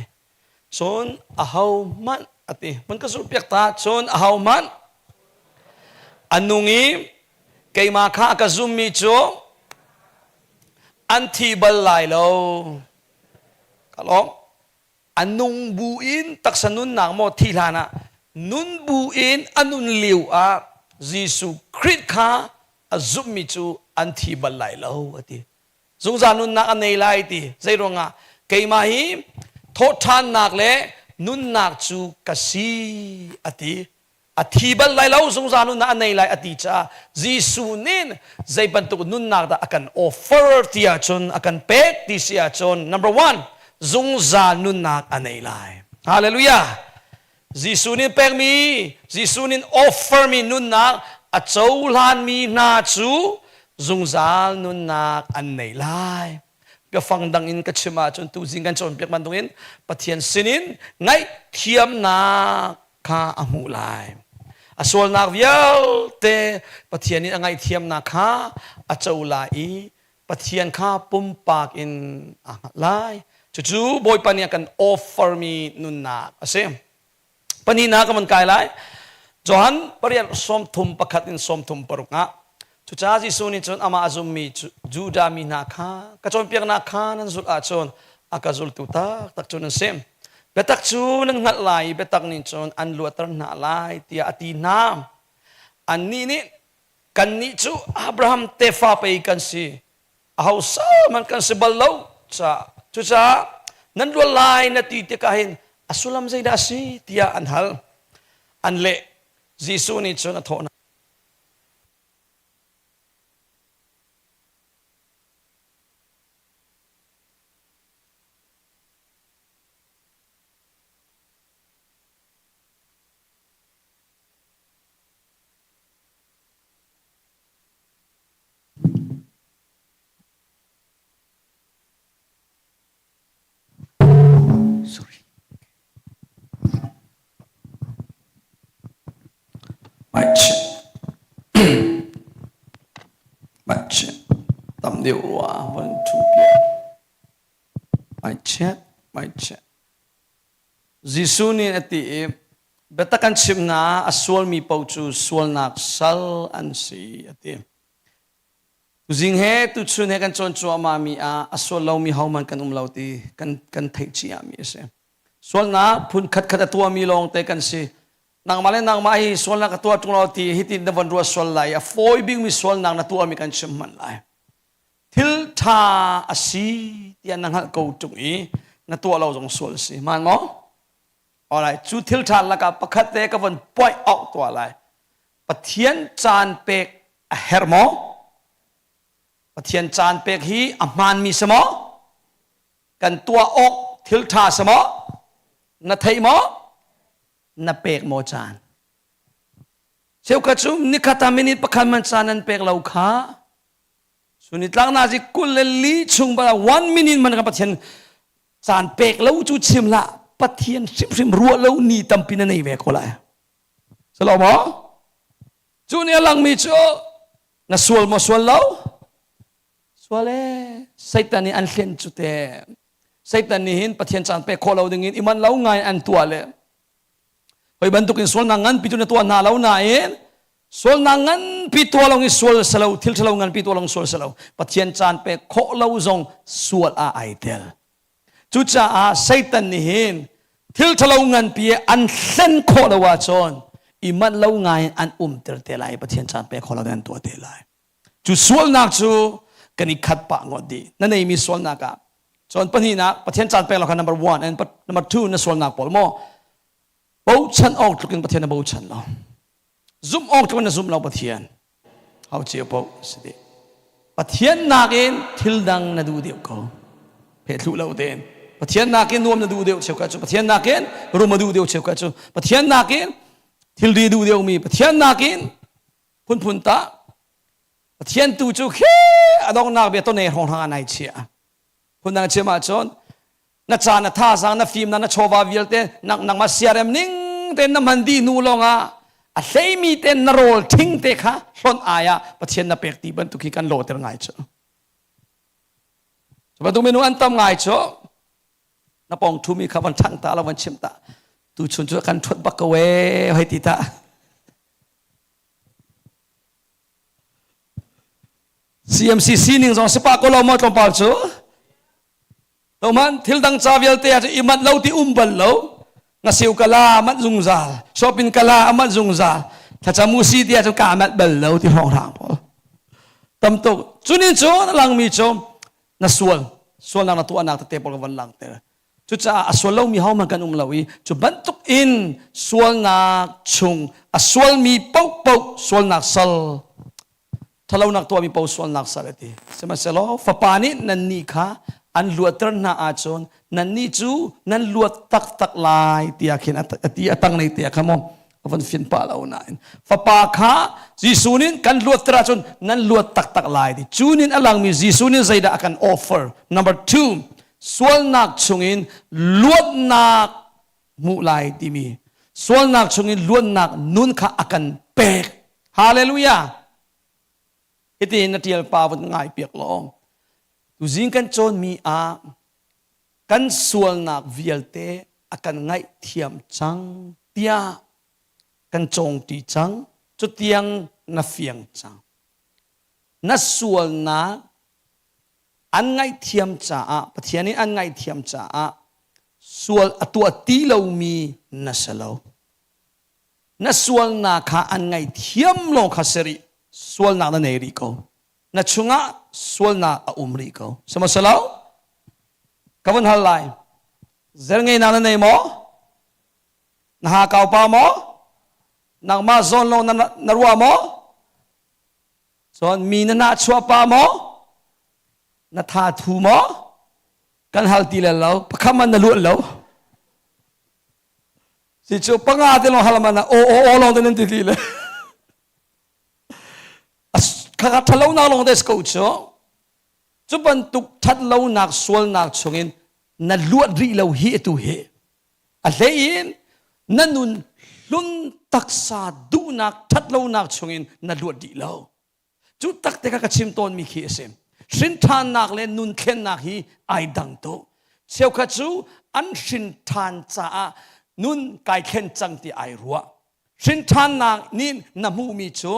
Cun ahohmanh a ti. Mun ka zulhpiak ta cun ahohmanh a nung i keimah kha a ka zummi cu an thi bal lai lo. Ka lawm. A nung bu in taksa nunnak maw thi hlan ah nun bu in a nun lio ah Jesuh Khrih kha a zumhmi cu an thi bal lai lo a ti. Zungzal nunnak a nei lai ti. Zei ruangah keimah hi thawhṭhannak le nunnak cu ka si a ti. A thi bal lai lo zungzal nunnak a nei lai a ti caah Jesuh nih zei bantuk nunnak dah a kan offer ti ahcun a kan pek ti si ahcun number one zungzal nunnak a nei lai. Hallelujah. Jesuh nih pekmi Jesuh nih offer mi nunnak a cohlanmi hna cu zungzal nunnak an nei lai. Biafang dang in ka chim ahcun tuzing kan cawnpiak bantukin Pathian sinin ngaihthiamnak kha a hmuh lai. A sualnak vialte Pathian nih a ngaihthiamnak kha a co lai i Pathian kha pumpak in aa hngalh lai. Cucu Bawipa nih a kan offermi nunnak a si. Pahnihnak ka van kai lai. Johan pariat 31 in 36 ah cucaah Jesuh nih cun amah a zummi Judah mi hna kha ka cawnpiaknak kha nan zulh ahcun a ka zultu taktak cu nan si. Biatak cu nan hngalh lai i biatak nih cun an luatter hna lai tiah a ti hna. Annih nih kannih cu Abraham tefa pei kan si. Aho hmanh kan si bal lo caah cucaah nan luat lai na ti tikah hin a sullam zeidah a si tiah an hal. An leh. Jesuh nih cun a thawh hna. Sorry. Mic check. Mic check. Tam deuh rua. One, two, three. Mic check. Mic check. Jesuh nih a ti i biatak kan chimh hna a sualmi paoh cu sualnak sal an si a ti. Tuzing he tuchun he kan cawn cuahmah mi ah a sual lomi hohmanh kan um lo ti kan kan theih cia mi a si. Sualnak phun khat khat a tuahmi lawng te kan si. Nangmah le nangmah hi sualnak ka tuah ṭung lo ti hitin na von ruat sual lai a fawi bikmi sualnak na tuahmi kan chim hmanh lai. Thil ṭha a si tiah na hngalh ko ṭung i na tuah lo zong sual a si. Hmaan maw? Alright, cu thil ṭha lakah pakhat te ka von point out tuah lai. Pathian caan pek a herh maw? Pathian caan pek hi a hmaanmi si maw? Kan tuah awk thil ṭha si maw? Na theih maw? Na pek maw caan? Cheukhat cu nikhat ah minute pakhat man caan nan pek lo kha Sunitlak nazi 24 chung bala one minute man kan Pathian caan pek lo cu chim hlah Pathian hrimhrim ruah lo ni tampi na nei ve ko lai. Salo maw? Cu nih a langmi cu na sual maw sual lo? Sual ee. Satan nih an hlen cu te. Satan nih hin Pathian caan pek khawh lo dingin i man lo ngai an tuah le hoi bantukin sualnak nganpi cu na tuah hna lo nain sualnak nganpi tuah lo i sual selo thil ṭhalo nganpi tuah lo sual selo Pathian caan pek khawh lo zong sual ah ai tel. Cucaah Satan nih hin thil ṭhalo nganpi an hlen khawh lo ahcun i manh lo ngai in an umter te lai Pathian caan pek khawh lo in an tuah te lai. Cu sualnak cu kan i khat pah ngawt dih. Na neimi sualnak ah cun pahnihnak Pathian caan pek lo kha number one and number two na sualnak pawl maw bochan awk tluk in Pathian na bochan lo. Zumh awk tluk in na zum lo Pathian. Hau cio paoh si dih. Pathian nakin thil dang na duh deuh ko. Phehthluh lo tein. Pathian nakin nuam na duh deuh cheukhat cu Pathian nakin rum a duh deuh cheukhat cu Pathian nakin thilri duh deuhmi Pathian nakin phunphun ta Pathian tu cu khi a donghnak bia tone hrawng hrang ah nai chia. Phundang chim ahcun na ca na thazaang na fimnak na chawva vialte nangmah siarem ning tein na hman dih hnu lawngah a hleimi tein na rawl ṭhing te kha hlonh ai ah Pathian na pek ti bantuk hi kan lawhter ngai cu. Cu bantuk minung an tam ngai cu. Na pawng ṭhumi kha van ṭhangh ta lo van chimh ta. Tuchun cu kan ṭhuat bak ko ee hei ti ta. CMC sining zong si pah ko lo maw tlawmpal cu? Toman thil dang ca vialte ah i manh lo ti um bal lo. Ngasiu kala manh zungzal, shopping kala manh zungzal. Thlacam u si ti ahcun ka manh bal lo ti hrawnghrang pawl. Tam tuk. Cunin cu na langmi cu na sual. Sualnak na tuahnak tete pawl ka van langter. Cucaah a sual lomi hohmanh kan um lo i cu bantuk in sualnak chung a sualmi paohpaoh sualnak sal ṭhalonak tuahmi paoh sualnak sal a ti. Sihmanhsehlaw Fapa nih nannih kha an luatter hna ahcun nannih cu nan luat taktak lai tiah khin a ti a tanglei te ah khan maw a van fin pah lo nain Fapa kha Jesuh nih kan luatter ahcun nan luat taktak lai ti. Cu nin a langmi Jesuh nih zeidah a kan offer? Number two, sualnak chungin luatnak hmuh lai timi sualnak chungin luatnak nun kha a kan pek. Hallelujah! Hitin na ṭial pa vun ngai piak law tuzing kan cawnmi ah kan sualnak vialte a kan ngaihthiam cang tiah kan cawngṭi cang. Cutiang na fiang cang. Na sualnak an ngaihthiam caah Pathian nih an ngaihthiam caah sual a tuah ti lomi na si lo. Na sualnak kha an ngaihthiam lawng kha si rih. Sualnak na nei rih ko. Na chungah sualnak a um rih ko. Sihmanhsehlaw ka vun hal lai. Zer ngeinak na nei maw? Na ha kau pa maw? Nangmah zawn lawng na, na ruah maw? Cun mi na nahchuah pa maw? Na tha thu maw? Kan hal ti le lo. Pakhat man na luat lo. Si cu panga te lawng hal man ah aw aw aw lawng te nan ti ti le. Khakha ṭhalonak lawng te si ko cu. Cu bantuk ṭhatlonak sualnak chungin na luat rih lo hi atu hi. A hlei in na nun hlun taksa duhnak ṭhatlonak chungin na luat dih lo. Cu tak te kha ka chim tawnmi khi a si. Hrinṭhannak le nun thlennak hi ai dang tuk. Cheukhat cu an hrinṭhan caah nun kai thlen cang ti ai ruah. Hrinṭhannak nih na hmuhmi cu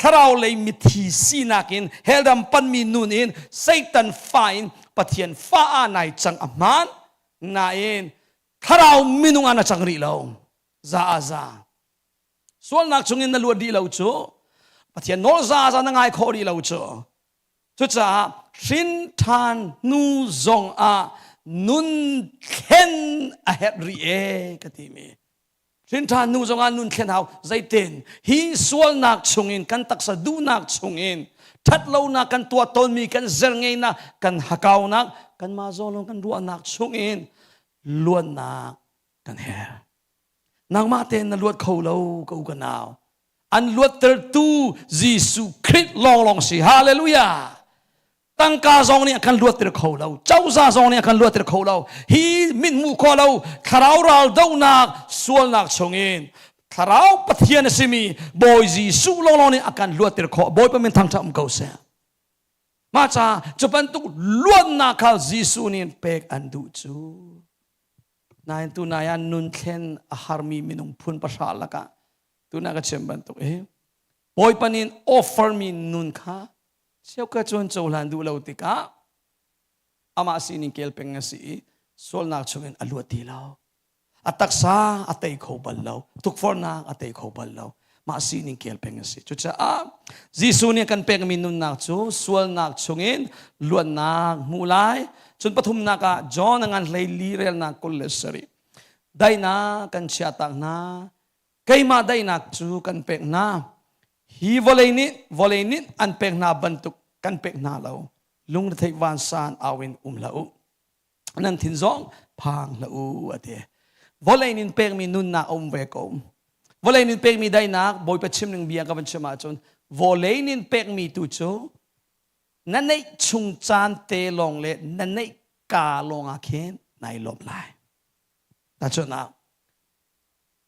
thlarau lei mithi sinak in hellram panmi nun in Satan fa in Pathian fa ah nai cang a hmaan. Nain thlarau minung ah na cang rih lo. Za ah za. Sualnak chungin na luat rih lo cu. Pathian nawl za za na ngai khawh rih lo cu. Cucaah hrin ṭhan hnu zong ah nun thlen a herh rih e ka timi. Hrinṭhan hnu zongah nun thlen hau zeitin hi sualnak chungin kan taksa duhnak chungin ṭhatlonak kan tuah tawnmi kan zerngeinak kan hakaunak kanmah zawn kan ruahnak chungin luatnak kan herh. Nangmah tein na luat kho lo ka u ka nau. An luattertu Jesuh Khrih lawnglawng si. Hallelujah! Tangka zong nih a kan luatter kho lo. Cozah zong nih a kan luatter kho lo. Hi mithmuh khawh lo thlarau ral dohnak sualnak chungin thlarau Pathian a simi Bawi Jesuh lawnglawng nih a kan luatter khawh. Bawipa min thangṭhat um ko seh. Mah caah cu bantuk luatnak kha Jesuh nih pek an duh cu. Nain tunai ah nun thlen a harmi minung phun pahra lakah tuna ka chim bantuk hi Bawipa nih offer mi nun kha Cheukhat cu an cohlan duh lo tikah amah sining kel peng a si i sualnak chungin a luat ti lo. A taksa a tei kho bal lo. Tukforhnak a tei kho bal lo. Mah sining kel peng a si. Cucaah Jesuh nih a kan pekmi nunnak cu sualnak chungin luatnak hmu lai. Cun pathumnak ah John a ngan hlei li relnak 27. Daihnak kan chiahtak hna. Keimah daihnak cu kan pek hna. Hi vawlei nih vawlei nih an pek hna bantuk kan pek hna lo. Lungretheih vansan au in um hlah u. Nan thin zong phang hlah u a ti. Vawlei nin pekmi nunnak a um ve ko. Vawlei nin pekmi daihnak Bawipa chim ning bia ka van chim ahcun vawlei nin pekmi tu cu na neih chung caan te lawng le na neih ka lawng ah khin nai lawm lai. Tahchunhnak,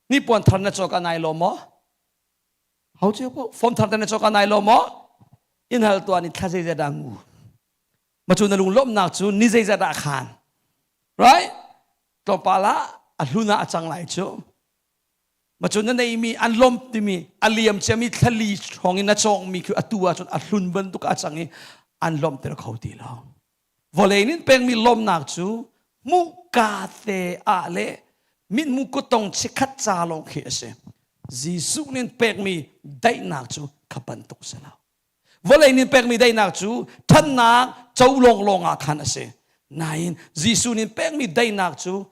nipuan thar na cawk ah nai lawm maw? Ho cio ko form thar te na cawk ah nai lawm maw? In hal tuah ni thla zeizat dah ngu? Ma cu na lunglawmhnak cu ni zeizat dah khan? Right? Tlawmpal ah a hlun ah a cang lai cu. Ma cu na neimi an lawm timi a liam ciami thlali hrawng in na cawkmi khi atu ahcun a hlun bantuk a cang i an lawmhter kho ti lo. Vawlei nin pekmi lawmnak cu hmuhka te ah le mithmu kuttong chikkhat ca lawng khi a si. Jesuh nin pekmi daihnak cu kha bantuk si lo. Vawlei nin pekmi daihnak cu ṭhannak co lawnglawng ah khan a si. Nain Jesuh nin pekmi daihnak cu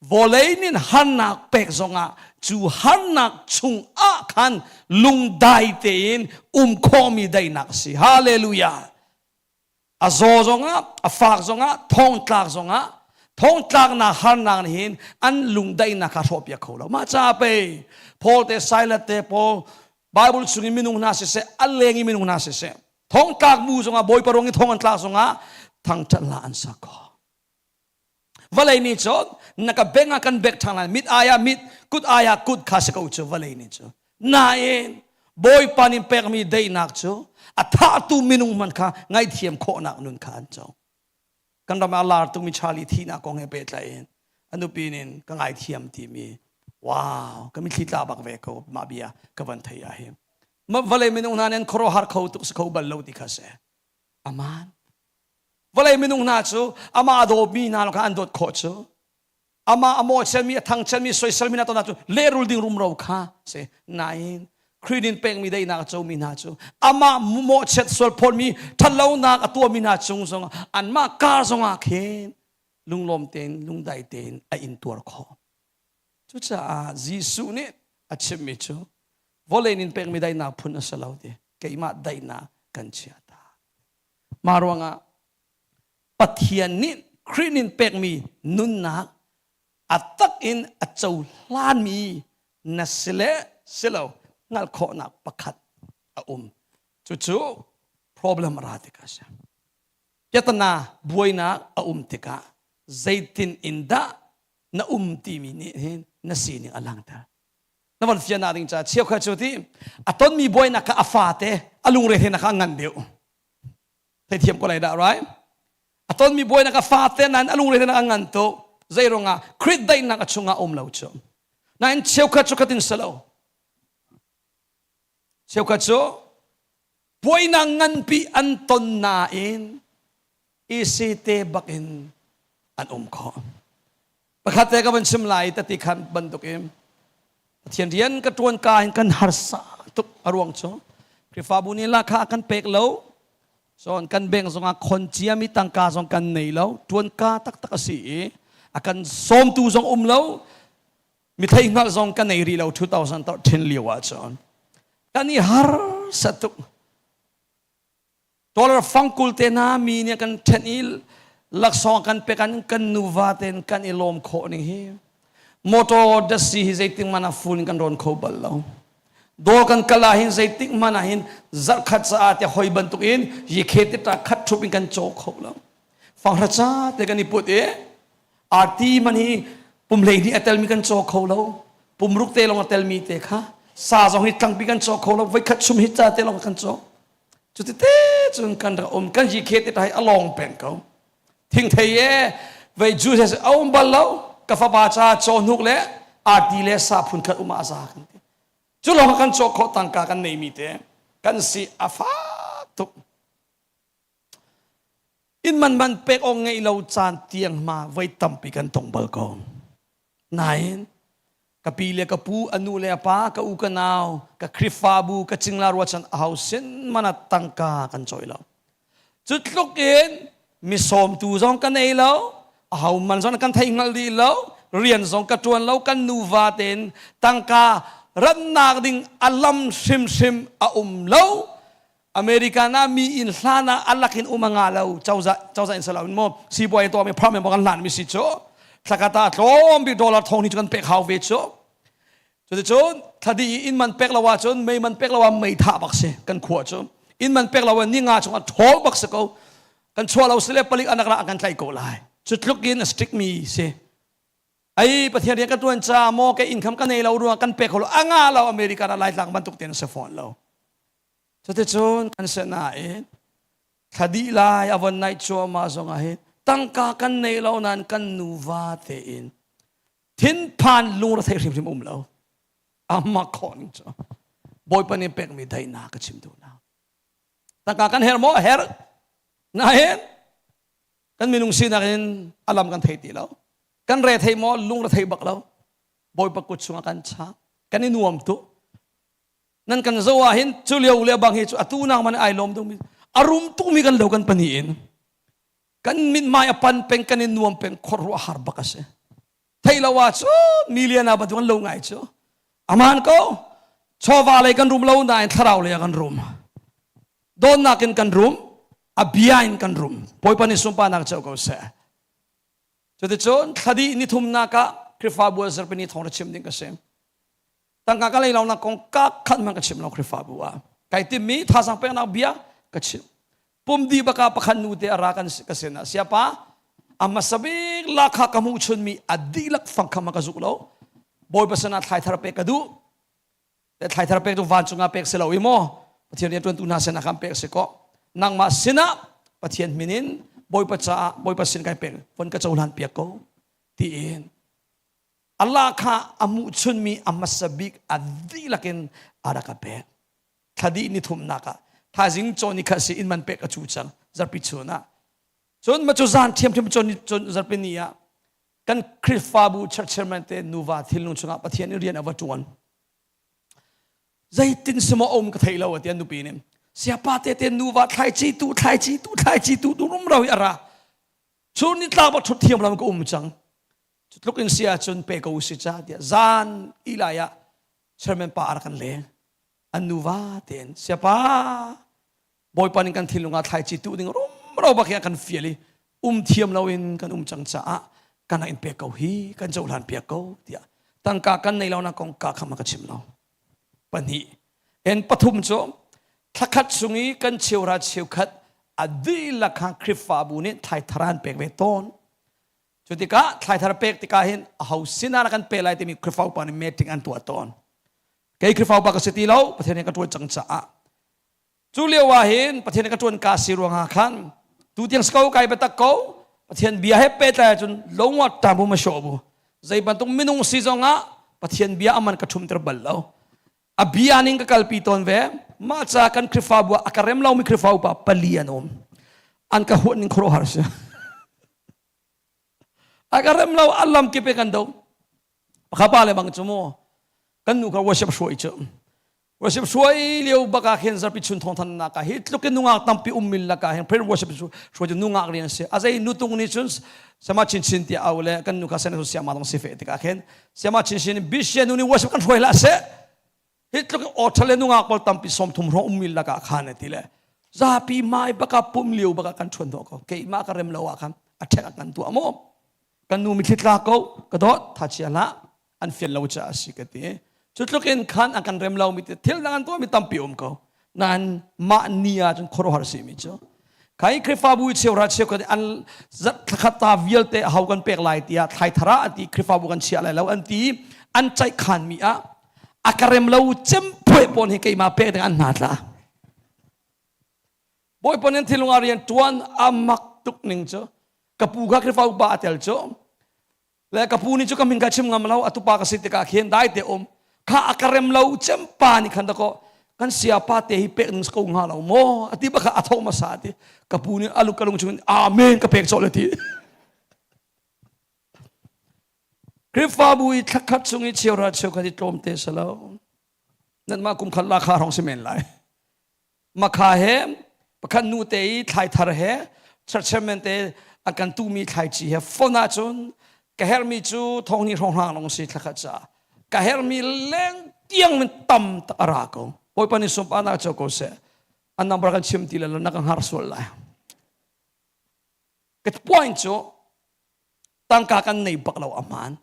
vawlei nin harnak pek zongah cu harnak chung ah khan lungdai tein um khawhmi daihnak a si. Hallelujah! A zaw zongah, a fak zongah, thongtlak zongah, thongtlaknak harnak nih hin an lungdaihnak kha hrawhpiak kho lo. Mah caah pei Paul te Silas te Paul Bible chung in minung hna siseh, a leng i minung hna siseh, thongtlak bu zongah Bawipa ruang i thong an tlak zongah thangṭhat hla an sak ko. Vawlei nih cun na ka beng ah kan bek ṭhan lai, mit ai ah mit, kut ai ah kut kha si ko cu vawlei nih cu. Nain Bawipa nih pekmi daihnak cu a thahtu minung hmanh kha ngaihthiam khawhnak nun kha an co. Kan ram ah lar tukmi Charlie thihnak kong he pehtlai in a nupi nin ka ngaithiam timi wow ka mitthli tla bak ve ko mah bia ka van thei ah hin. Vawlei minung hna nih an khuaruahhar kho tuk si kho bal lo ti kha si. Aman. Vawlei minung hna cu amah a dawmi hna kha an dawt khawh cu. Amah a mawhchiatmi, a thangchiatmi, soiselmi hna ton cu lehrul ding rumro kha si. Nain Khrih nin pekmi daihnak a comi hna cu amah mawhchiat sualphawtmi ṭhatlonak a tuahmi hna cung zongah anmah kar zongah khin lunglawm tein lungdai tein a intuar khawh. Cucaah Jesuh nih a chimmi cu vawlei nin pekmi daihnak phun a si lo ti keimah daihnak kan chia ta. Mah ruangah Pathian nih Khrih nin pekmi nunnak a tak in a cohlanmi na si le si lo hngalh khawhnak pakhat a um. Cucu problem a ra tikah a si. Piatana buainak a um tikah zeitin in dah na um timi nih hin na sining a langhter. Na von fiannak ding caah cheukhat cu ti a tonmi buainak kha a fate a lungre he na kha a ngan deuh. Theithiam ko lai dah, right? A tonmi buainak a fate nain a lungre a ngan tuk. Zei ruangah Khrih daihnak a chungah um lo cu. Nain cheukhat cu khatin si lo. Cheukhat cu buainak nganpi an ton nain isi te bak in an um kho. Pakhat te ka van chim lai tati khan bantukin Pathian rian ka ṭuan ka hin kan harsa tuk a ruang cu Khrihfabu nih lahkhah a kan pek lo cun kan bank zongah khon ciami tangka zong kan nei lo ṭuan ka taktak a si i a kan sawmtu zong um lo mi theihngalh zong kan nei rih lo 2013 lio ah cun kan i harsa tuk Dollar fangkul te hna mi nih kan ṭhen i laksawng kan pek an kan nuva tein kan i lawm khawh ning hi motor dasi hi zeitik hmanh ah full in kan rawn kho bal lo dawr kan kal ah hin zeitik hmanh ah hin zarhkhat caah te hoi bantuk in yikhe te ta khat thup in kan caw kho lo fanghra ca te kan i put i arti man hi pum hlei a telmi kan caw kho lo pumruk te lawng a telmi te kha sa zong hi tlangpi kan caw kho lo voikhat sum hi ca te lawng kan caw Cuti te cun kan rak um kan hi khe te tai a lawng peng ko. Thingthei e vei ju he a um bal lo ka fapa ca caw hnuk le arti le sa phun khat um ah za kan ti. Cu lawng kan caw khawh tangka kan nei mi te kan si a fak tuk. Inn man man pek awk ngeih lo caan tiang ma voi tampi kan tong bal ko. Nain ka pi le ka pu, a nu le a pa, ka u ka nau, ka Khrihfabu, ka cingla ruachan a ho sin mana tangka kan cawi lo. Cu tluk in mi sawmtu zong ka nei lo, a ho man zong kan thei hngal dih lo, rian zong ka ṭuan lo, kan nuva tein tangka rannak ding a lam hrimhrim a um lo. American ah mi inn hlan ah alak in um a nga lo cozah cozah in salo in mo sibuai to mi pharm kan hlan mi si cu thlakata tlawm bik dollar thong ni cu kan pek hau ve cu cuticun thladi inn man pek lo ahcun mei man pek lo ah mei thah bak si kan khua cu inn man pek lo ah ni nga chung ah ṭhawl bak si ko kan chuah lo si le palik anak ra kan tlaih ko lai. Cu tluk in a strict mi si. Ai Pathian rian ka tuan ca maw ka income ka nei lo ruang kan pek lo anga lo America ra Laitlang bantuk ten se fawn lo. Cuticun kan se nain thla dih lai a von naih cuahmah zong ah hin tangka kan nei lo nain kan nuva tein thinphan lungre thei hrimhrim um lo. Amma khawh ning cu. Bawipa nih pekmi daihnak ka chim duh na. Tangka kan her maw? Her. Nain kan minung sinak in alam kan thei ti lo. Kan re thei maw? Lungre thei bak lo. Bawipa kut chungah kan cha. Kan i nuam tu. Nan kan zo ah hin cu lio le bang hi cu atu nang man ai lawm ding a rum tu mi kan lo kan pani in kan mit mai a pan peng kan i nuam peng khuaruah har bak a si. Thei lo ah cun million ah bantuk an lo ngai cu. Aman ko. Chawva lei kan rum lo nain thlarau lei ah kan rum. Dawtnak in kan rum, a bia in kan rum. Bawipa nih sunparnak co ko seh. Cuticun thladi ni thumnak ah Khrihfabu ah zarhpini thawng ra chim ding ka si. Tangka ka lei lo nak kong ka khat man ka chim lo Khrihfabu ah. Kai timmi thazang peknak bia ka chim. Pum di baka pakhat nu te ara kan ka sin ah siapa a hmasa bik lakha ka hmuh chunmi a dihlak fangkham ka zuk lo. Bawipa sinah thlai thar pek ka duh. Thlai thar pek cu vancung ah pek si lo i maw Pathian rian ṭuantu hna sinah khan pek si ko. Nangmah sinah Pathian min in Bawipa caah Bawipa sin kai pek von ka cohlan piak ko tiin Allah kha a hmuh chunmi a hmasa bik a dihlak in a rak ka pek. Thla dih ni thumnak ah thaizing cawn ni khat si inn man pek a cu cang zarpi chun ah. Cun ma cu zan ṭhiamṭhiam cawn ni cun zarpi ni ah kan Khrihfabu church chairman te nuva thinlung chungah Pathian in rian a va ṭuan. Zeitin si maw um ka thei lo ati an nupi nih. Siapa te te nuva thlaici tu thlaici tu thlaici tu tu rumro hi a ra. Chun ni tlak bak ṭhut thiam lam ka um cang. Cu tluk in si ahcun pe ko si ca tiah zan ilai ah chairman pa a rak kan leng. An nuva tein siapa Bawipa nih kan thinlung ah thlaici tuh ding rumro bak hi a kan fial i um thiam loin kan um cang caah kan in pek ko hi kan cohlan piak ko tiah tangka kan nei lo nak kong ka kham ka chim lo pahnih en pathum cu thlakhat chung i kan cheura cheukhat a dihlak kha Khrihfabu nih thlaitharan pek ve tawn cu tikah thlaithar pek tikah hin aho sinah kan pe lai timi Khrihfa upa nih meeting an tuah tawn kei Khrihfa upa ka si ti lo Pathian nih ka ṭuan cang caah Cu lio ah hin Pathian ka ṭuan ka si ruangah khan tu tiang si ko kai biatak ko Pathian bia he pehtlai ahcun longwa ṭa bu ma sawh bu zei bantuk minung si zongah Pathian bia aman ka ṭhumter bal lo a bia ning ka kalpi tawn ve mah ca kan Khrihfabu ah a ka rem lomi Khrihfa upa pali an um an ka huat ning khuaruahhar si a ka rem lo a lam kip kan do pakha pa le bang cu mu kan nu kha worship hruai cu worship hruai lio bak ah khin zarpi chun thong than nak ah hi tluk in nungak tampi um mil lak ah hin prayer worship hruai cu nungak rian si a zei nutung nih cun sama chin chin ti au le kan nu kha sen siama dong si fe tikah khin siama chin chin bishe nu ni worship kan hruai la se hi tluk in awṭha le nungak pawl tampi 30 hrawng ummi lakah khan a ti le zapi mai baka pum lio baka kan ṭhuan hnawh ko keimah ka rem lo ah khan a ṭhek a kan tuah maw kan nu mitthli tla ko ka dawt tha chia hlah an fian lo caah a si ka ti cu tluk in khan an kan rem lo mi thil dang an tuah mi tampi um ko nain mah ni ah cun khuaruahhar si mi cu Khai Khrihfabu cheuhra cheukhat an thlakhat ta vialte ho kan pek lai tiah thlai thara an ti Khrihfabu kan chia lai lo an ti an ceihkhan mi ah a ka rem lo cem phuai pawn hi keimah pek ding an hna tla Bawipa nih thilung ah rian tuan a mak tuk ning cu ka pu kha Khrihfa upa a tel cu le ka pu nih cu ka min ka chim ngam lo atu pa ka si tikah khin dai te um kha a ka rem lo cem pa nih khan dako kan sia pa te hi pek ning ko hnga lo maw ati baka a tho masa ti ka pu nih alu ka lung chung amen ka pek cawh le ti Khrihfabu i thlakhat chung i cheuhra cheukhat i tlawm te salo nan mah kum khat la kha rong si men lai Makha he pakhat nu te i thlai thar he church chairman te an kan tumi thlaici he phone ahcun ka hermi cu thong ni hrawng hrang long si thlakhat ca ka hermi leng tiang min tam tak a ra ko bawipa nih sumpa na cho ko seh an number kan chim ti le na ka hngar sual lai ka point cu tangka kan nei bak lo aman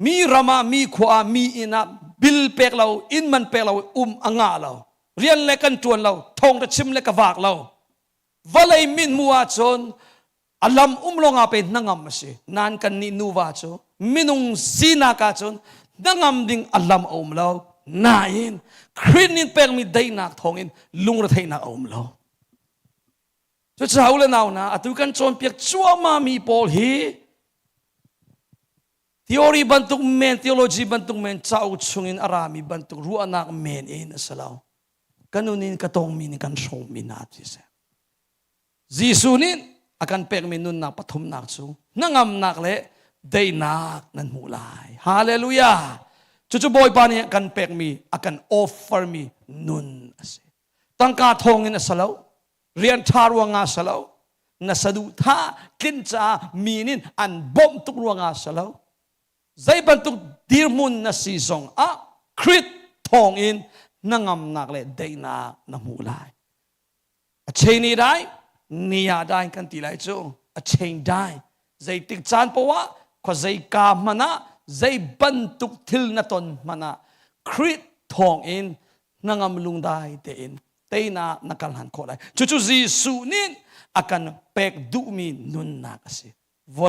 Mi ram ah, mi khua ah, mi inn ah bil pek lo, inn man pek lo, um a ngah lo. Rian le kan ṭuan lo, thawng ka chim le ka vak lo. Vawlei min mu ahcun A lam um lawngah pe hnangam a si. Nain kannih nuva cu minung sinak ahcun hnangam ding a lam a um lo. Nain Khrih nih pekmi daihnak thawngin lungretheihnak a um lo. Cucaah u le nau hna, atu kan cawnpiak cuahmah mi pawl hi theory bantuk men, theology bantuk men, cauk chungin a rami bantuk ruahnak men in a si lo. Ka nun in ka tongmi nih kan hrawmmi hna ti si. Jesuh nih a kan pekmi nunnak pathumnak cu hnangamnak le daihnak nan hmuh lai. Hallelujah! Cucu Bawipa nih a kan pekmi, a kan offermi nun a si. Tangka thawngin a si lo, rian ṭha ruangah a si lo, na saduhthah tlin caah mi nih an bawmh tuk ruangah a si lo. Zei bantuk dirhmun na si zong ah Khrih thawngin hnangamnak le daihnak na hmuh lai. A chain i dai, ni ah dai kan ti lai cu. A chain dai. Zeitik caan poah khua zei ka hmanh ah zei bantuk thil na ton hmanh ah Khrih thawngin hnangam lungdai tein teinak na kal han khawh lai. Cucu Jesuh nih a kan pek duhmi nunnak a si.